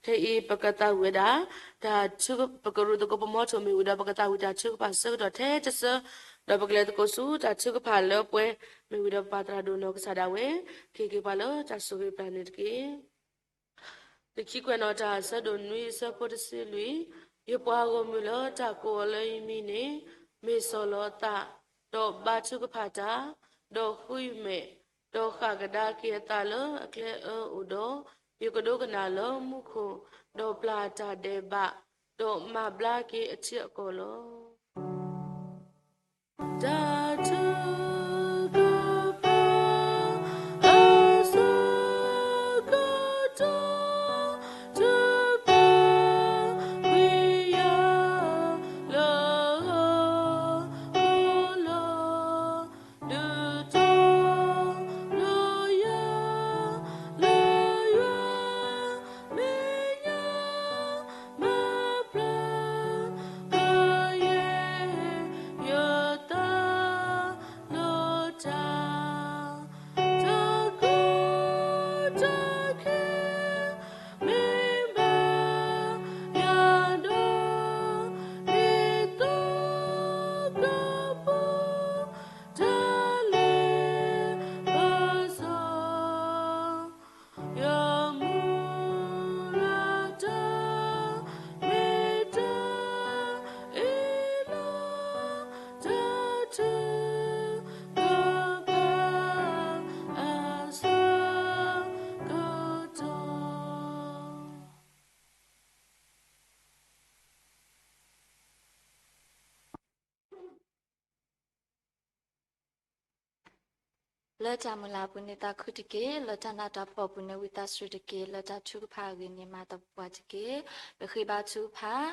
ခဲအံၤပကသးဝံၣ်ဝဲဒၣ် တၢ်ထုက ပကရူၢ်သကိးပမီထိၣ်မ့ၢ်ဝံၤဒီး ပကသးဝံၣ်တၢ်ထုကဖၣ်ဆၢကတီၢ်ထဲတဆၢ, ဒီးပကလဲၤသကိးဆူတၢ်ထုကဖၣ်လၢပှဲၤမ့ၢ်ဝံၤဒီး ပပၢ်သရၣ်ဒိၣ်နီၢ်ကစၢ်ဒၣ်ဝဲ ကဟ့ၣ်က့ၤပှၤလၢတၢ်ဆိၣ်ဂ့ၤပျၢ်န့ၣ်တက့ၢ်. လၢခံကွဲးနီၣ်တၢ်အဆၢဒိၣ်နွံအဆၢဖိတဆံလွံၢ်, ယပှၤဂီၢ်မုၢ်လၢတၢ်ကိးအီၤလၢယမံၤန့ၣ် မ့ၢ်စီၢ်လီၤအသး, ဒီးဘါထုကဖၣ်တၢ်, ဒီးဃုမဲာ်, ဒီးဃၣ်ကဒါက့ၤအသးလၢအကျဲအၢအိၣ်ဒီး, ယကဒိကနၣ်လၢမူခိၣ်, ဒီးပျၢ်တၢ်ဒဲးဘး, ဒီးမၤဘျါက့ၤအထံအကီၢ်လီၤ. တၢ်ထုကဖၣ်အဆၢကတီၢ် တပျၢ်ကွံာ်ယၤလၢဟီၣ်ခိၣ်လီၤ. ဒုးတီလၢယၤ လၢယွၤမဲာ်ညါ မၤပျၢ်ကယဲၢ်ယသး လၢတၢ်မုၢ်လၢ်အပူၤန့ၣ်သးခုတက့ၢ်, လၢတၢ်နးတၢ်ဖှီၣ်အပူၤန့ၣ်ဝံသးစူၤတက့ၢ်, လၢတၢ်ထုကဖၣ်အဂ့ၢ်န့ၣ်မၤသပှၢ်တက့ၢ်. ပဃ့ဘါထုကဖၣ်.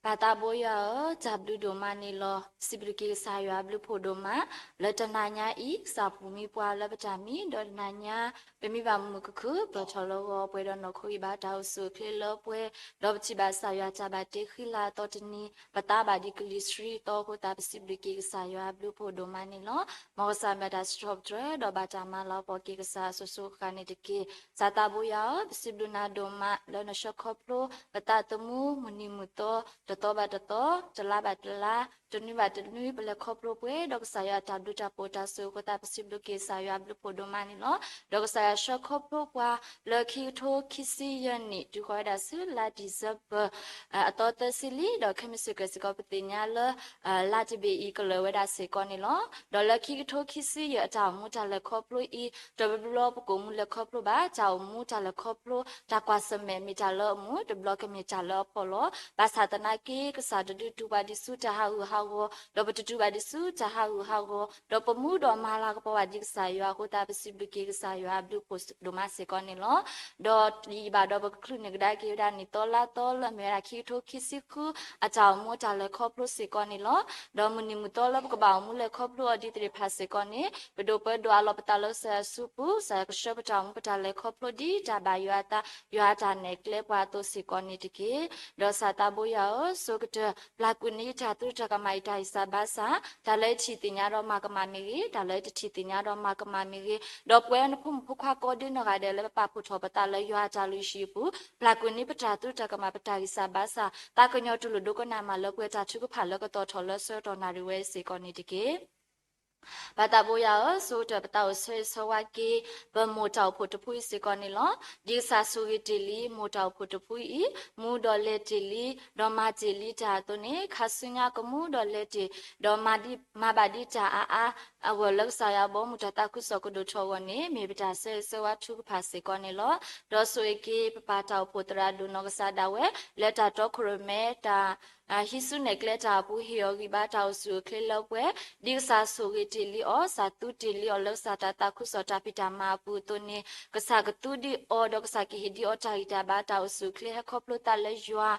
ပၢ်သးဘိယွၤဧၢ, တၢ်ဘျုးဒိၣ်မးန့ၣ်လီၤ. စံးဘျုးက့ၤကစၢ်ယွၤအဘျုးဖှိၣ်ဒိၣ်မး, လၢတနၤညါအံၤ ကစၢ်ပူၤမံပှၤလၢပတၢ်မံ, ဒီးတနၤညါ ပမ့ၢ်ဘၣ်မုာ်မုာ်ခုၣ်ခုၣ် ပၢၢ်ထီၣ်လၢဂီၤ ပှဲၤဒီးနီၢ်ခိအံၤဘၣ်တၢ်အိၣ်ဆူၣ်အိၣ်ချ့လၢပှဲၤ, ဒီးပထံၣ်ဘၣ်ကစၢ်ယွၤတၢ်ဘၣ်တ့ဃံလၤအသီတနံၤ, ပသးဘၣ်ဒံးကလံၤဆှံသီအဃိသတး ပစံးဘျုးက့ၤကစၢ်ယွၤအဘျုးဖှိၣ်ဒိၣ်မးန့ၣ်လီၤ. မ်ကစၢ်မ့ၢ်တၢ်စံးထီၣ်ပတြၢၤ ဒီးဘၣ်တၢ်မၤလၤကပီၤက့ၤကစၢ်အစိၤစိၤအဃၣ်န့ၣ်တက့ၢ်. ကစၢ်သးဘိယွၤဧၢ, ပစံးဘျုးနၤဒိၣ်မး လၢနဆှၢခီဖျိ ပသးသမူ မုၢ်နံၤမုၢ်သီ တသီဘၣ်တသီ တလါဘၣ်တလါ တနွံဘၣ်တနွံ ပလဲၤခီဖျိပှဲၤဒီးကစၢ်ယွၤအတၢ်ဘျုးတၢ်ဖှိၣ်တၢ်ဆိၣ်ဂ့ၤအဃိသတး ပစံးဘျုးက့ၤကစၢ်ယွၤအဘျုးဖှိၣ်ဒိၣ်မးန့ၣ်လီၤ. ဒီးကစၢ်ယွၤဆှၢခီဖျိပှၤလၢခံကထိခံဆံယဲၢ်နံၣ် တုၤဃီၤဝဲဒၣ်ဆူလါဒံၣ်စ့ဘၢၣ် အသီသၢဆံလံ, ဒီးခဲမုၢ်ဆ့ၣ်ကဲၤစ့ၢ်ကီး ပသ့ၣ်ညါလၢ လါတဘ့ၣ်အံၤကလၢၤဝဲဒၣ်စ့ၢ်ကီးန့ၣ်လီၤ. ဒီးလၢခံကထိခံဆံယဲၢ်အတၢ်အိၣ်မူတၢ်လဲၤခီဖျိအံၤ တဘျီဘျီပကအိၣ်မူလဲၤခီဖျိဘၣ်, တၢ်အိၣ်မူတၢ်လဲၤခီဖျိ တၢ်ကွၢ်ဆၢၣ်မဲာ်မ့ၢ်တၢ်လၢအမုာ်, တဘျီကမ့ၢ်တၢ်လၢအဖှီၣ်လီၤ. ဘၣ်ဆၣ်သနာ်က့ ကစၢ်တဒုးတူၢ်ဘၣ်ဒံးဆူတၢ်ဟးဂူာ်ဟးဂီၤ, ဒီးပတတူၢ်ဘၣ်ဒံးဆူတၢ်ဟးဂူာ်ဟးဂီၤ, ဒီးပမူဒီးမၤလၤကပီၤဘၣ်ဒံးကစၢ်ယွၤအဃိသတး ပစံးဘျုးက့ၤကစၢ်ယွၤအဘျုးဖှိၣ်ဒိၣ်မးစ့ၢ်ကီးန့ၣ်လီၤ. ဒီးယံာ်ဘၣ်ဒီးပကချုးန့ၢ်ကဒါက့ၤဝဲဒၣ်နံၣ်သီလါသီလၢအမ့ၢ်ဝဲဒၣ်ခံကထိခံဆံဃု အတၢ်အိၣ်မူတၢ်လဲၤခီဖျိစ့ၢ်ကီးန့ၣ်လီၤ. ဒီးမုၢ်နံၤမုၢ်သီလၢပကဘၣ်အိၣ်မူလဲၤခီဖျိအီၤဒ်သ့ၣ်တဖၣ်စ့ၢ်ကီးန့ၣ် ပဒိးပၢဒိးအးလီၤပသးလၢကစၢ်ယွၤစုပူၤ, ကစၢ်ယွၤကဆှၢပတၢ်အိၣ်မူပတၢ်လဲၤခီဖျိဒ်တၢ်ဘၣ်ယွၤအသး ယွၤအတၢ်နဲၣ်ကျဲပှၤအသိးစ့ၢ်ကီးန့ၣ်တက့ၢ်. ဒီးကစၢ်သးဘိယွၤဧၢ, ဆိကတၢၢ် ပျၢ်ကွံာ်န့ၢ်ယတၢ်သူတၢ်ကမၣ် ယတၢ်ဂံၢ်စၢ်ဘါစၢ်, တၢ်လၢယထံၣ်သ့ၣ်ညါဒီးမၤကမၣ်မ့ၢ်ဂ့ၤ, တၢ်လၢယတထံၣ်သ့ၣ်ညါဒီးမၤကမၣ်မ့ၢ်ဂ့ၤ, ဒီးပဝဲနဖိမုၣ်ဖိခွါကိးဒ်နီၢ်ဂၤဒဲးလၢပပာ်ဖှိၣ်ထီၣ်ပသးလၢယွၤအတၢ်လုၢ်ဟံၣ်အပူၤ, ပျၢ်ကွံာ်န့ၢ်ပတၢ်သူတၢ်ကမၣ် ပတၢ်ဂံၢ်စၢ်ဘါစၢ်, သးကညီၤတူၢ်လိာ်ဒိကနၣ်မးလၢပှဲၤတၢ်ထုကဖၣ်လၢကသီၣ်ထီၣ်လၢဆၢကတီၢ်နၣ်ရံၣ်ဝဲစ့ၢ်ကီးန့ၣ်တက့ၢ်. ပၢ်သးဘိယွၤဧၢ, ဆိကတၢၢ်ပသးအိၣ်ဆၢဂ့ၤဆၢဝါက့ၤ ပမိၢ်တၢ်အိၣ်ဖှိၣ်တဖုအံၤစ့ၢ်ကီးန့ၣ်လီၤ. ဒ်ကစၢ်ဆိၣ်ဂ့ၤတ့ၢ်လံ မိၢ်တၢ်အိၣ်ဖှိၣ်တဖုအံၤ မူဒီးလဲၤတ့ၢ်လံ ဒီးမၤတ့ၢ်လံတၢ်အသိးန့ၣ် ခါဆူညါကမူဒီးလဲၤတ့ၢ် ဒီးမၤဘၣ်ဒ်တၢ်အါအါ အဂီၢ်လၢကစၢ်ယွၤအဘီအမုၢ်တၢ်သးခုကစီၣ်ကဒိၣ်ထီၣ်အဂီၢ်န့ၣ် မ့ၢ်ပတၢ်ဆၢဂ့ၤဆၢဝါထုကဖၣ်စ့ၢ်ကီးန့ၣ်လီၤ. ဒီးဆိၣ်ဂ့ၤက့ၤ ပပၢ်တၢ်အိၣ်ဖှိၣ်သရၣ်ဒိၣ်နီၢ်ကစၢ်ဒၣ်ဝဲ လၢတၢ်တီခိၣ်ရိၣ်မဲ တၢ် ဟံးစုနဲၣ်ကျဲတၢ်အပူၤ ဟ့ၣ်အီၤဂံၢ်ဘါတၢ်အိၣ်ဆူၣ်အိၣ်ချ့လၢပှဲၤ, ဒ်ကစၢ်ဆိၣ်ဂ့ၤတ့ၢ်လံအီၤ ကစၢ်သူတ့ၢ်လံအီၤလၢကစၢ်တၢ်သးခုကစီၣ်တၢ်ဖံးတၢ်မၤအပူၤအသိးန့ၣ် ကစၢ်ကသူဒံးအီၤ ဒီးကစၢ်ကဟ့ၣ်ဒံးအီၤတၢ်ဂံၢ်တၢ်ဘါတၢ်အိၣ်ဆူၣ်အိၣ်ချ့ ဟဲခီဖျိသးလၢယွၤ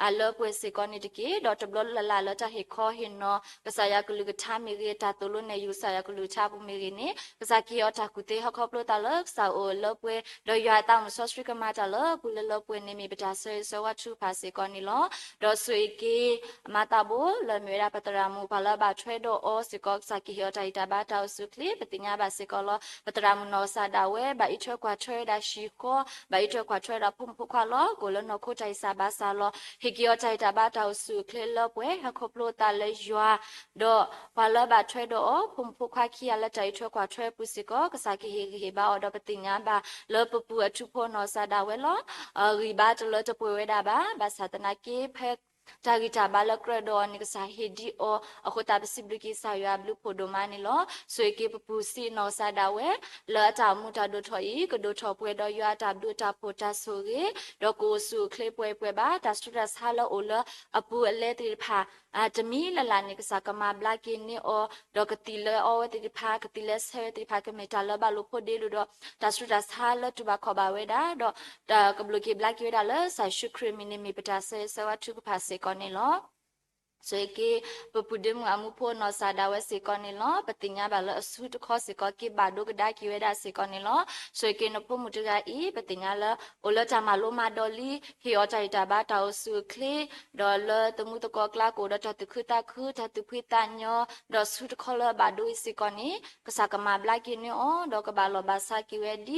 အလၢပှဲၤစ့ၢ်ကီးန့ၣ်တက့ၢ်. ဒီးတဘျီလၢ်လၢ်လၢတၢ်ဟ့ၣ်ခီဟ့ၣ်နီၤ ကစၢ်ယွၤကလုၢ်ကထါမ့ၢ်ဂ့ၤ တၢ်သိၣ်လိနဲၣ်ယုာ်ကစၢ်ယွၤကလုၢ်ကထါအပူၤမ့ၢ်ဂ့ၤန့ၣ် ကစၢ်ကဟ့ၣ်အီၤတၢ်ကူၣ်သ့ဟဲခီဖျိသးလၢကစၢ်အိၣ်လၢပှဲၤ ဒီးယွၤအသးအိၣ်မူစီဆှံကမၤတၢ်လၢအပူၤလၢလၢပှဲၤန့ၣ် မ့ၢ်ပတၢ်ဆၢဂ့ၤဆၢဝါထုကဖၣ်စ့ၢ်ကီးန့ၣ်လီၤ. ဒီးဆိၣ်ဂ့ၤက့ၤ မၤသးဘိ လၢအမ့ၢ်ဝဲဒၣ်ပသရၣ်မုၣ် ပှၤလၢအဘၣ်ထွဲဒီးအီၤစ့ၢ်ကီး ကစၢ်ကဟ့ၣ်အီၤတၢ်ဂံၢ်တၢ်ဘါတၢ်အိၣ်ဆူၣ်အိၣ်ချ့ ပသ့ၣ်ညါဘၣ်စ့ၢ်ကီးလီၤ. ပသရၣ်မုၣ်နီၢ်ကစၢ်ဒၣ်ဝဲ ဘၣ်အံးထွဲကွၢ်ထွဲဝဲဒၣ်ဟံၣ်ဃီ ဘၣ်အံးထွဲကွၢ်ထွဲဝဲဒၣ်ဖိမုၣ်ဖိခွါလီၤ. ကအိၣ်လၢနီၢ်ခိတၢ်ဂံၢ်စၢ်ဘါစၢ်လီၤ. ဟ့ၣ်က့ၤအီၤတၢ်ဂံၢ်တၢ်ဘါတၢ်အိၣ်ဆူၣ်အိၣ်ချ့လၢပှဲၤ ဟဲခီဖျိသးလၢယွၤ ဒီးပှၤလၢအဘၣ်ထွဲဒီးအီၤ ဖိမုၣ်ဖိခွါခံဂၤလၢတၢ်အံးထွဲကွၢ်ထွဲအပူၤစ့ၢ်ကီး ကစၢ်ကဟ့ၣ်ဂံၢ်ဟ့ၣ်ဘါအီၤဒီးပသ့ၣ်ညါဘၣ် လၢပပူၤအထူဖိနီၢ်ကစၢ်ဒၣ်ဝဲလီၤ. ဂံၢ်ဘါတလၢတပှဲၤဝဲဒၣ်ဘၣ် ဘၣ်ဆၣ်သနာ်က့ ဖဲတၢ်ဂံၢ်တၢ်ဘါလၢကြၢးဒီးအီၤန့ၣ် ကစၢ်ဟ့ၣ်ဒံးအီၤအဃိသတး ပစံးဘျုးက့ၤကစၢ်ယွၤအဘျုးဖှိၣ်ဒိၣ်မးန့ၣ်လီၤ. ဆိၣ်ဂ့ၤက့ၤပပူၤစံးနီၢ်ကစၢ်ဒၣ်ဝဲ လၢအတၢ်အိၣ်မူတၢ်ဒိၣ်ထီၣ်အံၤ ကဒိၣ်ထီၣ်ပှဲၤဒီးယွၤအတၢ်ဘျုးတၢ်ဖှိၣ်တၢ်ဆိၣ်ဂ့ၤ ဒီးကအိၣ်ဆူၣ်အိၣ်ချ့ပှဲၤပှဲၤဘၣ် တၢ်ဆူးတၢ်ဆါလၢအိၣ်လၢအပူၤအလဲသ့ၣ်တဖၣ် တမံၤလၢ်လၢ်န့ၣ် ကစၢ်ကမၤဘျါက့ၤန့ၢ်အီၤ ဒီးကသံၣ်လၢအီဝဲသ့ၣ်တဖၣ် ကသံၣ်လၢဆဲးဝဲသ့ၣ်တဖၣ် ကမ့ၢ်တၢ်လၢဘၣ်လိာ်ဖိးဒ့လိာ်ဒီး တၢ်ဆူးတၢ်ဆါလၢတူၢ်ဘၣ်ခီၣ်ဘၣ်ဝဲဒၣ် ဒီးတၢ်ကဘျုးက့ၤဘျါက့ၤဝဲဒၣ်လၢကစၢ်ယ့ၣ်ၡူးခရံာ်အမံၤန့ၣ် မ့ၢ်ပတၢ်ဆၢဂ့ၤဆၢဝါထုကဖၣ်စ့ၢ်ကီးန့ၣ်လီၤ. ဆိၣ်ဂ့ၤက့ၤ ပပူၤဒ့မုၣ်အမူဖိနီၢ်ကစၢ်ဒၣ်ဝဲစ့ၢ်ကီးန့ၣ်လီၤ. ပသ့ၣ်ညါဘၣ်လၢအဆူတခီစ့ၢ်ကီး က့ၤဘၣ်ဒိကဒါက့ၤဝဲဒၣ်စ့ၢ်ကီးန့ၣ်လီၤ. ဆိၣ်ဂ့ၤက့ၤနဖိမုၣ်တဂၤအံၤ ပသ့ၣ်ညါလၢ အိၣ်လၢတၢ်မၤလိမၤဒိးလံ ဟ့ၣ်အီၤတၢ်ဂံၢ်တၢ်ဘါတၢ်အိၣ်ဆူၣ်အိၣ်ချ့ ဒီးလၢသမူသကိးကျါကအိၣ်ဒီး တၢ်သူၣ်ခုသးခု တၢ်သူၣ်ဖှံသးညီ ဒီးဆူတခီလၢအဘၣ်ဒိအံၤစ့ၢ်ကီးန့ၣ် ကစၢ်ကမၤဘျါက့ၤန့ၢ်အီၤ ဒီးကဘၣ်လီၢ်ဘၣ်စးက့ၤဝဲဒ်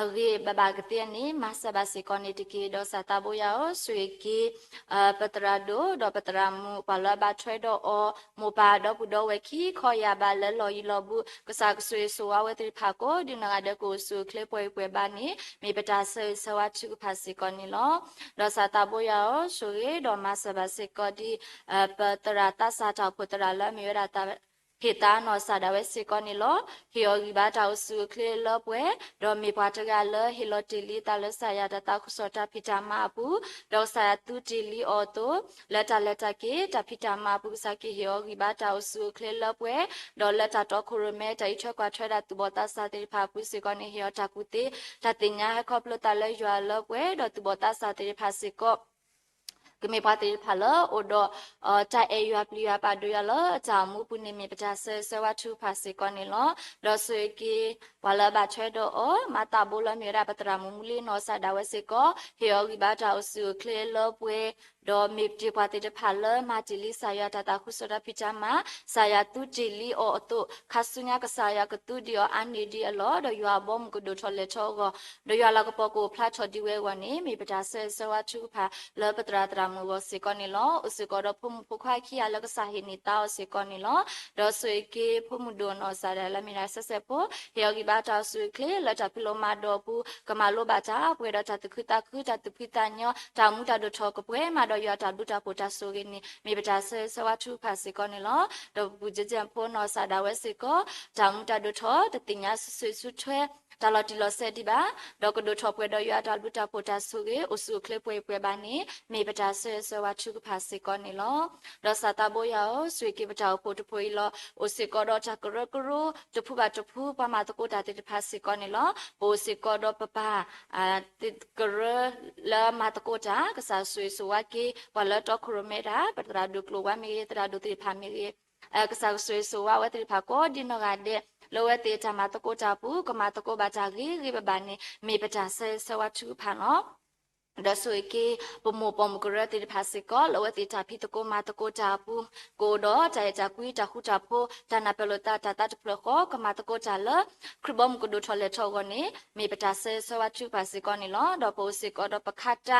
အဂ့ၤဘၣ်ဘၣ်ကသ့န့ၣ် မၤစၢၤဘၣ်စ့ၢ်ကီးန့ၣ်တက့ၢ်. ဒီးကစၢ်သးဘိယွၤဧၢ, ဆိၣ်ဂ့ၤက့ၤ ပသရၣ်ဒိၣ် ဒီးပသရၣ်မုၣ် ပှၤလၢအဘၣ်ထွဲဒီးအီၤ မိၢ်ပၢ်ဒီပုၢ်ဒီဝဲၢ်ခံခီယၢ်ဘးလၢလီၢ်ယံၤလီၢ်ဘူး ကစၢ်ကဆိၣ်ဂ့ၤဆိၣ်ဝါဝဲသ့ၣ်တဖၣ်ကိးဒ်နီၢ်ဂၤဒဲး ကအိၣ်ဆူၣ်အိၣ်ချ့ပှဲၤပှဲၤဘၣ်န့ၣ် မ့ၢ်ပတၢ်ဆၢဂ့ၤဆၢဝါထုကဖၣ်စ့ၢ်ကီးန့ၣ်လီၤ. ဒီးကစၢ်သးဘိယွၤဧၢ, ဆိၣ်ဂ့ၤဒီးမၤစၢၤဘၣ်စ့ၢ်ကီးဒ် ပသရၣ်သးစၢ်တၢ်အိၣ်ဖှိၣ်သရၣ်လၢအမ့ၢ်ဝဲဒၣ်သး ဟ့ၣ်သါနီၢ်စၢ်ဒၣ်ဝဲစ့ၢ်ကီးန့ၣ်လီၤ. ဟ့ၣ်အီၤဂံၢ်ဘါတၢ်အိၣ်ဆူၣ်အိၣ်ချ့လၢပှဲၤ, ဒီးမ့ၢ်ပှၤတဂၤလၢဟ့ၣ်လီၤတ့ၢ်လံအသးလၢကစၢ်ယွၤတၢ်သးခုကစီၣ်တၢ်ဖံးတၢ်မၤအပူၤ, ဒီးကစၢ်ယွၤသူတ့ၢ်လံအီၤအသိး, လၢတၢ်လဲၤတၢ်က့ၤ တၢ်ဖံးတၢ်မၤအပူၤ ကစၢ်ကဟ့ၣ်အီၤဂံၢ်ဘါတၢ်အိၣ်ဆူၣ်အိၣ်ချ့လၢပှဲၤ, ဒီးလၢတၢ်တီခိၣ်ရိၣ်မဲ တၢ်အံးထွဲကွၢ်ထွဲဒၣ်သူၣ်ဘီၣ်သးစၢ်သ့ၣ်တဖၣ်အပူၤစ့ၢ်ကီးန့ၣ် ဟ့ၣ်အီၤတၢ်ကူၣ်သ့, တၢ်သ့ၣ်ညါဟဲခီဖျိသးလၢယွၤလၢပှဲၤ, ဒီးသူၣ်ဘီၣ်သးစၢ်သ့ၣ်တဖၣ်စ့ၢ်ကီး ကမ့ၢ်ပှၤသ့ၣ်တဖၣ်လၢအိၣ်ဒီး တၢ်အဲၣ်ယွၤပျံၤယွၤပာ်ဒိၣ်ယွၤလၢတၢ်အိၣ်မူအပူၤန့ၣ် မ့ၢ်ပတၢ်ဆၢဂ့ၤဆၢဝါထုကဖၣ်စ့ၢ်ကီးန့ၣ်လီၤ. ဒီးဆိၣ်ဂ့ၤက့ၤ ပှၤလၢအဘၣ်ထွဲဒီးအီၤ မၤသးဘိလၢမ့ၢ်ဝဲဒၣ်ပသရၣ်မုၣ်မူလံနီၢ်စၢ်ဒၣ်ဝဲစ့ၢ်ကီး ဟ့ၣ်အီၤဂံၢ်ဘါတၢ်အိၣ်ဆူၣ်အိၣ်ချ့လၢပှဲၤ, ဒီးမ့ၢ်တ့ၢ်ပှၤသ့ၣ်တဖၣ်လၢမၤတ့ၢ်လံကစၢ်ယွၤတၢ်သးခုကစီၣ်တၢ်ဖံးတၢ်မၤ, ကစၢ်ယွၤသူတ့ၢ်လံအီၤအသိး, ခါဆူညါကစၢ်ယွၤကသူဒံးအီၤအါန့ၢ်ဒံးအလီၢ်, ဒီးယွၤအဘီမုၢ်ကဒိၣ်ထီၣ်လဲၤထီၣ်အဂီၢ်, ဒီးယွၤလၤကပီၤကအိၣ်ဖျါထီၣ်ဒံးဝဲအဂီၢ်န့ၣ် မ့ၢ်ပတၢ်ဆၢဂ့ၤဆၢဝါထုကဖၣ်လၢပသရၣ်သရၣ်မုၣ်အဂီၢ်စ့ၢ်ကီးန့ၣ်လီၤ. အိၣ်စ့ၢ်ကီးဒီးဖိမုၣ်ဖိခွါခံဂၤလၢကစၢ်ဟ့ၣ်န့ၢ်သါအီၤစ့ၢ်ကီးန့ၣ်လီၤ. ဒီးဆိၣ်ဂ့ၤက့ၤဖိမုၣ်ဒိၣ်နီၢ်စၢ်ဒၣ်လၢမ့ၢ်ဒၣ်ဆဲးဆဲးဖိ, ဟ့ၣ်အီၤဂံၢ်ဘါတၢ်အိၣ်ဆူၣ်အိၣ်ချ့လၢတၢ်ဖံးလိမၤဒိးအပူၤ, ကမၤလိဘၣ်တၢ်ပှဲၤဒီးတၢ်သူၣ်ခုသးခု, တၢ်သူၣ်ဖှံသးညီ, တၢ်မူတၢ်ဒိၣ်ထီၣ်ကပှဲၤမးဒီးယွၤတၢ်ဘျုးတၢ်ဖှိၣ်တၢ်ဆိၣ်ဂ့ၤန့ၣ် မ့ၢ်ပတၢ်ဆၢဂ့ၤဆၢဝါထုကဖၣ်စ့ၢ်ကီးန့ၣ်လီၤ. ဒီးပပူၤကၠဲးဖိနီၢ်စၢ်ဒၣ်ဝဲစ့ၢ်ကီး တၢ်မူတၢ်ဒိၣ်ထီၣ် တသ့ၣ်ညါဆူၣ်ဆူၣ်ဆူၣ်ထွဲ တၢ်လီၤတံၢ်လီၤဆဲးဒံးဘၣ်, ဒီးကဒိၣ်ထီၣ်ပှဲၤဒီးယွၤတၢ်ဘျုးတၢ်ဖှိၣ်တၢ်ဆိၣ်ဂ့ၤ အိၣ်ဆူၣ်အိၣ်ချ့ပှဲၤပှဲၤဘၣ်န့ၣ် မ့ၢ်ပတၢ်ဆၢဂ့ၤဆၢဝါထုကဖၣ်စ့ၢ်ကီးန့ၣ်လီၤ. ဒီးစၢ်သးဘိယွၤဧၢ, ဆိၣ်ဂ့ၤက့ၤပတၢ်အိၣ်ဖှိၣ်တဖှိၣ်အံၤလီၤ. အိၣ်စ့ၢ်ကီးဒီးတၢ်ကရၢကရိ တဖုဘၣ်တဖု ပှၤမၤသကိးတၢ်သ့ၣ်တဖၣ်စ့ၢ်ကီးန့ၣ်လီၤ. ပအိၣ်စ့ၢ်ကီးဒီးပပၢ် သ့ၣ်ကရၢလၢမၤသကိးတၢ်, ကစၢ်ဆိၣ်ဂ့ၤဆိၣ်ဝါက့ၤ ပှၤလၢတီခိၣ်ရိၣ်မဲတၢ်, ပသရၣ်ဒိၣ်ကျိၤဝါမ့ၢ်ဂ့ၤ, သရၣ်ဒိၣ်သ့ၣ်တဖၣ်မ့ၢ်ဂ့ၤ, ကစၢ်ကဆိၣ်ဂ့ၤဆိၣ်ဝါဝဲသ့ၣ်တဖၣ်ကိးဒ်နီၢ်ဂၤဒဲး လၢအဝဲသ့ၣ်တၢ်မၤသကိးတၢ်အပူၤ ကမၤသကိးဘၣ်တၢ်ဂ့ၤဂ့ၤဘၣ်ဘၣ်န့ၣ် မ့ၢ်ပတၢ်ဆၢဂ့ၤဆၢဝါထုကဖၣ်လီၤ. ဒီးဆိၣ်ဂ့ၤက့ၤ ပမိၢ်ပိာ်မုၣ်ကရၢသ့ၣ်တဖၣ်စ့ၢ်ကီး လၢအဝဲသ့ၣ်တၢ်ဖံးသကိးမၤသကိးတၢ်အပူၤ ကအိၣ်ဒီးတၢ်အဲၣ်တၢ်ကွံ တၢ်ဃူတၢ်ဖိး တၢ်နၢ်ပၢၢ်လိာ်သး တၢ်သးတဖျၢၣ်ဃီ ကမၤသကိးတၢ်လၢ ခရံာ်ဘီမုၢ်ကဒိၣ်ထီၣ်လဲၤထီၣ်အဂီၢ်န့ၣ် မ့ၢ်ပတၢ်ဆၢဂ့ၤဆၢဝါထုကဖၣ်စ့ၢ်ကီးန့ၣ်လီၤ. ဒီးပအိၣ်စ့ၢ်ကီးဒီးပခါတၢ်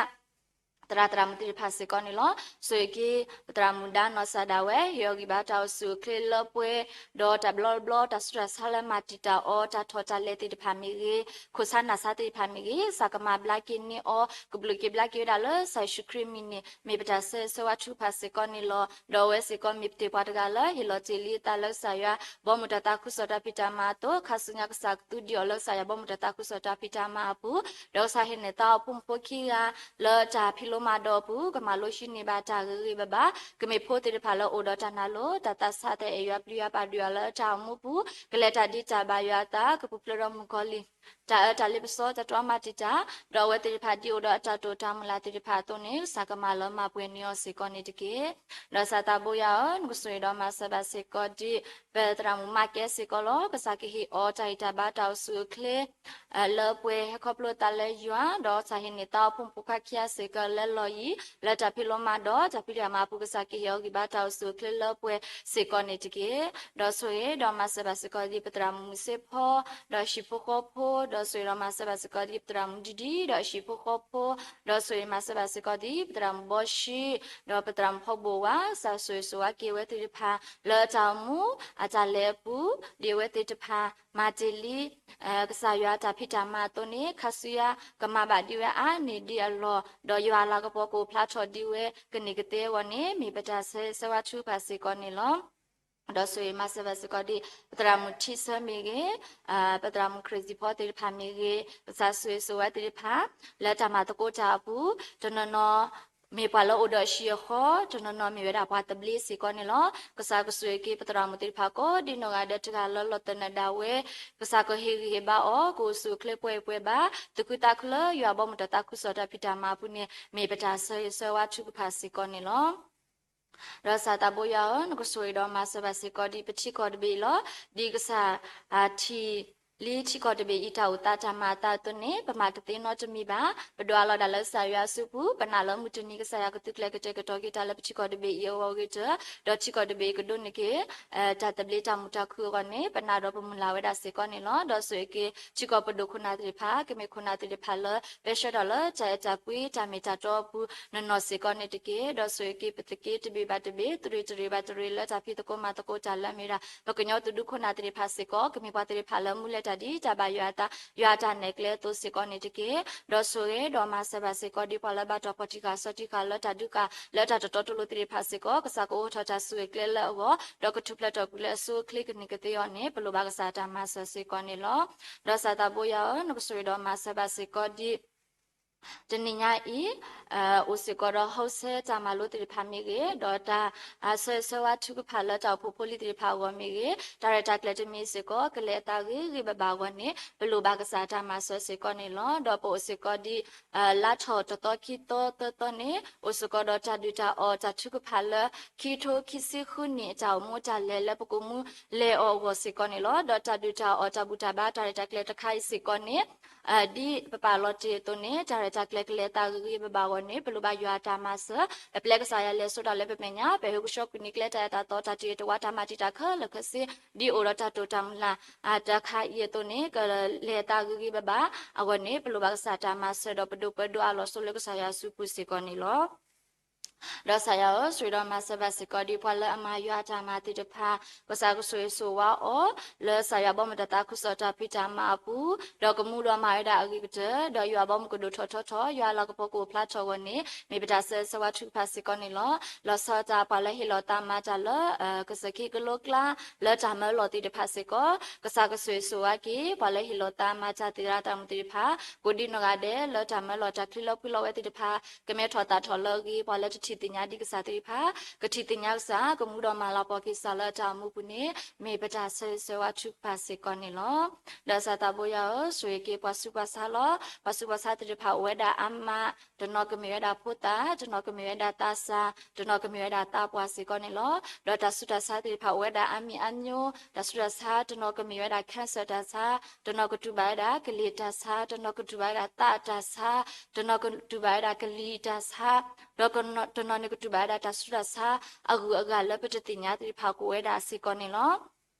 သရၣ်သရၣ်မုၣ်သ့ၣ်တဖၣ်စ့ၢ်ကီးန့ၣ်လီၤ. ဆိၣ်ဂ့ၤက့ၤ ပသရၣ်မုၣ်ဒါနီၢ်စၢ်ဒၣ်ဝဲ ဟ့ၣ်အီၤဂံၢ်ဘါတၢ်အိၣ်ဆူၣ်အိၣ်ချ့လၢပှဲၤ ဒီးတၢ်ဘျီတဘျီ တၢ်ဆူးတၢ်ဆါလၢမၤတံာ်တာ်အီၤ တၢ်ထီၣ်တၢ်လဲၤသ့ၣ်တဖၣ်မ့ၢ်ဂ့ၤ, ခိၣ်ဆါနၢ်ဆါသ့ၣ်တဖၣ်မ့ၢ်ဂ့ၤ, ကစၢ်ကမၤဘျါက့ၤန့ၢ်အီၤ ကဘျုးက့ၤဘျါက့ၤဝဲဒၣ်လၢကစၢ်ယ့ၣ်ၡူးခရံာ်အမံၤန့ၣ် မ့ၢ်ပတၢ်ဆၢဂ့ၤဆၢဝါထုကဖၣ်စ့ၢ်ကီးန့ၣ်လီၤ. ဒီးအဝဲစ့ၢ်ကီးမ့ၢ်ပသ့ၣ်ပှၤတဂၤလၢ ဟ့ၣ်လီၤတ့ၢ်လံအသးလၢကစၢ်ယွၤ ဘီမုၢ်တၢ်သးခုကစီၣ်တၢ်ဖံးတၢ်မၤအသိး ခါဆူညါကစၢ်ကသူဒံးအီၤလၢကစၢ်ယွၤဘီမုၢ်တၢ်သးခုကစီၣ်တၢ်ဖံးတၢ်မၤအပူၤ, ဒီးကစၢ်ဟ့ၣ်န့ၢ်သါအီၤဖိမုၣ်ဖိခံဂၤ လၢတၢ်ဖံးလိမၤဒိးအပူၤ ကမၤလိဟံးန့ၢ်ဘၣ်တၢ်ဂ့ၤဂ့ၤဘၣ်ဘၣ်, ကမ့ၢ်ဖိသ့ၣ်တဖၣ်လၢအိၣ်ဒီးတၢ်နၢ်လိၤ တၢ်သးဆး တၢ်အဲၣ်ယွၤပျံၤယွၤပာ်ဒိၣ်ယွၤလၢတၢ်အိၣ်မူပူၤ, ကလဲၤတၢ်ဒ်တၢ်ဘၣ်ယွၤအသး ကပူၤဖျဲးဒီးမုၣ်ကီၤလံၢ် တၢ်အၢတၢ်လ့ပစီ တၢ်တြီမၤတံာ်တာ်, ဒီးအဝဲသ့ၣ်တဖၣ်ဒ်အိၣ်ဒီးအတၢ်တိာ်တၢ်မုၢ်လၢ်သ့ၣ်တဖၣ်အသိးန့ၣ် ကစၢ်ကမၤလၢမၤပှဲၤန့ၢ်အီၤစ့ၢ်ကီးန့ၣ်တက့ၢ်. ဒီးစၢ်သးဘိယွၤဧၢ, နကဆိၣ်ဂ့ၤဒီးမၤစၢၤဘၣ်စ့ၢ်ကီးဒ် ပသရၣ်မုၣ်မါကဲစ့ၢ်ကီးလီၤ. ကစၢ်ကဟ့ၣ်အီၤတၢ်ဂံၢ်တၢ်ဘါတၢ်အိၣ်ဆူၣ်အိၣ်ချ့ လၢပှဲၤဟဲခီဖျိသးလၢယွၤ, ဒီးကစၢ်ဟ့ၣ်န့ၢ်သါအီၤဖိမုၣ်ဖိခွါခံဂၤစ့ၢ်ကီးလၢလီၢ်ယံၤ လၢတၢ်ဖံးလိမၤဒိး တၢ်ဖံးတၢ်မၤအပူၤ ကစၢ်ကဟ့ၣ်အီၤဂံၢ်ဘါတၢ်အိၣ်ဆူၣ်အိၣ်ချ့လၢပှဲၤစ့ၢ်ကီးန့ၣ်တက့ၢ်. ဒီးဆိၣ်ဂ့ၤဒီးမၤစၢၤဘၣ်စ့ၢ်ကီးဒ်ပသရၣ်မုၣ်မုၢ်စ့ဖီ ဒီးဟံၣ်ဖိဃီဖိ, ဒီးဆိၣ်ဂ့ၤဒီးမၤစၢၤဘၣ်စ့ၢ်ကီးဒ်ပသရၣ်မုၣ်ဒံဒံ ဒီးဟံၣ်ဖိဃီဖိ, ဒီးဆိၣ်ဂ့ၤမၤစၢၤဘၣ်စ့ၢ်ကီးဒ်ပသရၣ်မုၣ်ဘီၡံ ဒီးပသရၣ်မုၣ်ဖီဘိၣ်ဝါ, ကစၢ်ဆိၣ်ဂ့ၤဆိၣ်ဝါက့ၤဝဲသ့ၣ်တဖၣ် လၢတၢ်အိၣ်မူ အတၢ်လဲၤအပူၤ ဒ်အဝဲသ့ၣ်တဖၣ် မၤတ့ၢ်လံ ကစၢ်ယွၤတၢ်ဖံးတၢ်မၤအသိးန့ၣ် ခါဆူညါ ကမၤဘၣ်ဒံးဝဲအါန့ၢ်ဒံးအလီၢ်, ဒီးယွၤအလၤကပီၤကအိၣ်ဖျါထီၣ်ဒံးဝဲ ကန့ၢ်ကသ့အဂီၢ်န့ၣ် မ့ၢ်ပတၢ်ဆၢဂ့ၤဆၢဝါထုကဖၣ်စ့ၢ်ကီးန့ၣ်လီၤ. ဒီးဆိၣ်ဂ့ၤမၤစၢၤဘၣ်စ့ၢ်ကီးဒ် ပသရၣ်မုၣ်ထံဆၢမ့ၢ်ဂ့ၤ, ပသရၣ်မုၣ်ခရံာ်စံၣ်ဖီသ့ၣ်တဖၣ်မ့ၢ်ဂ့ၤ, ကစၢ်ဆိၣ်ဂ့ၤဆိၣ်ဝါသ့ၣ်တဖၣ် လၢတၢ်မၤသကိးတၢ်အပူၤ, တနီၤနီၤ မ့ၢ်ပှၤလၢအိၣ်ဒီးအဟံၣ်အဃီ, တနီၤနီၤမ့ၢ်ဝဲဒၣ်ပှၤသဘျ့စ့ၢ်ကီးန့ၣ်လီၤ. ကစၢ်ကဆိၣ်ဂ့ၤက့ၤပသရၣ်မုၣ်သ့ၣ်တဖၣ်ကိးဒ်နီၢ်ဂၤဒဲးတဂၤလၢလီၤသနၢၣ်ဒၣ်ဝဲ, ကစၢ်ကဟ့ၣ်ဂံၢ်ဟ့ၣ်ဘါအီၤ ကအိၣ်ဆူၣ်အိၣ်ချ့ပှဲၤပှဲၤဘၣ်, သူၣ်ခုသးခုလၢယွၤဘီမုၢ်တၢ်သးခုကစီၣ်တၢ်ဖံးတၢ်မၤအပူၤန့ၣ် မ့ၢ်ပတၢ်ဆၢဂ့ၤဆၢဝါထုကဖၣ်စ့ၢ်ကီးန့ၣ်လီၤ. ဒီးစၢ်သးဘိယွၤဧၢ, နကဆိၣ်ဂ့ၤဒီးမၤစၢၤဘၣ်စ့ၢ်ကီးဒ်ပထံကီၢ်တဘ့ၣ်အံၤလီၤ. ဒ်ကစၢ် ထံၣ်လံထံကီၢ်တဘ့ၣ်အံၤ တၢ်အိၣ်သးတၢ်မၤအသးအသိးန့ၣ် ပမၤတသ့နီတမံၤဘၣ်. ပဒွးလီၤဒၣ်လၢကစၢ်ယွၤအစုပူၤ, ပနာ်လၢမုၢ်တနံၤကစၢ်ယွၤကသုးကျဲၤကတဲာ်ကတီၤက့ၤတၢ်လၢပထံကီၢ်တဘ့ၣ်အံၤအဂီၢ်အဂ့ၤတၢၢ်, ဒီးထံကီၢ်တဘ့ၣ်အံၤကဒိးန့ၢ်က့ၤ တၢ်သဘျ့တၢ်မုာ်တၢ်ခုၣ်အဂီၢ်န့ၣ် ပနာ်ဒီးပမုၢ်လၢ်ဝဲဒၣ်စ့ၢ်ကီးန့ၣ်လီၤ. ဒီးဆိၣ်ဂ့ၤက့ၤ ထံကီၢ်ပဒိၣ်ခိၣ်နၢ်သ့ၣ်တဖၣ် ကမ့ၢ်ခိၣ်နၢ်သ့ၣ်တဖၣ်လၢ ပဲဆှၢထီၣ်လၢတၢ်အဲၣ်တၢ်ကွံ တၢ်မ့ၢ်တၢ်တီအပူၤ နီၢ်နီၢ်စ့ၢ်ကီးန့ၣ်တက့ၢ်. ဒီးဆိၣ်ဂ့ၤက့ၤပသုးက့တဘ့ၣ်ဘၣ်တဘ့ၣ် သုးရ့ၣ်တရ့ၣ်ဘၣ်တရ့ၣ် လၢတၢ်ဖံးသကိးမၤသကိးတၢ်လၢအမ့ၢ်ဒၣ် ပကညီသုးဒူခိၣ်နၢ်သ့ၣ်တဖၣ်စ့ၢ်ကီး ကမ့ၢ်ပှၤသ့ၣ်တဖၣ်လၢမူလဲၤ တၢ်လၢပကမၤစၢၤတၢ်ဒ်တၢ်ဘၣ်ယွၤအသး ယွၤအတၢ်နဲၣ်ကျဲအသိးစ့ၢ်ကီးန့ၣ်တက့ၢ်. ဒီးဆိၣ်ဂ့ၤဒီးမၤစၢၤဘၣ်စ့ၢ်ကီးဒ်ပှၤလၢဘၣ်တၢ်ဖီၣ်တံၢ်ဃာ်ဆီၣ်တံၢ်ဃာ်လၢတၢ်ဒုးကၣ်လၢတၢ်တတီတလိၤသ့ၣ်တဖၣ်စ့ၢ်ကီး ကစၢ်ကအိးထီၣ်တၢ်ဆိၣ်ဂ့ၤကျဲလၢအဂီၢ် ဒီးကထူၣ်ဖျဲးထီၣ်ကွံာ်လၢအဆိအချ့ကန့ၢ်ကသ့အီၤန့ၣ် ပလိၣ်ဘၣ်ကစၢ်အတၢ်မၤစၢၤစ့ၢ်ကီးန့ၣ်လီၤ. ဒီးစၢ်သးဘိယွၤဧၢ, နကဆိၣ်ဂ့ၤဒီးမၤစၢၤဘၣ်စ့ၢ်ကီးဒ် တနံၤညါအံၤ အိၣ်စ့ၢ်ကီးဒီး ဟီၣ်စဲ တၢ်မၤလိသ့ၣ်တဖၣ်မ့ၢ်ဂ့ၤ, ဒီးတၢ်ဆၢဂ့ၤဆၢဝါထုကဖၣ်လၢတၢ်အိၣ်ဖှိၣ်ဖိလံၤသ့ၣ်တဖၣ်အဂီၢ်မ့ၢ်ဂ့ၤ, တၢ်ရဲၣ်တၢ်ကျဲၤတမံၤစ့ၢ်ကီး ကလဲၤအသးဂ့ၤဂ့ၤဘၣ်ဘၣ်အဂီၢ်န့ၣ် ပလိၣ်ဘၣ်ကစၢ်တၢ်မၤစၢၤစ့ၢ်ကီးန့ၣ်လီၤ. ဒီးပအိၣ်စ့ၢ်ကီးဒ် လါထီၣ်တသီခံသီသၢသီန့ၣ် အိၣ်စ့ၢ်ကီးဒီးတၢ်ဒုၣ်တၢ်အီၣ်တၢ်ထုကဖၣ်လၢ ခံကထိခံဆံဃုနံၣ်အတၢ်အိၣ်မူအတၢ်လဲၤလၢပကအိၣ်မူလဲၤအီၤအဂီၢ်စ့ၢ်ကီးန့ၣ်လီၤ. ဒီးတၢ်ဒုၣ်တၢ်အီၣ်တၢ်ဘူၣ်တၢ်ဘါတၢ်ရဲၣ်တၢ်ကျဲၤတခါအံၤစ့ၢ်ကီးန့ၣ် ဒ်ပပာ်လီၤတ့ၢ်အသိးန့ၣ် တၢ်ရဲၣ်တၢ်ကျဲၤကလဲၤအသးဂ့ၤဂ့ၤဘၣ်ဘၣ်အဂီၢ်န့ၣ် ပလိၣ်ဘၣ်ယွၤအတၢ်မၤစၢၤ, ပပျဲကစၢ်ယွၤလဲၤဆိတၢ်လၢပမဲာ်ညါ, ပဟဲကဆှီကွံာ်န့ၢ်ကျဲတၢ်အဲၣ်တၢ်သီတၢ်တ့တဝါတၢ်မၤတံာ်တာ်ခဲလၢာ်ခဲဆ့ ဒ်အိၣ်ဒီးတၢ်တိာ်တၢ်မုၢ်လၢ် တခါအံၤအသိးန့ၣ် ကလဲၤအသးဂ့ၤဂ့ၤဘၣ်ဘၣ်အဂီၢ်န့ၣ် ပလိၣ်ဘၣ်ကစၢ်တၢ်မၤစၢၤဒီးပဒိၣ်ပှဲၤဒိၣ်အါလီၤဆိလၢကစၢ်ယွၤအစုပူၤစ့ၢ်ကီးန့ၣ်လီၤ. ဒီးကစၢ်ယွၤဧၢ, ဆိၣ်ဂ့ၤဒီးမၤစၢၤဘၣ်စ့ၢ်ကီးဒ်ပှၤလၢအမၤယွၤအတၢ်မၤသ့ၣ်တဖၣ် ကစၢ်ကဆိၣ်ဂ့ၤဆိၣ်ဝါအီၤ လၢကစၢ်ယွၤဘီမုၢ်တၢ်သးခုကစီၣ်တၢ်ဖံးတၢ်မၤအပူၤ, ဒီးကမူဒီးမၤဝဲဒၣ်အဂ့ၤကတၢၢ်, ဒီးယွၤဘီမုၢ်ကဒိၣ်ထီၣ်ထီထီၣ်, ယွၤလၤကပီၤကအိၣ်ဖျါထီၣ်အဂီၢ်န့ၣ် မ့ၢ်ပတၢ်ဆၢဂ့ၤဆၢဝါထုကဖၣ်စ့ၢ်ကီးန့ၣ်လီၤ. လီၤဆီဒၣ်တၢ်ပှၤလၢဟ့ၣ်လီၤသးမၤတၢ်လၢ ကစၢၢ်ခ့ကလိကျါ လၢတၢ်မၢလီၤသ့ၣ်တဖၣ်စ့ၢ်ကီး ကစၢ်ကဆိၣ်ဂ့ၤဆိၣ်ဝါက့ၤ ပှၤလၢဟ့ၣ်လီၤသးမၤတၢ်သ့ၣ်တဖၣ်တၢ်မုာ်သ့ၣ်တဖၣ် ကိးဒ်နီၢ်ဂၤဒဲး လၢတၢ်မၢလီၤတၢ်ချံလီၤဖှံလီၤဝဲသ့ၣ်တဖၣ် ကမဲထီၣ်သၣ်ထီၣ်လၢအဂ့ၤ, ပှၤလၢတထံၣ်သ့ၣ်ညါဒံးကစၢ်သ့ၣ်တဖၣ် ကထံၣ်သ့ၣ်ညါကစၢ် ကမူဒီးမၤလၤကပီၤက့ၤကစၢ်လၢအတၢ်အိၣ်မူပူၤန့ၣ် မ့ၢ်ပတၢ်ဆၢဂ့ၤဆၢဝါထုကဖၣ်စ့ၢ်ကီးန့ၣ်လီၤ. ဒီးကစၢ်သးဘိယွၤဧၢ, ဆိၣ်ဂ့ၤက့ၤပှၤဆူးပှၤဆါလီၤ. ပှၤဆူးပှၤဆါသ့ၣ်တဖၣ်အိၣ်ဝဲဒၣ်အါမး, တနီၤကမ့ၢ်ဝဲဒၣ်ဖိသၣ်, တနီၤကမ့ၢ်ဝဲဒၣ်သးစၢ်, တနီၤကမ့ၢ်ဝဲဒၣ်သးပှၢ်စ့ၢ်ကီးန့ၣ်လီၤ. ဒီးတၢ်ဆူးတၢ်ဆါသ့ၣ်တဖၣ်အိၣ်ဝဲဒၣ်အါမံၤအါမံၤ, တၢ်ဆူးတၢ်ဆါ တနီၤကမ့ၢ်ဝဲဒၣ် cancer တၢ်ဆါ, တနီၤကတူၢ်ဘၣ်ဝဲဒၣ်ကလံၤတၢ်ဆါ, တနီၤကတူၢ်ဘၣ်ဝဲဒၣ်သးတၢ်ဆါ, တနီၤကတူၢ်ဘၣ်ဝဲဒၣ်ကလံၤတၢ်ဆါ, ဒီးတနီၤန့ၣ်ကတူၢ်ဘၣ်ဝဲဒၣ်တၢ်ဆူးတၢ်ဆါ အဂုၤအဂၤလၢပတသ့ၣ်ညါသ့ၣ်တဖၣ်ကအိၣ်ဝဲဒၣ်စ့ၢ်ကီးန့ၣ်လီၤ.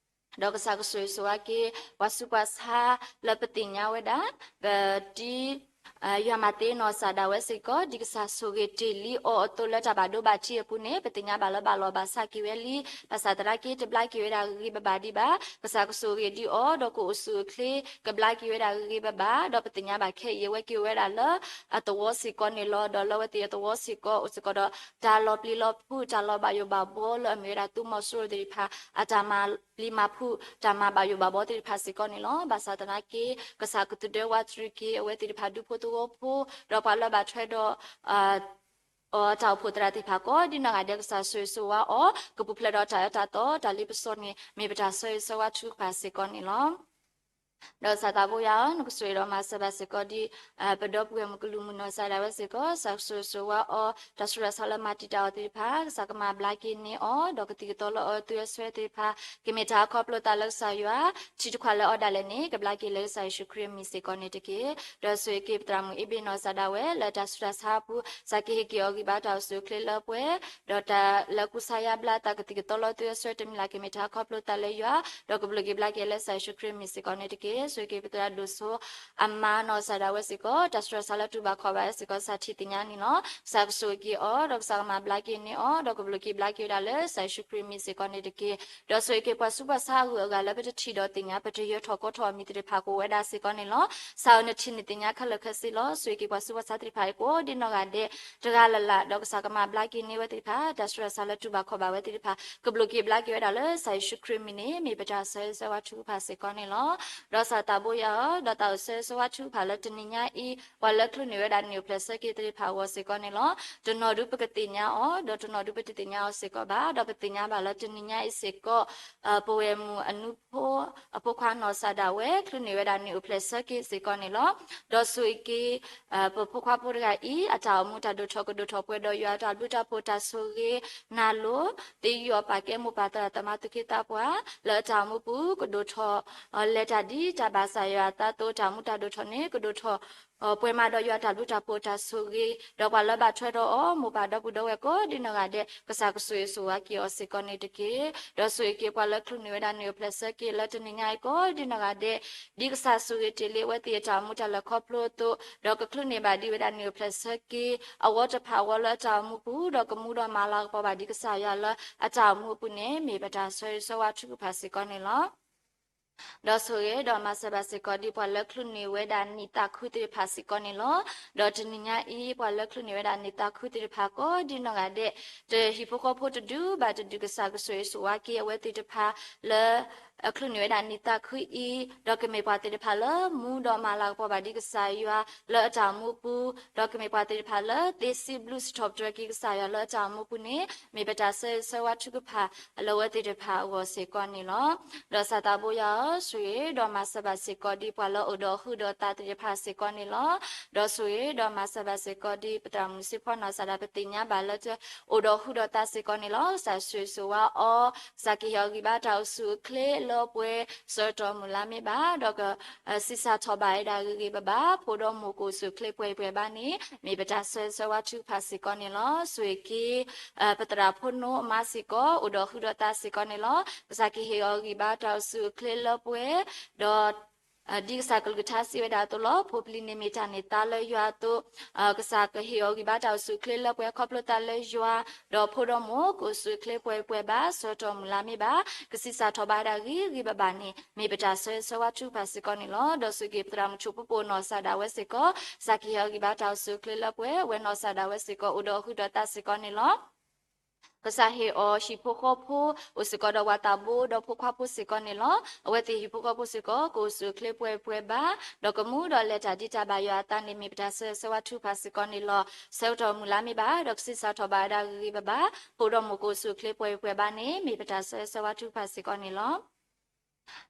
ဒီးကစၢ်ကဆိၣ်ဂ့ၤဆိၣ်ဝါက့ၤ ပှၤဆူးပှၤဆါလၢပသ့ၣ်ညါဝဲဒၣ်, ပတံၤ ယွၤမၤသ့နီၢ်စၢ်ဒၣ်ဝဲစ့ၢ်ကီး ဒ်ကစၢ်ဆိၣ်ဂ့ၤတ့ၢ်လံအီၤအသိးလၢတၢ်ဘၣ်ဒိဘၣ်ထံးအပူၤန့ၣ် ပသ့ၣ်ညါဘၣ်လၢဘၣ်လီၤဘၣ်ဆးက့ၤဝဲလံ, ဘၣ်ဆၣ်သနာ်က့တဘျါက့ၤဝဲဒၣ်ဂ့ၤဂ့ၤဘၣ်ဘၣ်ဒံးဘၣ်. ကစၢ်ကဆိၣ်ဂ့ၤဒံးအီၤ ဒီးကအိၣ်ဆူၣ်အိၣ်ချ့ ကဘျါက့ၤဝဲဒၣ်ဂ့ၤဂ့ၤဘၣ်ဘၣ်, ဒီးပသ့ၣ်ညါဘၣ်ခဲအံၤအဝဲက့ၤအိၣ်ဝဲဒၣ်လၢအသဝီစ့ၢ်ကီးန့ၣ်လီၤ. ဒီးလၢအဝဲသ့ၣ်အသဝီစ့ၢ်ကီး အိၣ်စ့ၢ်ကီးဒီး တၢ်လီၤပျံၤလီၤဖုး တၢ်လီၤဘၣ်ယိၣ်ဘၣ်ဘှီလၢအမ့ၢ်ဝဲဒၣ်သုးမီၤစိရိၤသ့ၣ်တဖၣ် အတၢ်မၤပျံၤမၤဖုး တၢ်မၤဘၣ်ယိၣ်ဘၣ်ဘှီသ့ၣ်တဖၣ်စ့ၢ်ကီးန့ၣ်လီၤ. ဘၣ်ဆၣ်သနာ်က့ ကစၢ်ကသူၣ်ဒၢဝးတရံးက့ၤ အဝဲသ့ၣ်တဖၣ်ဒူဖိသဝီဖိ ဒီးပှၤလၢဘၣ်ထွဲဒီး အတၢ်အိၣ်ဖှိၣ်သရၣ်သ့ၣ်တဖၣ်ကိးဒ်နီၢ်ဂၤဒဲး ကစၢ်ဆိၣ်ဂ့ၤဆိၣ်ဝါအီၤ ကပူၤဖျဲးဒီးတၢ်အၢတၢ်သီ တၢ်လ့ပစီန့ၣ် မ့ၢ်ပတၢ်ဆၢဂ့ၤဆၢဝါထုကဖၣ်စ့ၢ်ကီးန့ၣ်လီၤ. ဒီးကစၢ်သးဘိယွၤဧၢ, နကဆိၣ်ဂ့ၤဒီးမၤစၢၤဘၣ်စ့ၢ်ကီးဒ် ပဒီပုၢ်ဝဲၢ်မုၢ်ကလူးမုၢ်နီၢ်စၢ်ဒၣ်ဝဲစ့ၢ်ကီး ကစၢ်ကဆိၣ်ဂ့ၤဆိၣ်ဝါအီၤ တၢ်ဆူးတၢ်ဆါလၢမၤတံာ်တာ်အီၤသ့ၣ်တဖၣ် ကစၢ်ကမၤဘျါက့ၤန့ၢ်အီၤ ဒီးကသံၣ်ကသီလၢအအၢသုဝဲစွဲသ့ၣ်တဖၣ် ကမ့ၢ်တၢ်ခီဖျိသးလၢကစၢ်ယွၤ ထံတခွးလၢအီၣ်ဒၣ်လဲာ်န့ၣ် ကဘျါက့ၤလၢကစၢ်ယ့ၣ်ၡူးခရံာ်အမံၤစ့ၢ်ကီးန့ၣ်တက့ၢ်. ဒီးဆိၣ်ဂ့ၤက့ၤပသရၣ်မုၣ်အ့ဘ့ၣ်နီၢ်စၢ်ဒၣ်ဝဲ လၢတၢ်ဆူးတၢ်ဆါအပူၤ ကစၢ်ကဟ့ၣ်က့ၤအီၤဂံၢ်ဘါတၢ်အိၣ်ဆူၣ်အိၣ်ချ့လၢပှဲၤ ဒီးတၢ်လၢကူစါယါဘျါသး ကသံၣ်ကသီလၢအအၢသုဝဲစွဲတမံၤလၢ် ကမ့ၢ်တၢ်ခီဖျိသးလၢယွၤ ဒီးကဘျုးက့ၤဘျါက့ၤလၢကစၢ်ယ့ၣ်ၡူးခရံာ်အမံၤစ့ၢ်ကီးန့ၣ်တက့ၢ်. ဆိၣ်ဂ့ၤက့ၤပသရၣ်ဒိၣ်စိအမါနီၢ်စၢ်ဒၣ်ဝဲစ့ၢ်ကီး တၢ်ဆူးတၢ်ဆါလၢတူၢ်ဘၣ်ခီၣ်ဘၣ်ဝဲစ့ၢ်ကီး ကစၢ်ထံၣ်သ့ၣ်ညါန့ၣ်လီၤ. ကစၢ်ကဆိၣ်ဂ့ၤက့ၤအီၤ ဒီးကစၢ်ကမၤဘျါက့ၤန့ၢ်အီၤ ဒီးကဘျုးက့ၤဘျါက့ၤဝဲဒၣ်လၢကစၢ်ယ့ၣ်ၡူးခရံာ်အမံၤစ့ၢ်ကီးန့ၣ်တက့ၢ်. ဒီးဆိၣ်ဂ့ၤက့ၤပှၤဆူးပှၤဆါအဂုၤအဂၤလၢပတထံၣ်ဒီးသ့ၣ်ညါ ပတယၢၤထီၣ်ကီထီၣ်အမံၤသ့ၣ်တဖၣ်ကအိၣ်ဝဲဒၣ်စ့ၢ်ကီးန့ၣ်လီၤ. ကစၢ်ဧၢ နထံၣ်န့ၣ်သ့ၣ်ညါခဲလၢာ်ခဲဆ့လီၤ. ဆိၣ်ဂ့ၤက့ၤပှၤဆူးပှၤဆါသ့ၣ်တဖၣ်အံၤကိးဒ်နီၢ်ဂၤဒဲး တဂၤလၢ်လၢ် ဒီးကစၢ်ကမၤဘျါက့ၤန့ၢ်ဝဲသ့ၣ်တဖၣ် တၢ်ဆူးတၢ်ဆါလၢတူၢ်ဘၣ်ခီၣ်ဘၣ်ဝဲသ့ၣ်တဖၣ် ကဘျုးက့ၤဘျါက့ၤဝဲဒၣ်လၢကစၢ်ယ့ၣ်ၡူးခရံာ်အမံၤန့ၣ် မ့ၢ်ပတၢ်ဆၢဂ့ၤဆၢဝါထုကဖၣ်စ့ၢ်ကီးန့ၣ်လီၤ. ဒီးကစၢ်သးဘိယွၤဧၢ, ဒီးတၢ်အိၣ်ဆၢဂ့ၤဆၢဝါထုကဖၣ်လၢတနံၤညါအံၤ ပှၤလၢချုးန့ၢ်ဝဲဒၣ်န့ၢ်အိၣ်ဖျဲၣ်ဆၢက့ၤသ့ၣ်တဖၣ်အဂီၢ်စ့ၢ်ကီးန့ၣ်လီၤ. တနီၤဒုးပကသ့ၣ်ညါအီၤ, ဒီးတနီၤဒုးပတသ့ၣ်ညါအီၤစ့ၢ်ကီးဘၣ်, ဒီးပသ့ၣ်ညါဘၣ်လၢတနံၤညါအံၤစ့ၢ်ကီး ပဝဲၢ်မုၣ်အနူဖိ အဖိခွါနီၢ်စၢ်ဒၣ်ဝဲ ချုးန့ၢ်ဝဲဒၣ်န့ၢ်အိၣ်ဖျဲၣ်ဆၢက့ၤစ့ၢ်ကီးန့ၣ်လီၤ. ဒီးဆိၣ်ဂ့ၤက့ၤ ပဖိခွါဖိတဂၤအံၤ အတၢ်အိၣ်မူတၢ်ဒိၣ်ထီၣ်ကဒိၣ်ထီၣ်ပှဲၤဒီးယွၤအတၢ်ဘျုးတၢ်ဖှိၣ်တၢ်ဆိၣ်ဂ့ၤ နၤလိၤ သယုၢ်အီၤပာ်ကဲမိၢ်ပၢ်သရၣ်သမါသူၣ်က့သးပှၢ် လၢအတၢ်အိၣ်မူပူၤ ကဒိၣ်ထီၣ်လဲၤတၢ်ဒ်တၢ်ဘၣ်ဆၣ်ယွၤအသးအသိး တၢ်အိၣ်မူတၢ်ဒိၣ်ထီၣ်န့ၣ် ကဒိၣ်ထီၣ် ပှဲၤမးဒီးယွၤအတၢ်ဘျုးတၢ်ဖှိၣ်တၢ်ဆိၣ်ဂ့ၤ ဒီးပှၤလၢဘၣ်ထွဲဒီးအီၤ မိၢ်ပၢ်ဒီပုၢ်ဒီဝဲၢ်ကိးဒ်နီၢ်ဂၤဒဲး ကစၢ်ကဆိၣ်ဂ့ၤဆိၣ်ဝါက့ၤအီၤစ့ၢ်ကီးန့ၣ်တက့ၢ်. ဒီးဆိၣ်ဂ့ၤက့ၤပှၤလၢချုးန့ၢ်ဝဲဒၣ်န့ၢ်အိၣ်ဖျဲၣ်ဆၢက့ၤလၢတနံၤညါအံၤကိးဒ်နီၢ်ဂၤဒဲး ဒ်ကစၢ်ဆိၣ်ဂ့ၤတ့ၢ်လံအဝဲသ့ၣ်အတၢ်အိၣ်မူတၢ်လဲၤခီဖျိအသိး ဒီးကချုးန့ၢ်ဘၣ်ဒံးဝဲဒၣ်န့ၢ်အိၣ်ဖျဲၣ်ဆၢက့ၤ အဝီတဖၣ်အဂီၢ်လၢအတၢ်အိၣ်မူပူၤ ဒီးကမူဒီးမၤလၤကပီၤဘၣ်ဒံးကစၢ်ယွၤလၢအတၢ်အိၣ်မူအပူၤန့ၣ် မ့ၢ်ပတၢ်ဆၢဂ့ၤဆၢဝါထုကဖၣ်စ့ၢ်ကီးန့ၣ်လီၤ. ဒီးဆိၣ်ဂ့ၤဒီးမၤစၢၤဘၣ်စ့ၢ်ကီးဒ်ပှၤလၢချုးန့ၢ်ဝဲဒၣ်နံၣ်သးခုသ့ၣ်တဖၣ်စ့ၢ်ကီးန့ၣ်လီၤ. ဒီးတနံၤညါအံၤ ပှၤလၢချုးန့ၢ်ဝဲဒၣ်နံၣ်သးခုသ့ၣ်တဖၣ်ကိးဒ်နီၢ်ဂၤဒဲး တဟံၣ်ဖိဃီဖိတဒူၣ်ဘၣ်တဒူၣ် ကစၢ်ကဆိၣ်ဂ့ၤဆိၣ်ဝါက့ၤအဝဲသ့ၣ်တဖၣ်လၢ အချုးန့ၢ်ဝဲဒၣ်နံၣ်သးခုအံၤ, ဒီးကမ့ၢ်ပှၤသ့ၣ်တဖၣ်လၢမူဒီးမၤလၤကပီၤဘၣ်ဒ်ကစၢ်ယွၤ လၢအတၢ်အိၣ်မူပူၤ, ဒီးကမ့ၢ်ပှၤသ့ၣ်တဖၣ်လၢသ့စံးဘျုးစံးထီၣ်ပတြၢၤက့ၤကစၢ်ယွၤလၢအတၢ်အိၣ်မူပူၤန့ၣ် မ့ၢ်ပတၢ်ဆၢဂ့ၤဆၢဝါထုကဖၣ်လၢအဝဲသ့ၣ်တဖၣ်အဂီၢ်စ့ၢ်ကီးန့ၣ်လီၤ. ဒီးစၢ်သးဘိယွၤဧၢ, ဆိၣ်ဂ့ၤဒီးမၤစၢၤဘၣ်စ့ၢ်ကီးဒ်ပှၤလၢအိၣ်ဒီးဟုဒီးသးသ့ၣ်တဖၣ်စ့ၢ်ကီးန့ၣ်လီၤ. ဒီးဆိၣ်ဂ့ၤဒီးမၤစၢၤဘၣ်စ့ၢ်ကီးဒ်ပသရၣ်မုၣ်စ့ဖီနီၢ်စၢ်ဒၣ် ပသ့ၣ်ညါဘၣ်လၢ အိၣ်ဒီးဟုဒီးသးစ့ၢ်ကီးန့ၣ်လီၤ. ကစၢ်ဆိၣ်ဂ့ၤဆိၣ်ဝါအီၤ, ကစၢ်ကဟ့ၣ်အီၤဂံၢ်ဘါတၢ်အိၣ်ဆူၣ်အိၣ်ချ့လၢပှဲၤ ဆၢကတီၢ်မုၢ်လါမ့ၢ်ဘၣ်, ဒီးကဆံးစၢ်ထီၣ်ဘၣ်ဝဲဒၣ်ဂ့ၤဂ့ၤဘၣ်ဘၣ်, ဖိဒီးမိၢ်ကအိၣ်ဆူၣ်အိၣ်ချ့ပှဲၤပှဲၤဘၣ်န့ၣ် မ့ၢ်ပတၢ်ဆၢဂ့ၤဆၢဝါထုကဖၣ်စ့ၢ်ကီးန့ၣ်လီၤ. ဆိၣ်ဂ့ၤက့ၤ ပသရၣ်ဖိနိအမါစ့ၢ်ကီး အိၣ်ဒီးဟုဒီးသးစ့ၢ်ကီးန့ၣ်လီၤ. ကစၢ်ကဟ့ၣ်အီၤဂံၢ်ဘါတၢ်အိၣ်ဆူၣ်အိၣ်ချ့လၢပှဲၤ, ဒီး ဒ်ကစၢ်ကလုၢ်ကထါစံးဝဲဒၣ်အသိးလီၤ. ဖိပလံၤန့ၣ်မ့ၢ်တၢ်န့ၢ်သါလၢယွၤအသိး, ကစၢ်ကဟ့ၣ်အီၤဂံၢ်ဘါတၢ်အိၣ်ဆူၣ်အိၣ်ချ့လၢပှဲၤခီဖျိသးလၢယွၤ, ဒီးဖိဒီးမိၢ်ကအိၣ်ဆူၣ်အိၣ်ချ့ပှဲၤပှဲၤဘၣ်, ဆၢကတီၢ်မုၢ်လါမ့ၢ်ဘၣ်, ကဆံးစၢ်ထီၣ်ဘၣ်ဝဲဒၣ်ဂ့ၤဂ့ၤဘၣ်ဘၣ်န့ၣ် မ့ၢ်ပတၢ်ဆၢဂ့ၤဆၢဝါထုကဖၣ်စ့ၢ်ကီးန့ၣ်လီၤ. ဒီးဆိၣ်ဂ့ၤက့ၤပသရၣ်မုၣ်ဆိၣ်ဖိပိာ်နီၢ်စၢ်ဒၣ်ဝဲစ့ၢ်ကီး, ကစၢ်ကဟ့ၣ်အီၤဂံၢ်ဘါတၢ်အိၣ်ဆူၣ်အိၣ်ချ့လၢပှဲၤ, အဝဲနီၢ်စၢ်ဒၣ်ဝဲစ့ၢ်ကီး အိၣ်ဒီးဟုဒီးသးစ့ၢ်ကီးန့ၣ်လီၤ. ကစၢ်ဟ့ၣ်အီၤဟံၣ်ဖိဃီဖိ အိၣ်စ့ၢ်ကီးဒီးပှၤသးဘိဒီးဖိခွါဖိစ့ၢ်ကီးန့ၣ်လီၤ. အဝဲသ့ၣ်ဟံၣ်ဖိဃီဖိစ့ၢ်ကီး ကအိၣ်ဆူၣ်အိၣ်ချ့ပှဲၤပှဲၤဘၣ်, ဒီးကမူဒီးလဲၤတၢ်ဒ်တၢ်ဘၣ်ယွၤအသးန့ၣ် မ့ၢ်ပတၢ်ဆၢဂ့ၤဆၢဝါထုကဖၣ်စ့ၢ်ကီးန့ၣ်လီၤ. ဆၢကတီၢ်မုၢ်လါမ့ၢ်ဘၣ်, ဒီးကဆံးစၢ်ထီၣ်ဘၣ်ဝဲဒၣ်ဂ့ၤဂ့ၤဘၣ်ဘၣ်, ဖိဒီးမိၢ်ကအိၣ်ဆူၣ်အိၣ်ချ့ပှဲၤပှဲၤဘၣ်န့ၣ် မ့ၢ်ပတၢ်ဆၢဂ့ၤဆၢဝါထုကဖၣ်စ့ၢ်ကီးန့ၣ်လီၤ.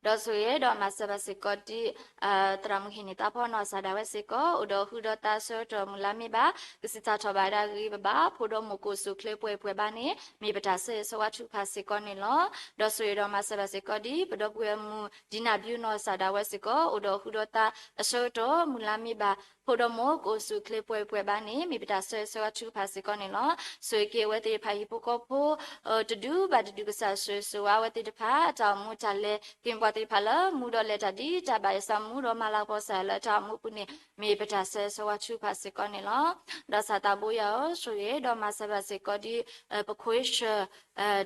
ဒီးဆိၣ်ဂ့ၤဒီးမၤစၢၤဘၣ်စ့ၢ်ကီးဒ် သရၣ်မုၣ်ဟံၣ်န့ၢ်သါဖီနီၢ်စၢ်ဒၣ်ဝဲစ့ၢ်ကီး အိၣ်ဒီးဟုဒီးသး ဆၢကတီၢ်မုၢ်လါမ့ၢ်ဘၣ်, ကဆံးစၢ်ထီၣ်ဘၣ်ဝဲဒၣ်ဂ့ၤဂ့ၤဘၣ်ဘၣ်, ဖိဒီးမိၢ်ကအိၣ်ဆူၣ်အိၣ်ချ့ပှဲၤပှဲၤဘၣ်န့ၣ် မ့ၢ်ပတၢ်ဆၢဂ့ၤဆၢဝါထုကဖၣ်စ့ၢ်ကီးန့ၣ်လီၤ. ဒီးဆိၣ်ဂ့ၤဒီးမၤစၢၤဘၣ်စ့ၢ်ကီးဒ် ပဒီပုၢ်ဝဲၢ်မုၣ် ဒံနၢ်ဘျုးနီၢ်စၢ်ဒၣ်ဝဲစ့ၢ်ကီး အိၣ်ဒီးဟုဒီးသး အဆၢကတီၢ်မုၢ်လါမ့ၢ်ဘၣ်, ဖိဒီးမိၢ်ကအိၣ်ဆူၣ်အိၣ်ချ့ပှဲၤပှဲၤဘၣ်န့ၣ် မ့ၢ်ပတၢ်ဆၢဂ့ၤဆၢဝါထုကဖၣ်စ့ၢ်ကီးန့ၣ်လီၤ. ဆိၣ်ဂ့ၤက့ၤအဝဲသ့ၣ်တဖၣ်ဟံၣ်ဖိဃီဖိ တဒူၣ်ဘၣ်တဒူၣ် ကစၢ်ဆိၣ်ဂ့ၤဆိၣ်ဝါအဝဲသ့ၣ်တဖၣ် အတၢ်အိၣ်မူတၢ်လဲၤ ကမ့ၢ်ပှၤသ့ၣ်တဖၣ်လၢ မူဒီးလဲၤတၢ်ဒ်တၢ်ဘၣ်ယွၤ မူဒီးမၤလၤကပီၤကစၢ်ယွၤလၢအတၢ်အိၣ်မူပူၤန့ၣ် မ့ၢ်ပတၢ်ဆၢဂ့ၤဆၢဝါထုကဖၣ်စ့ၢ်ကီးန့ၣ်လီၤ. ဒီးစၢ်သးဘိယွၤဧၢ, ဆိၣ်ဂ့ၤဒီးမၤစၢၤဘၣ်စ့ၢ်ကီးဒ် ပခွ့ၡၢၣ်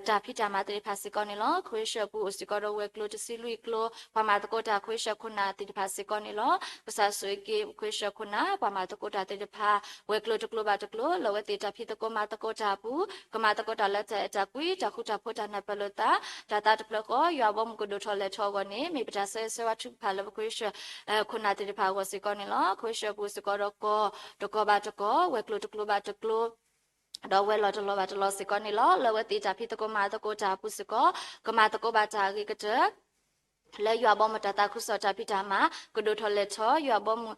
တၢ်ဖံးတၢ်မၤသ့ၣ်တဖၣ်စ့ၢ်ကီးန့ၣ်လီၤ. ခွ့ၡၢၣ်ပူၤအိၣ်စ့ၢ်ကီးဒီးဝဲၤကျိၤတဆံလွံၢ်ကျိၤ ပှၤမၤသကိးတၢ်ခွ့ၡၢၣ်ခိၣ်နၢ်သ့ၣ်တဖၣ်စ့ၢ်ကီးန့ၣ်လီၤ. ကစၢ်ဆိၣ်ဂ့ၤက့ၤခွ့ၡၢၣ်ခိၣ်နၢ် ပှၤမၤသကိးတၢ်သ့ၣ်တဖၣ် ဝဲၤကျိၤတကျိၤဘၣ်တကျိၤ လၢအဝဲသ့ၣ်တၢ်ဖံးသကိးမၤသကိးတၢ်အပူၤ ကမၤသကိးတၢ်လၢတၢ်အဲၣ်တၢ်ကွံ တၢ်ဃူတၢ်ဖိး တၢ်နၢ်ပၢၢ်လိာ်သး တၢ်သးတဖျၢၣ်ဃီ ယွၤဘီမုၢ်ကဒိၣ်ထီၣ်လဲၤထီၣ်အဂီၢ်န့ၣ် မ့ၢ်ပတၢ်ဆၢဂ့ၤဆၢဝါထုကဖၣ်လၢပခွ့ၡၢၣ် ခိၣ်နၢ်သ့ၣ်တဖၣ်အဂီၢ်စ့ၢ်ကီးန့ၣ်လီၤ. ခွ့ၡၢၣ်ပူၤစ့ၢ်ကီးဒီးကီၢ်တကီၢ်ဘၣ်တကီၢ် ဝဲၤကျိၤတကျိၤဘၣ်တကျိၤ ဒီးဝဲၤလီၢ်တလီၢ်ဘၣ်တလီၢ်စ့ၢ်ကီးန့ၣ်လီၤ. လၢအဝဲသ့ၣ်တၢ်ဖံးသကိးမၤသကိးတၢ်အပူၤစ့ၢ်ကီး ကမၤသကိးဘၣ်တၢ်အဂ့ၤကတၢၢ် လၢယွၤဘီမုၢ်တၢ်သးခုကစီၣ်တၢ်ဖံးတၢ်မၤ ကဒိၣ်ထီၣ်လဲၤထီၣ် ယွၤဘီမုၢ်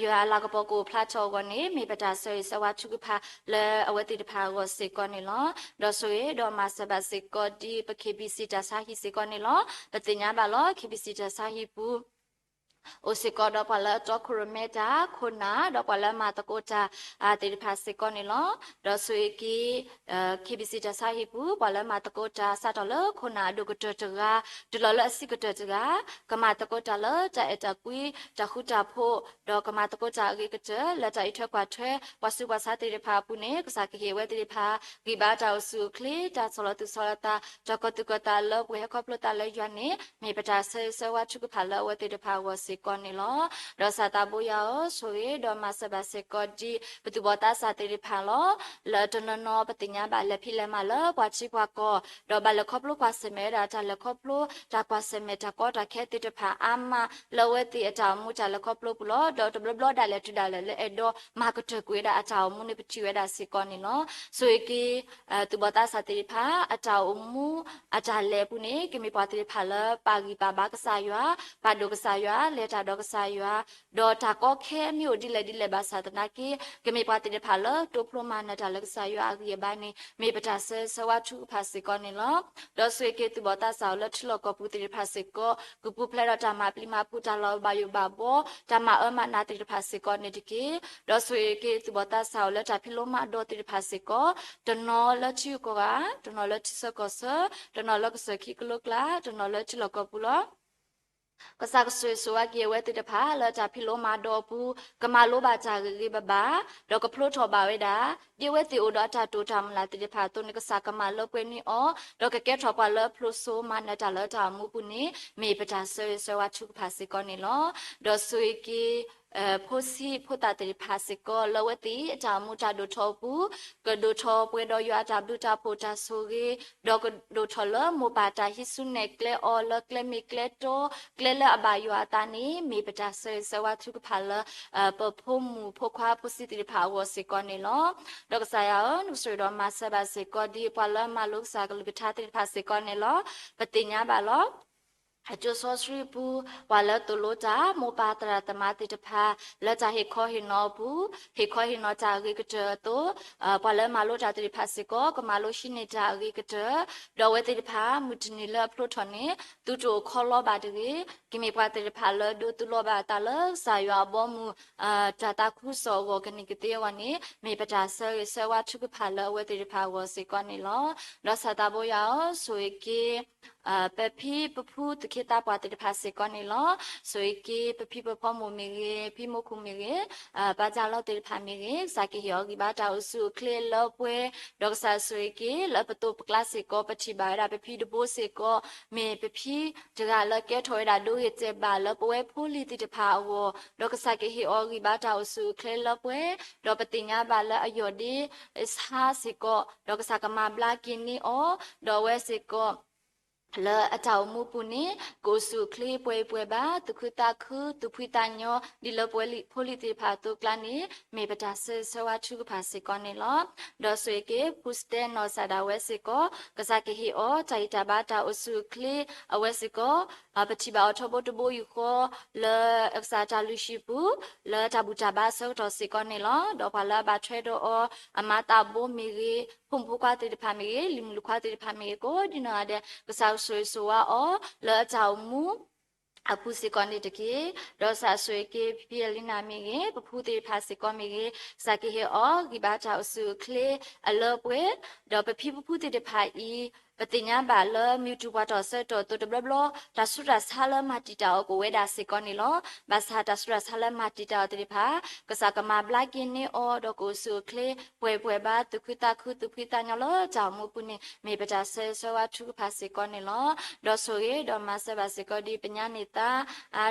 ယွၤအလၤကပီၤကအိၣ်ဖျါထီၣ်အဂီၢ်န့ၣ် မ့ၢ်ပတၢ်ဆၢဂ့ၤဆၢဝါထုကဖၣ်လၢအဝဲသ့ၣ်တဖၣ်အဂီၢ်စ့ၢ်ကီးန့ၣ်လီၤ. ဒီးဆိၣ်ဂ့ၤဒီးမၤစၢၤဘၣ်စ့ၢ်ကီးဒ်ပ KBC တၢ်ဆါဟံၣ်စ့ၢ်ကီးန့ၣ်လီၤ. ပသ့ၣ်ညါဘၣ်လီၤ KBC တၢ်ဆါဟံၣ်ပူၤ အိၣ်စ့ၢ်ကီးဒီးပှၤလၢအတီခိၣ်ရိၣ်မဲတၢ် ခိၣ်နၢ် ဒီးပှၤလၢမၤသကိးတၢ်သ့ၣ်တဖၣ်စ့ၢ်ကီးန့ၣ်လီၤ. ဒီးဆိၣ်ဂ့ၤက့ၤ KBC တၢ်ဆါဟံၣ်ပူၤ ပှၤလၢမၤသကိးတၢ် စးထီၣ်လၢခိၣ်နၢ်အဒိၣ်ကတၢၢ်တဂၤ တုၤလီၤလၢအဆံးကတၢၢ်တဂၤ ကမၤသကိးတၢ်လၢတၢ်အဲၣ်တၢ်ကွံ တၢ်ဃူတၢ်ဖိး ဒီးကမၤသကိးတၢ်အဂ့ၤကတၢၢ် လၢတၢ်အံးထွဲကွၢ်ထွဲ ပှၤဆူးပှၤဆါသ့ၣ်တဖၣ်အပူၤန့ၣ် ကစၢ်ကဟ့ၣ်အဝဲသ့ၣ်တဖၣ် ဂံၢ်ဘါတၢ်အိၣ်ဆူၣ်အိၣ်ချ့ တၢ်ဆီၣ်လီၤသူၣ်ဆီၣ်လီၤသး တၢ်ကီၤသူၣ်ကီၤသးလၢပှဲၤဟဲခီဖျိသးလၢယွၤန့ၣ် မ့ၢ်ပတၢ်ဆၢဂ့ၤဆၢဝါထုကဖၣ်လၢအဝဲသ့ၣ်တဖၣ်အဂီၢ်စ့ၢ်ကီးန့ၣ်လီၤ. ဒီးစၢ်သးဘိယွၤဧၢ, ဆိၣ်ဂ့ၤဒီးမၤစၢၤဘၣ်စ့ၢ်ကီးဒ် ပသူၣ်ဘီၣ်သးစၢ်သ့ၣ်တဖၣ်လီၤ. လၢတနီၤနီၤပသ့ၣ်ညါဘၣ်လဲၤဖံးလဲၤမၤလၢပှၤထံပှၤကီၢ် ဒီးဘၣ်လဲၤခီဖျိကွၢ်ဆၢၣ်မဲာ်ဝဲဒၣ်တၢ်လဲၤခီဖျိ တၢ်ကွၢ်ဆၢၣ်မဲာ်တၢ်ကီတၢ်ခဲသ့ၣ်တဖၣ်အါမး လၢအဝဲသ့ၣ်အတၢ်အိၣ်မူတၢ်လဲၤခီဖျိပူၤလီၤ. ဒီးတဘျီဘျီဒၣ်လဲာ်တုၤဒၣ်လဲာ်လၢအဲၣ်ဒိးမၤကတၢၢ်ကွံာ်ဝဲဒၣ်အတၢ်အိၣ်မူန့ၣ် ပထံၣ်ဝဲဒၣ်စ့ၢ်ကီးန့ၣ်လီၤ. ဆိၣ်ဂ့ၤက့ၤ သူၣ်ဘီၣ်သးစၢ်သ့ၣ်တဖၣ် အတၢ်အိၣ်မူ အတၢ်လဲၤအပူၤန့ၣ် ကမ့ၢ်ပှၤသ့ၣ်တဖၣ်လၢပာ်ဂံၢ်ပာ်ဘါကစၢ်ယွၤ, ပာ်ဒိၣ်ကစၢ်ယွၤ, လဲၤတၢ်ဒီးကစၢ်ယွၤ, ဒီးတၢ်ကီခဲမ့ၢ်အိၣ်ဒ်လဲၣ်ဒ်လဲၣ်ဘၣ်ဆၣ်သနာ်က့ ကမ့ၢ်ပှၤသ့ၣ်တဖၣ်လၢတိဖျိမၤနၢၤတၢ်လၢကစၢ်ယွၤအဂံၢ်အဘါန့ၣ် မ့ၢ်ပတၢ်ဆၢဂ့ၤဆၢဝါထုကဖၣ်စ့ၢ်ကီးန့ၣ်လီၤ. ဒီးဆိၣ်ဂ့ၤက့ၤသူၣ်ဘီၣ်သးစၢ်အိၣ်လၢထံလီၢ်ကီၢ်ပူၤသ့ၣ်တဖၣ်စ့ၢ်ကီး ကပူၤဖျဲးဒီးတၢ်မၤပျံၤမၤဖုး တၢ်လီၤဘၣ်ယိၣ်ဘၣ်ဘှီ တၢ်မၤအၢမၤနးသ့ၣ်တဖၣ်စ့ၢ်ကီးန့ၣ်တက့ၢ်. ဒီးဆိၣ်ဂ့ၤက့ၤသူၣ်ဘီၣ်သးစၢ်အိၣ်လၢတၢ်ဖံးလိမၤဒိးသ့ၣ်တဖၣ်စ့ၢ်ကီး တနီၤလၢထံဂုၤကီၢ်ဂၤ, တနီၤလၢထံဆၢကီၢ်ဆၢ, တနီၤလၢကစၢၢ်ခံကလိကျါ, တနီၤလၢထံလီၢ်ကီၢ်ပူၤလီၤ. ကစၢ်ကဆိၣ်ဂ့ၤဆိၣ်ဝါက့ၤအဝဲသ့ၣ်တဖၣ် လၢတၢ်ဖံးလိမၤဒိးအပူၤ ကမၤလိဘၣ်တၢ်ဂ့ၤဂ့ၤဘၣ်ဘၣ်, ဒီးကဖျိထီၣ်ဘၣ်ဝဲဒၣ် ဒ်အဝဲသ့ၣ်အိၣ်ဒီးအတၢ်တိာ်တၢ်မုၢ်လၢ်သ့ၣ်တဖၣ်အသိးန့ၣ် ကစၢ်ကမၤလၢပှဲၤန့ၢ်အီၤ, ဒီးကကဲထီၣ်ပှၤလၢအဖျိစိမၤနၢၤတၢ်လၢတၢ်အိၣ်မူပူၤန့ၣ် မ့ၢ်ပတၢ်ဆၢဂ့ၤဆၢဝါထုကဖၣ်စ့ၢ်ကီးန့ၣ်လီၤ. ဒီးဆိၣ်ဂ့ၤက့ၤ ဖိဆံးဖိသၣ်သ့ၣ်တဖၣ်စ့ၢ်ကီး လၢအဝဲသ့ၣ်အတၢ်အိၣ်မူတၢ်ဒိၣ်ထီၣ်အပူၤ ကဒိၣ်ထီၣ်ပှဲၤဒီးယွၤအတၢ်ဘျုးတၢ်ဖှိၣ်တၢ်ဆိၣ်ဂ့ၤ, ဒီးကဒိၣ်ထီၣ်လၢမိၢ်ပၢ်တၢ်ဟံးစုနဲၣ်ကျဲအီၤလၢကျဲမ့ၢ်ကျဲတီ, ကျဲလၢအဘၣ်ယွၤအသးန့ၣ် မ့ၢ်ပတၢ်ဆၢဂ့ၤဆၢဝါထုကဖၣ်လၢ ပဖိမုၣ်ဖိခွါဖိဆံးသ့ၣ်တဖၣ်အဂီၢ်စ့ၢ်ကီးန့ၣ်လီၤ. ဒီးကစၢ်ယွၤဧၢ, နကဆိၣ်ဂ့ၤဒီးမၤစၢၤဘၣ်စ့ၢ်ကီးဒ်ပှၤလၢအမၤလိကစၢ်အကလုၢ်ကထါသ့ၣ်တဖၣ်စ့ၢ်ကီးန့ၣ်လီၤ. ပသ့ၣ်ညါဘၣ်လီၤ အစိၤစီဆှံအပူၤ ပှၤလၢသိၣ်လိတၢ် မိၢ်ပၢ်သရၣ်သမါသ့ၣ်တဖၣ် လၢတၢ်ဟ့ၣ်ခီဟ့ၣ်နီၤအပူၤ ဟ့ၣ်ခီဟ့ၣ်နီၤတၢ်အဂ့ၤကတၢၢ်အသိး, ပှၤလၢမၤလိတၢ်သ့ၣ်တဖၣ်စ့ၢ်ကီး ကမၤလိဟံးန့ၢ်တၢ်အဂ့ၤကတၢၢ်, ဒီးအဝဲသ့ၣ်တဖၣ် မုၢ်တနံၤလၢအဖျိထီၣ်န့ၣ် သုတအိၣ်ခီလီဘၣ်တဂ့ၤ, ကမ့ၢ်ပှၤသ့ၣ်တဖၣ်လၢဒိးသူလီၤဘၣ်အသးလၢကစၢ်ယွၤအဘီအမုၢ် တၢ်သးခုကစီၣ်အဂီၢ်ကန့ၢ်ကသ့အဂီၢ်န့ၣ် မ့ၢ်ပတၢ်ဆၢဂ့ၤဆၢဝါထုကဖၣ်လၢအဝဲသ့ၣ်တဖၣ်အဂီၢ်စ့ၢ်ကီးန့ၣ်လီၤ. ဒီးကစၢ်သးဘိယွၤဧၢ, ဆိၣ်ဂ့ၤက့ၤ ပဖံပဖုသူၣ်က့သးပှၢ်သ့ၣ်တဖၣ်စ့ၢ်ကီးန့ၣ်လီၤ. ဆိၣ်ဂ့ၤက့ၤပဖံပဖုမိၢ်မ့ၢ်ဂ့ၤ, ဖံမိၢ်ခိၣ်မ့ၢ်ဂ့ၤ, ပၢ်တၢ်လီၢ်သ့ၣ်တဖၣ်မ့ၢ်ဂ့ၤ, ကစၢ်ကဟ့ၣ်အီၤဂံၢ်ဘါတၢ်အိၣ်ဆူၣ်အိၣ်ချ့လၢပှဲၤ, ဒီးကစၢ်ဆိၣ်ဂ့ၤက့ၤလၢပသိးပကျါစ့ၢ်ကီး ပထံၣ်ဘၣ်ဝဲဒၣ်ပဖံတဘိစ့ၢ်ကီး မ့ၢ်ပဖံတဂၤလၢကဲထီၣ်ဝဲဒၣ်ဒိဂ့ၤတဲာ်ဘၣ်လၢပဝဲဖိလံၤသ့ၣ်တဖၣ်အဂီၢ်, ဒီးကစၢ်ကဟ့ၣ်အီၤဂံၢ်ဘါတၢ်အိၣ်ဆူၣ်အိၣ်ချ့လၢပှဲၤ, ဒီးပသ့ၣ်ညါဘၣ်လၢအယီၢ်ဒ့ ဆါစ့ၢ်ကီး, ဒီးကစၢ်ကမၤဘျါက့ၤန့ၢ်အီၤ, ဒီးအဝဲစ့ၢ်ကီး လၢအတၢ်အိၣ်မူပူၤန့ၣ် ကအိၣ်ဆူၣ်အိၣ်ချ့ပှဲၤပှဲၤဘၣ် သူၣ်ခုသးခု သူၣ်ဖှံသးညီ ဒ်လၢပဝဲဖိလံၤသ့ၣ်တဖၣ်အသိးအကျါန့ၣ် မ့ၢ်ပတၢ်ဆၢဂ့ၤဆၢဝါထုကဖၣ်စ့ၢ်ကီးန့ၣ်လီၤ. ဒီးဆိၣ်ဂ့ၤက့ၤ ဖုစတဲနီၢ်စၢ်ဒၣ်ဝဲစ့ၢ်ကီး ကစၢ်ကဟ့ၣ်အီၤ တၢ်ဂံၢ်တၢ်ဘါတၢ်အိၣ်ဆူၣ်အိၣ်ချ့ အဝဲစ့ၢ်ကီး ပထံၣ်ဘၣ်အီၤထီဘိတဘိယူၢ်ဃီ လၢအကစၢ်တၢ်လုၢ်ဟံၣ်ပူၤ လၢတၢ်ဘူၣ်တၢ်ဘါအဆၢကတီၢ်စ့ၢ်ကီးန့ၣ်လီၤ. ဒီးပှၤလၢအဘၣ်ထွဲဒီးအီၤ အမါသးဘိမ့ၢ်ဂ့ၤ, ဖိမုၣ်ဖိခွါသ့ၣ်တဖၣ်မ့ၢ်ဂ့ၤ, လံၤမုၣ်လံၤခွါသ့ၣ်တဖၣ်မ့ၢ်ဂ့ၤ ကိးဒံနီၢ်ဂၤဒဲး ကစၢ်ဆိၣ်ဂ့ၤဆိၣ်ဝါအီၤ လၢအတၢ်အိၣ်မူ အပူၤစ့ၢ်ကီးန့ၣ်တက့ၢ်. ဒီးကစၢ်ဆိၣ်ဂ့ၤက့ၤ ဖံဖံအလံနၤမ့ၢ်ဂ့ၤ, ပဖုသ့ၣ်တဖၣ်စ့ၢ်ကီးမ့ၢ်ဂ့ၤ, ကစၢ်ကဟ့ၣ်အီၤ ဂံၢ်ဘါတၢ်အိၣ်ဆူၣ်အိၣ်ချ့ အလၢပှဲၤ, ဒီးပဖံပဖုသ့ၣ်တဖၣ်အံၤ ပသ့ၣ်ညါဘၣ်လၢမ့ၢ်တုၤပှၤတီၢ်ဆၢကတီၢ်အသိးတဘျီဘျီ တၢ်ဆူးတၢ်ဆါလၢမၤတံာ်တာ်အီၤကအိၣ်ဝဲဒၣ်စ့ၢ်ကီးန့ၣ်လီၤ. ဘၣ်ဆၣ်တၢ်ဆူးတၢ်ဆါလၢမၤတံာ်တာ်အီၤသ့ၣ်တဖၣ် ကစၢ်ကမၤဘျါက့ၤန့ၢ်အီၤ ဒီးကအိၣ်ဆူၣ်အိၣ်ချ့ ပှဲၤပှဲၤဘၣ် သူၣ်ခုသးခု သူၣ်ဖှံသးညီလၢတၢ်အိၣ်မူပူၤန့ၣ် မ့ၢ်ပတၢ်ဆၢဂ့ၤဆၢဝါထုကဖၣ်စ့ၢ်ကီးန့ၣ်လီၤ. ဒီးဆိၣ်ဂ့ၤဒီးမၤစၢၤဘၣ်စ့ၢ်ကီးဒ်ပညါန့ၢ်သါ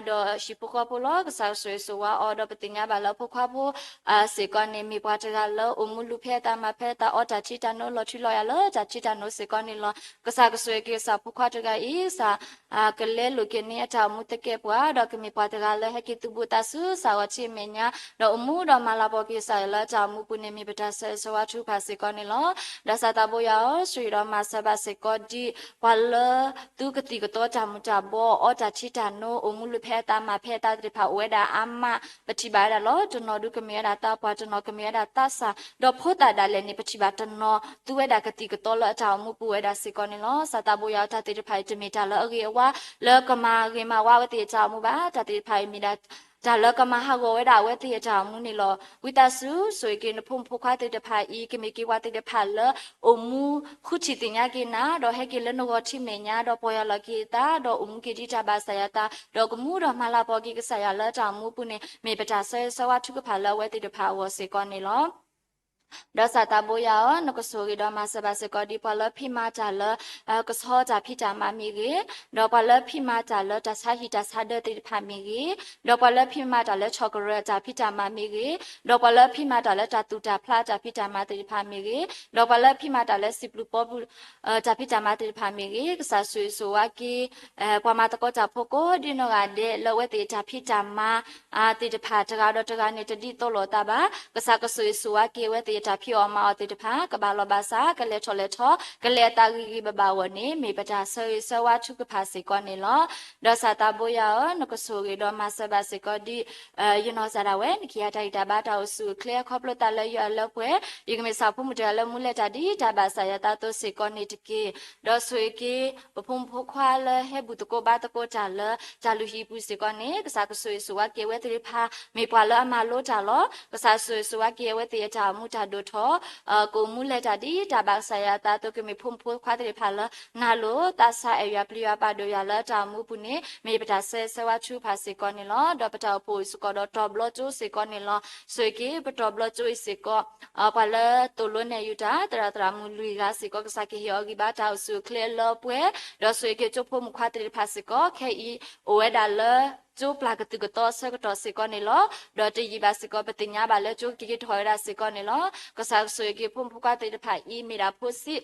ဒီးဟံၣ်ဖိဃီဖိလီၤ. ကစၢ်ဆိၣ်ဂ့ၤဆိၣ်ဝါအီၤ ဒီးပသ့ၣ်ညါဘၣ်လၢဖိခွါဖိ စ့ၢ်ကီးန့ၣ် မ့ၢ်ပှၤတဂၤလၢအိၣ်မူလုၢ်ဖဲအသးမၤဖဲအသး အီတၢ်ထံတၢ်နိ လီၤထူလီၤယၢ်လၢတၢ်ထံတၢ်နိစ့ၢ်ကီးန့ၣ်လီၤ. ကစၢ်ကဆိၣ်ဂ့ၤက့ၤကစၢ်ဖိခွါတဂၤအံၤ ကစၢ် ကလဲလိာ်က့ၤန့ၢ်အတၢ်အိၣ်မူသကဲာ်ပှၤ ဒီးကမ့ၢ်ပှၤတဂၤလၢဟဲက့ၤသူၣ်ဘိၣ်သးဆူကစၢ်ဂီၤထံးအမဲာ်ညါ ဒီးအိၣ်မူဒီးမၤလၤကပီၤက့ၤကစၢ်ယွၤလၢတၢ်အိၣ်မူပူၤန့ၣ် မ့ၢ်ပတၢ်ဆၢဂ့ၤဆၢဝါထုကဖၣ်စ့ၢ်ကီးန့ၣ်လီၤ. ဒီးကစၢ်သးဘိယွၤဧၢ, ဆိၣ်ဂ့ၤဒီးမၤစၢၤဘၣ်စ့ၢ်ကီးဒ် ပှၤလၢ သုကသံၣ်ကသီတၢ်မူၤတၢ်ဘှီး အီတၢ်ထံတၢ်နိ အိၣ်မူလုၢ်ဖဲအသးမၤဖဲအသးသ့ၣ်တဖၣ် အိၣ်ဝဲဒၣ်အါမး ပထံၣ်ဘၣ်ဝဲဒၣ်လီၤ. တနီၤဒုးကမ့ၢ်ဝဲဒၣ်သးပှၢ် တနီၤကမ့ၢ်ဝဲဒၣ်သးစၢ် ဒီးဖိသၣ်ဒၣ်လဲာ်န့ၣ် ပထံၣ်ဘၣ်တနီၤ သူဝဲဒၣ်ကသံၣ်ကသီလၢအတၢ်အိၣ်မူပူၤဝဲဒၣ်စ့ၢ်ကီးန့ၣ်လီၤ. ကစၢ်သးဘိယွၤဧၢ, တၢ်သ့ၣ်တဖၣ်အံၤ တမ့ၢ်တၢ်လၢအဂ့ၤအဝါ လၢကမၤဂ့ၤမၤဝါအဝဲသ့ၣ်အတၢ်အိၣ်မူဘၣ်. တၢ်သ့ၣ်တဖၣ်အံၤမ့ၢ်ဒၣ် တၢ်လၢကမၤဟးဂီၤဝဲဒၣ်အဝဲသ့ၣ်အတၢ်အိၣ်မူန့ၣ်လီၤ. ဝံသးစူၤ ဆိၣ်ဂ့ၤက့ၤနဖိမုၣ်ဖိခွါသ့ၣ်တဖၣ်အံၤ ကမ့ၢ်က့ၤပှၤသ့ၣ်တဖၣ်လၢ အိၣ်မူဃုထံၣ်သ့ၣ်ညါက့ၤနၤ ဒီးဟဲက့ၤလၢနဂီၤထံးမဲာ်ညါ ဒီးပီၢ်ယၢ်လီၤက့ၤအသး ဒီးအိၣ်မူက့ၤဒ်တၢ်ဘၣ်ကစၢ်ယွၤအသး ဒီးကမူဒီးမၤလၤကပီၤက့ၤကစၢ်ယွၤလၢတၢ်အိၣ်မူပူၤန့ၣ် မ့ၢ်ပတၢ်ဆၢဂ့ၤဆၢဝါထုကဖၣ်လၢအဝဲသ့ၣ်တဖၣ်အဂီၢ်စ့ၢ်ကီးန့ၣ်လီၤ. ဒီးကစၢ်သးဘိယွၤဧၢ, နကဆိၣ်ဂ့ၤဒီးမၤစၢၤဘၣ်စ့ၢ်ကီးဒ်ပှၤလၢဖံးမၤတၢ်လၢ ကဆီတၢ်ဖံးတၢ်မၤမ့ၢ်ဂ့ၤ, ဒီးပှၤလၢဖံးမၤတၢ်လၢတၢ်ဆါဟံၣ်တၢ်ဆါဒၢသ့ၣ်တဖၣ်မ့ၢ်ဂ့ၤ, ဒီးပှၤလၢဖံးမၤတၢ်လၢ chocolate တၢ်ဖံးတၢ်မၤမ့ၢ်ဂ့ၤ, ဒီးပှၤလၢဖံးမၤတၢ်လၢတၢ်သူၣ်တၢ်ဖျးတၢ်ဖံးတၢ်မၤသ့ၣ်တဖၣ်မ့ၢ်ဂ့ၤ, ဒီးပှၤလၢဖံးမၤတၢ်လၢစံးဘျုးပီဘျုး တၢ်ဖံးတၢ်မၤသ့ၣ်တဖၣ်မ့ၢ်ဂ့ၤ, ကစၢ်ဆိၣ်ဂ့ၤဆိၣ်ဝါက့ၤ ပှၤမၤသကိးတၢ်ဖိကိးဒ်နီၢ်ဂၤဒဲး လၢအဝဲသ့ၣ်အတၢ်ဖံးတၢ်မၤ သ့ၣ်တဖၣ် တဂၤဒီးတဂၤန့ၣ်တဒ်သိးလိာ်အသးဘၣ်. ကစၢ်ကဆိၣ်ဂ့ၤဆိၣ်ဝါက့ၤအဝဲသ့ၣ်အတၢ်ဖံးအီၣ်မၤအီၣ်သ့ၣ်တဖၣ် ကဘၣ်လီၢ်ဘၣ်စး ကလဲၤထီၣ်လဲၤထီ ကလဲၤအသးဂ့ၤဂ့ၤဘၣ်ဘၣ်အဂီၢ်န့ၣ် မ့ၢ်ပတၢ်ဆၢဂ့ၤဆၢဝါထုကဖၣ်စ့ၢ်ကီးန့ၣ်လီၤ. ဒီးကစၢ်သးဘိယွၤဧၢ, နကဆိၣ်ဂ့ၤဒီးမၤစၢၤဘၣ်စ့ၢ်ကီးဒ် ယနီၢ်စၢ်ဒၣ်ဝဲ နကဟ့ၣ်ယၤတၢ်ဂံၢ်တၢ်ဘါတၢ်အိၣ်ဆူၣ်အိၣ်ချ့ ခီဖျိသးလၢယွၤလၢပှဲၤ ယကမ့ၢ်ကစၢ်ဖိမုၣ်တဂၤလၢမူလၢတၢ်ဒ်တၢ်ဘၣ်ကစၢ်ယွၤအသးအသိးစ့ၢ်ကီးန့ၣ်တက့ၢ်. ဒီးဆိၣ်ဂ့ၤက့ၤ ပဖိမုၣ်ဖိခွါလၢဟဲဘူၣ်သကိးဘါသကိးတၢ်လၢ တၢ်လုၢ်ဟံၣ်အပူၤစ့ၢ်ကီးန့ၣ် ကစၢ်ကဆိၣ်ဂ့ၤဆိၣ်ဝါက့ၤအဝဲသ့ၣ်တဖၣ် မ့ၢ်ပှၤလၢအမၤလိတၢ်လီၤ. ကစၢ်ဆိၣ်ဂ့ၤဆိၣ်ဝါက့ၤအဝဲသ့ၣ်အတၢ်အိၣ်မူတၢ် ဒိၣ်ထီၣ် ကအိၣ်မူလဲၤတၢ်ဒ်တၢ်ဘၣ်ကစၢ်ယွၤအသးအသိး ကမ့ၢ်ဖိမုၣ်ဖိခွါသ့ၣ်တဖၣ်လၢ နာ်လိာ်သးဆါအဲၣ်ယွၤပျံၤယွၤပာ်ဒိၣ်ယွၤလၢအတၢ်အိၣ်မူအပူၤန့ၣ် မ့ၢ်ပတၢ်ဆၢဂ့ၤဆၢဝါထုကဖၣ်စ့ၢ်ကီးန့ၣ်လီၤ. ဒီးပတၢ်အိၣ်ဖှိၣ်အိၣ်စ့ၢ်ကီးဒီးတီၤဘျီကၠိစ့ၢ်ကီးန့ၣ်လီၤ. ဆိၣ်ဂ့ၤက့ၤပတီၤဘျီကၠိအံၤစ့ၢ်ကီး ပှၤလၢသိၣ်လိနဲၣ်ယူၤတၢ် သရၣ်သရၣ်မုၣ်လွံၢ်ဂၤစ့ၢ်ကီး ကစၢ်ကဟ့ၣ်အီၤဂံၢ်ဘါတၢ်အိၣ်ဆူၣ်အိၣ်ချ့အလၢပှဲၤ, ဒီးဆိၣ်ဂ့ၤက့ၤကၠိဖိမုၣ်ခွါသ့ၣ်တဖၣ်စ့ၢ်ကီး ခဲအံၤအိၣ်ဝဲဒၣ်လၢ ကၠိပျၢ်ကသုၣ်ကသီအဆၢကတီၢ်စ့ၢ်ကီးန့ၣ်လီၤ. ဒီးတယံာ်ဘၣ်စ့ၢ်ကီး ပသ့ၣ်ညါဘၣ်လၢကၠိကက့ၤထီၣ်ဝဲဒၣ်စ့ၢ်ကီးန့ၣ်လီၤ. ကစၢ်ကဆိၣ်ဂ့ၤက့ၤဖိမုၣ်ဖိခွါသ့ၣ်တဖၣ်အံၤ မ့ၢ်ဒၣ်ဖိဆံး ဒီး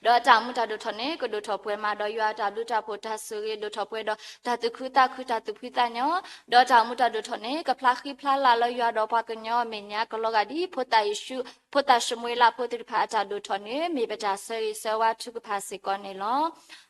တၢ်အိၣ်မူတၢ်ဒိၣ်ထီၣ်န့ၣ် ကဒိၣ်ထီၣ်ပှဲၤမးဒီးယွၤအတၢ်ဘျုးတၢ်ဖှိၣ်တၢ်ဆိၣ်ဂ့ၤ ဒိၣ်ထီၣ်ပှဲၤဒီး တၢ်သူၣ်ခုသးခု တၢ်သူၣ်ဖှံသးညီ, ဒီးတၢ်အိၣ်မူတၢ်ဒိၣ်ထီၣ်န့ၣ် ကဖျါဃံဖျါလၤလၢယွၤဒီးပှၤကညီအမဲာ်ညါ ကလီၤဂာ်ဒ်ဖိသၣ်ယ့ၣ်ၡူး ဖိသၣ်ၡမူၤအ့လးဖိသ့ၣ်တဖၣ်အတၢ်ဒိၣ်ထီၣ်န့ၣ် မ့ၢ်ပတၢ်ဆၢဂ့ၤဆၢဝါထုကဖၣ်စ့ၢ်ကီးန့ၣ်လီၤ.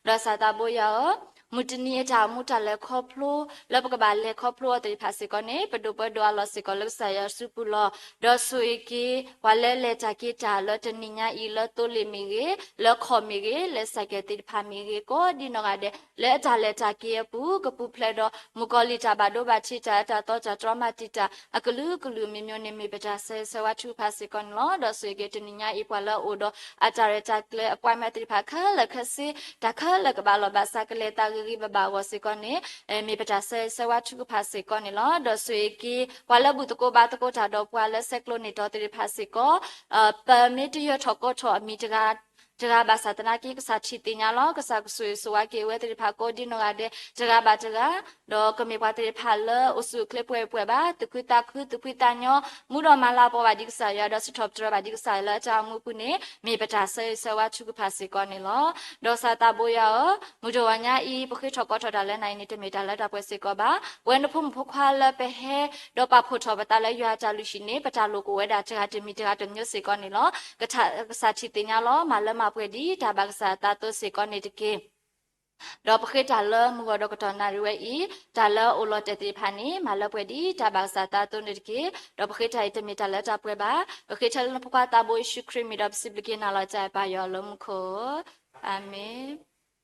ဒီးကစၢ်သးဘိယွၤဧၢ, မုၢ်တနံၤအတၢ်အိၣ်မူတၢ်လဲၤခီဖျိ လၢပကဘၣ်လဲၤခီဖျိအီၤသ့ၣ်တဖၣ်စ့ၢ်ကီးန့ၣ် ပဒိၣ်ပှဲၤဒိၣ်အလီၢ်စ့ၢ်ကီးလၢကစၢ်ယွၤစုပူၤလီၤ. ဒီးဆိၣ်ဂ့ၤက့ၤ ပှၤလၢလဲၤတၢ်က့ၤတၢ်လၢတနံၤညါအံၤ လၢသိလ့ၣ်မ့ၢ်ဂ့ၤ, လၢခီၣ်မ့ၢ်ဂ့ၤ, လၢစဲးကဲးသ့ၣ်တဖၣ်မ့ၢ်ဂ့ၤ ကိးဒ်နီၢ်ဂၤဒဲး လၢအတၢ်လဲၤတၢ်က့ၤအပူၤ ကပူၤဖျဲးဒီး မုၣ်ကီၤလံၢ်တၢ်ဘၣ်ဒိဘၣ်ထံး တၢ်အၢတၢ်သီ တၢ်တြီမၤတံာ်တာ် အကလုာ်ကလုာ်မံၤမံၤန့ၣ် မ့ၢ်ပတၢ်ဆၢဂ့ၤဆၢဝါထုကဖၣ်စ့ၢ်ကီးန့ၣ်လီၤ. ဒီးဆိၣ်ဂ့ၤက့ၤတနံၤညါအံၤ ပှၤလၢအအိၣ်ဒီးအတၢ်ရဲၣ်တၢ်ကျဲၤ appointment သ့ၣ်တဖၣ် ခဲလၢာ်ခဲဆ့ တၢ်ခဲလၢာ်ကဘၣ်လီၢ်ဘၣ်စး ကလဲၤသးဂ့ၤဂ့ၤဘၣ်ဘၣ်အဂီၢ်စ့ၢ်ကီးန့ၣ် မ့ၢ်ပတၢ်ဆၢဂ့ၤဆၢဝါထုကဖၣ်စ့ၢ်ကီးန့ၣ်လီၤ. ဒီးဆိၣ်ဂ့ၤက့ၤ ပှၤလၢဘူၣ်သကိးဘါသကိးတၢ်ဒီးပှၤလၢ ဆဲးကျိးန့ၢ်တီၤသ့ၣ်တဖၣ်စ့ၢ်ကီး ပမ့ၢ်တယၢၤထီၣ်ကီထီၣ်အမံၤတဂၤ တဂၤဘၣ်ဆၣ်သနာ်က့ ကစၢ်ထံၣ်သ့ၣ်ညါလီၤ. ကစၢ်ကဆိၣ်ဂ့ၤဆိၣ်ဝါက့ၤအဝဲသ့ၣ်တဖၣ်ကိးဒ်နီၢ်ဂၤဒဲး တဂၤဘၣ်တဂၤ, ဒီးကမ့ၢ်ပှၤသ့ၣ်တဖၣ်လၢအိၣ်ဆူၣ်အိၣ်ချ့ပှဲၤပှဲၤဘၣ်, သူၣ်ခုသးခု သူၣ်ဖှံသးညီ, မူဒီးမၤလၤကပီၤဘၣ်ဒ်ကစၢ်ယွၤ ဒီးစံးထီၣ်ပတြၢၤဘၣ်ဒ်ကစၢ်ယွၤလၢအတၢ်အိၣ်မူအပူၤန့ၣ် မ့ၢ်ပတၢ်ဆၢဂ့ၤဆၢဝါထုကဖၣ်စ့ၢ်ကီးန့ၣ်လီၤ. ဒီးကစၢ်သးဘိယွၤဧၢ, မုၢ်တဂီၤညါအံၤ ပဃ့ထီၣ်ကိးထီၣ်တၢ်လၢနၤအံၤန့ၣ် တမ့ၢ်တၢ်လၢတၢ်ပှဲၤစ့ၢ်ကီးဘၣ်. ပဝဲနဖိမုၣ်ဖိခွါလၢပဟဲ ဒီးပာ်ဖှိၣ်ထီၣ်ပသးလၢယွၤအတၢ်လုၢ်ဟံၣ်န့ၣ် ပတၢ်လိၣ်ကအိၣ်ဝဲဒၣ်တဂၤတမံၤတဂၤတမံၤစ့ၢ်ကီးန့ၣ်လီၤ. ကစၢ်ထံၣ်သ့ၣ်ညါလီၤ. မၤလၢမၤပှဲၤဒ်တၢ်ဘၣ်ကစၢ်အသးအသိးစ့ၢ်ကီးန့ၣ်တက့ၢ်. ဒီးပဃ့တၢ်လၢမုၢ်ဂီၤဒီးကတီၢ်နၣ်ရံၣ်ဝဲအံၤ တၢ်လၢအအိၣ်လီၤတဲာ်သ့ၣ်တဖၣ်န့ၣ် မၤလၢပှဲၤဒ်တၢ်ဘၣ်ကစၢ်အသးအသိးန့ၣ်တက့ၢ်. ဒီးပဃ့တၢ်အံၤတမ့ၢ်တၢ်လၢတၢ်ပှဲၤဘၣ်. ပဃ့ထဲလၢနဖိခွါသးဘိယ့ၣ်ၡူးခရံာ်မံၤဒီးပစံးဘျုးက့ၤနၤလီၤ. တၢ်အဲၣ်ပၢ်ယွၤလၢမူခိၣ်, အၤမ့ၣ်.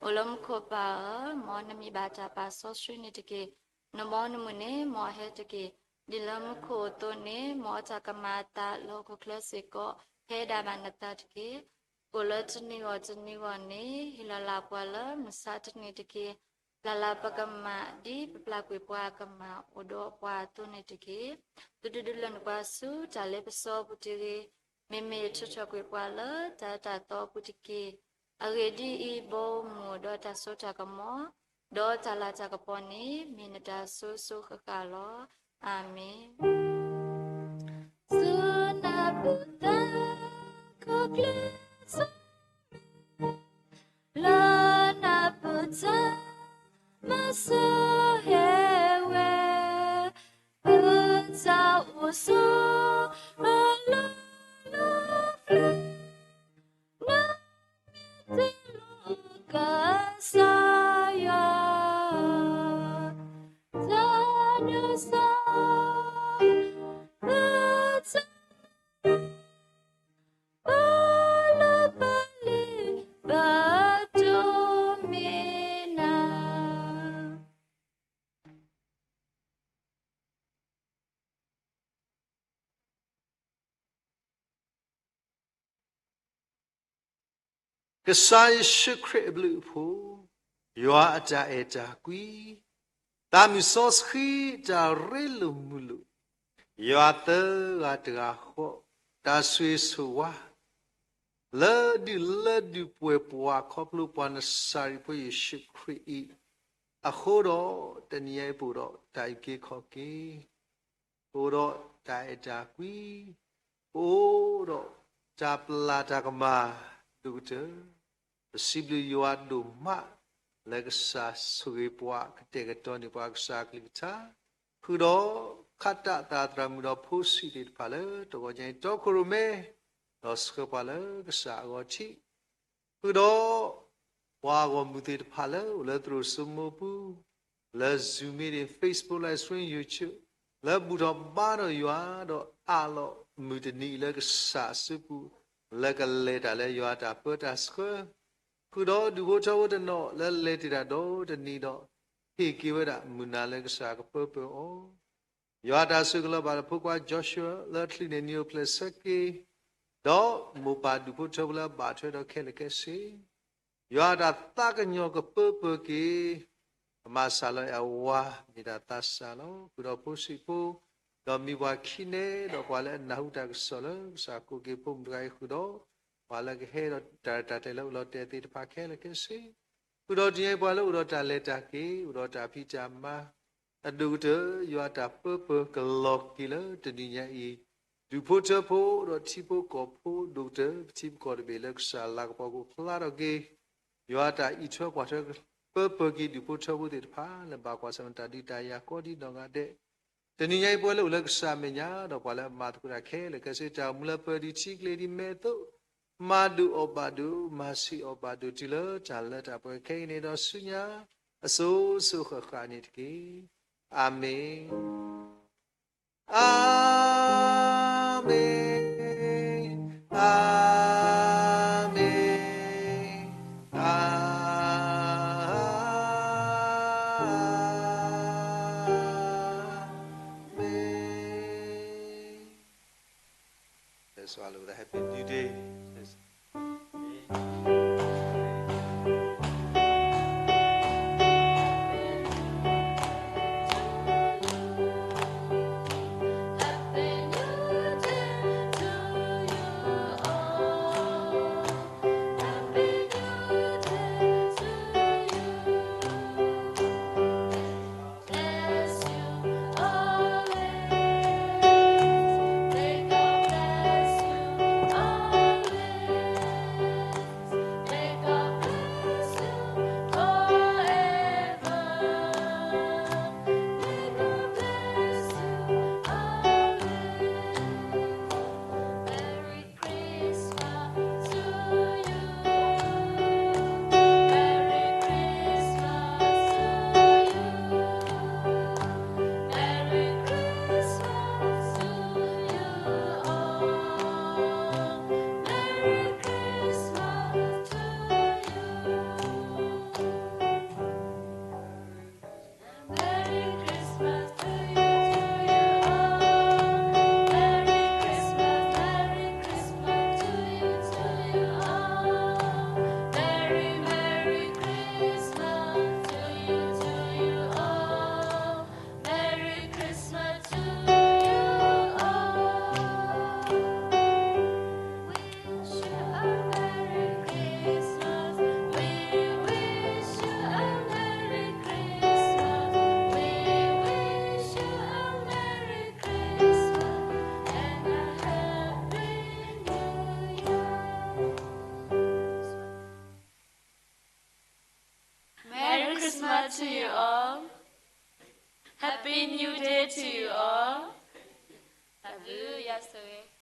အိၣ်လၢမူခိၣ်ပၢ်ဧၢ, မ်နမံၤဘၣ်တၢ်ပာ်စီဆှံန့ၣ်တက့ၢ်. နဘီနမုၢ်န့ၣ် မ်အဟဲတက့ၢ်. ဒ်လၢမူခိၣ်အသိးန့ၣ် မ်အတၢ်ကမၤအသးလၢဟီၣ်ခိၣ်ချၢစ့ၢ်ကီး ဖဲဒၣ်ဘၣ်နသးတက့ၢ်. အိၣ်လၢတနံၤဂီၢ်တနံၤဂီၢ်န့ၣ် ဟ့ၣ်လီၤလၢ်ပှၤလၢမုၢ်ဆါတနံၤတက့ၢ်. ပျၢ်လၢ်ပကမၣ်ဒ်ပပျၢ်ကွံာ်ပှၤအကမၣ်အိၣ်ဒီးပှၤအသိးန့ၣ်တက့ၢ်. သုတဒုးလဲၤနုာ်ပှၤဆူတၢ်လ့ပစီအပူၤတဂ့ၤ. မ့မ့ၢ်ထုးထီၣ်ကွံာ်ပှၤလၢတၢ်အၢတၢ်သီအပူၤတက့ၢ်. အဂ့ၢ်ဒ်အံၤ, ဘီမုၢ်ဒီးတၢ်စိတၢ်ကမီၤ ဒီးတၢ်လၤတၢ်ကပီၤန့ၣ် မ့ၢ်နတၢ်စိၤစိၤဃၣ်ဃၣ်လီၤ. အၤမ့ၣ်. ဆူနၢ်ပၢၢ်တၢ်ခီကျဲစိ လၢနၢ်ပၢၢ်တၢ် မၤစၢၤဟဲဝဲ ပတၢ်အိၣ်ဆိး အလီၢ်လီၤဖျါ နမ့ၢ်တလိၣ်ကစၢ်ယွၤ တၢ်ဒုးစၢ် ပတၢ် ပလၢပလ့ၤ ပဒိးမ့ၢ်နၤ ကစၢ်ယ့ၣ်ၡူးခရံာ်အဘျုးအဖှိၣ်, ယွၤအတၢ်အဲၣ်တၢ်ကွံ, သးမုၢ်စီဆှံတၢ်ရ့လိာ်မုာ်လိာ်, ယွၤသၢဂၤတဂၤဃီ, တၢ်ဆိၣ်ဂ့ၤဆိၣ်ဝါ လၢဒုၣ်လၢဒုၣ်ပှဲၤပှၤခီဖျိပှၤနစၤရ့းဖိယ့ၣ်ၡူးခရံာ်အံၤ, အဃိဒီး တနံၤအံၤပအိၣ်ဒီးတၢ်အုၣ်က့ၤခီၣ်က့ၤ, ပအိၣ်ဒီးတၢ်အဲၣ်တၢ်ကွံ, ပအိၣ်ဒီးတၢ်ပျၢ်တၢ်ကမၣ်ဒိၣ်ကတၢၢ်, ပစံးဘျုးယွၤဒိၣ်မး လၢကစၢ်ဆိၣ်ဂ့ၤပှၤ ကတဲာ်ကတီၤန့ၢ်ပှၤကစၢ်အကလုၢ်ကထါ ဃုာ်ဒီး ခးတၢ်သရၣ်မုၣ်ဒီးဖိဆံးသ့ၣ်တဖၣ်လၢ တဂီၤညါအံၤ တီခိၣ်ရိၣ်မဲ ဒီးဆှၢပှၤလၢကစၢ်အဂီၢ်ထံး, ဃုာ်ဒီး ပှၤဂီၢ်မုၢ်သ့ၣ်တဖၣ်လၢအိၣ်လၢသရိာ်စိမိးပူၤ, လၢ Zoom meeting, Facebook live stream, YouTube, လၢဘူၣ်ထီၣ်ဘါထီၣ်ယွၤ ဒီးအးလီၤမုၢ်တနံၤအံၤလၢကစၢ်အစုပူၤ, လၢကလဲၤတၢ်လၢယွၤအတၢ်ပၢတၢ်ဆှၢ, ဃုာ်ဒီးဒူၣ်ဖိထၢဖိတနီၤ လၢလဲၤတ့ၢ်တၢ်ဒီတနံၤဒီး ဟ့ၣ်က့ၤဝဲဒၣ်မုၢ်နၤလၢကစၢ်ကပၢပၢၢ်အီၤ ယွၤအတၢ်ဆိၣ်ဂ့ၤလီၤဘၣ်လၢဖိခွါ Joshua လၢချံၣ်န့ၣ်နံၤအိၣ်ဖျဲၣ်ဆၢက့ၤ, ဒီးမိၢ်ပၢ်ဒူၣ်ဖိထၢဖိလၢအဘၣ်ထွဲဒီးခဲလၢာ်ခဲဆ့ ယွၤအတၢ်သးကညီၤကပၢပၢၤက့ၤ အမၤစှၤလီၤအဝၤ မ့ၢ်ဒၣ်သးစၢ်လီၤ. ဃုာ်ဒီးဖိဆံးဖိ, ဒီးမံၤပှၢ်ခံန့ၣ်, ဒီးပှၤလၢအနၢ်ဟူတၢ်ကစီၣ်လၢကစၢ်ကိးက့ၤဖိမုၢ်တဂၤအံၤဃုာ်ဒီး, ပှၤလၢကဟဲဒီးတၢ်ရဲၣ်တၢ်ကျဲၤလၢအိၣ်လီၤတဲာ်သ့ၣ်တဖၣ်ခဲလၢာ်ခဲဆ့, ဃုာ်ဒီးတနံၤအံၤပှၤလၢအိၣ်ဒီးတၢ်လဲၤတၢ်က့ၤ, အိၣ်ဒီးတၢ်ဖံးတၢ်မၤ အဒိၣ်ကတၢၢ် ယွၤအတၢ်ပၢပၢၤကလီၤက့ၤလၢတနံၤညါအံၤ, ဒူၣ်ဖိထၢဖိဒီးထံဖိကီၢ်ဖိဒိၣ်ကတၢၢ် ပထံပကီၢ်တဘ့ၣ်လၢကစၢ်လၤကပီၤကအိၣ်ဖျါထီၣ်က့ၤ, ယွၤအတၢ်အံးထွဲကွၢ်ထွဲ ပၢပၢၤက့ၤဒူၣ်ဖိထၢဖိသ့ၣ်တဖၣ် လၢဘၣ်ကွၢ်ဆၢၣ်မဲာ်တၢ်ဒုးတၢ်ယၤကိးဒ်နီၢ်ဂၤဒဲး, တနံၤညါအံၤပဝဲလၢအိၣ်လၢကစၢ်အမဲာ်ညါ ဒီးပှၤလၢအမၤသကိးတၢ်ခဲလၢာ်ခဲဆ့ တၢ်အိၣ်မူလၢပၢၤဒံးထံကျဲဒ်မဲာ်အသိး, မၤဒိၣ်အီၣ်ဘၣ်ဒိၣ် မၤဆံးအီၣ်ဘၣ်ဒိၣ်တုၤလၢတၢ်လၢတၢ်ပှဲၤခဲအံၤန့ၣ်ဒီးဆူညါ အစိၤစိၤဃၣ်ဃၣ်န့ၣ်တက့ၢ်. အၤမ့ၣ်. အၤမ့ၣ်, အၤမ့ၣ်, အၤမ့ၣ်. Let's all with a happy new day. Merry Christmas to you all. Happy New Day to you all. တၢ်ဘျုးယွၤဆိၣ်ဂ့ၤ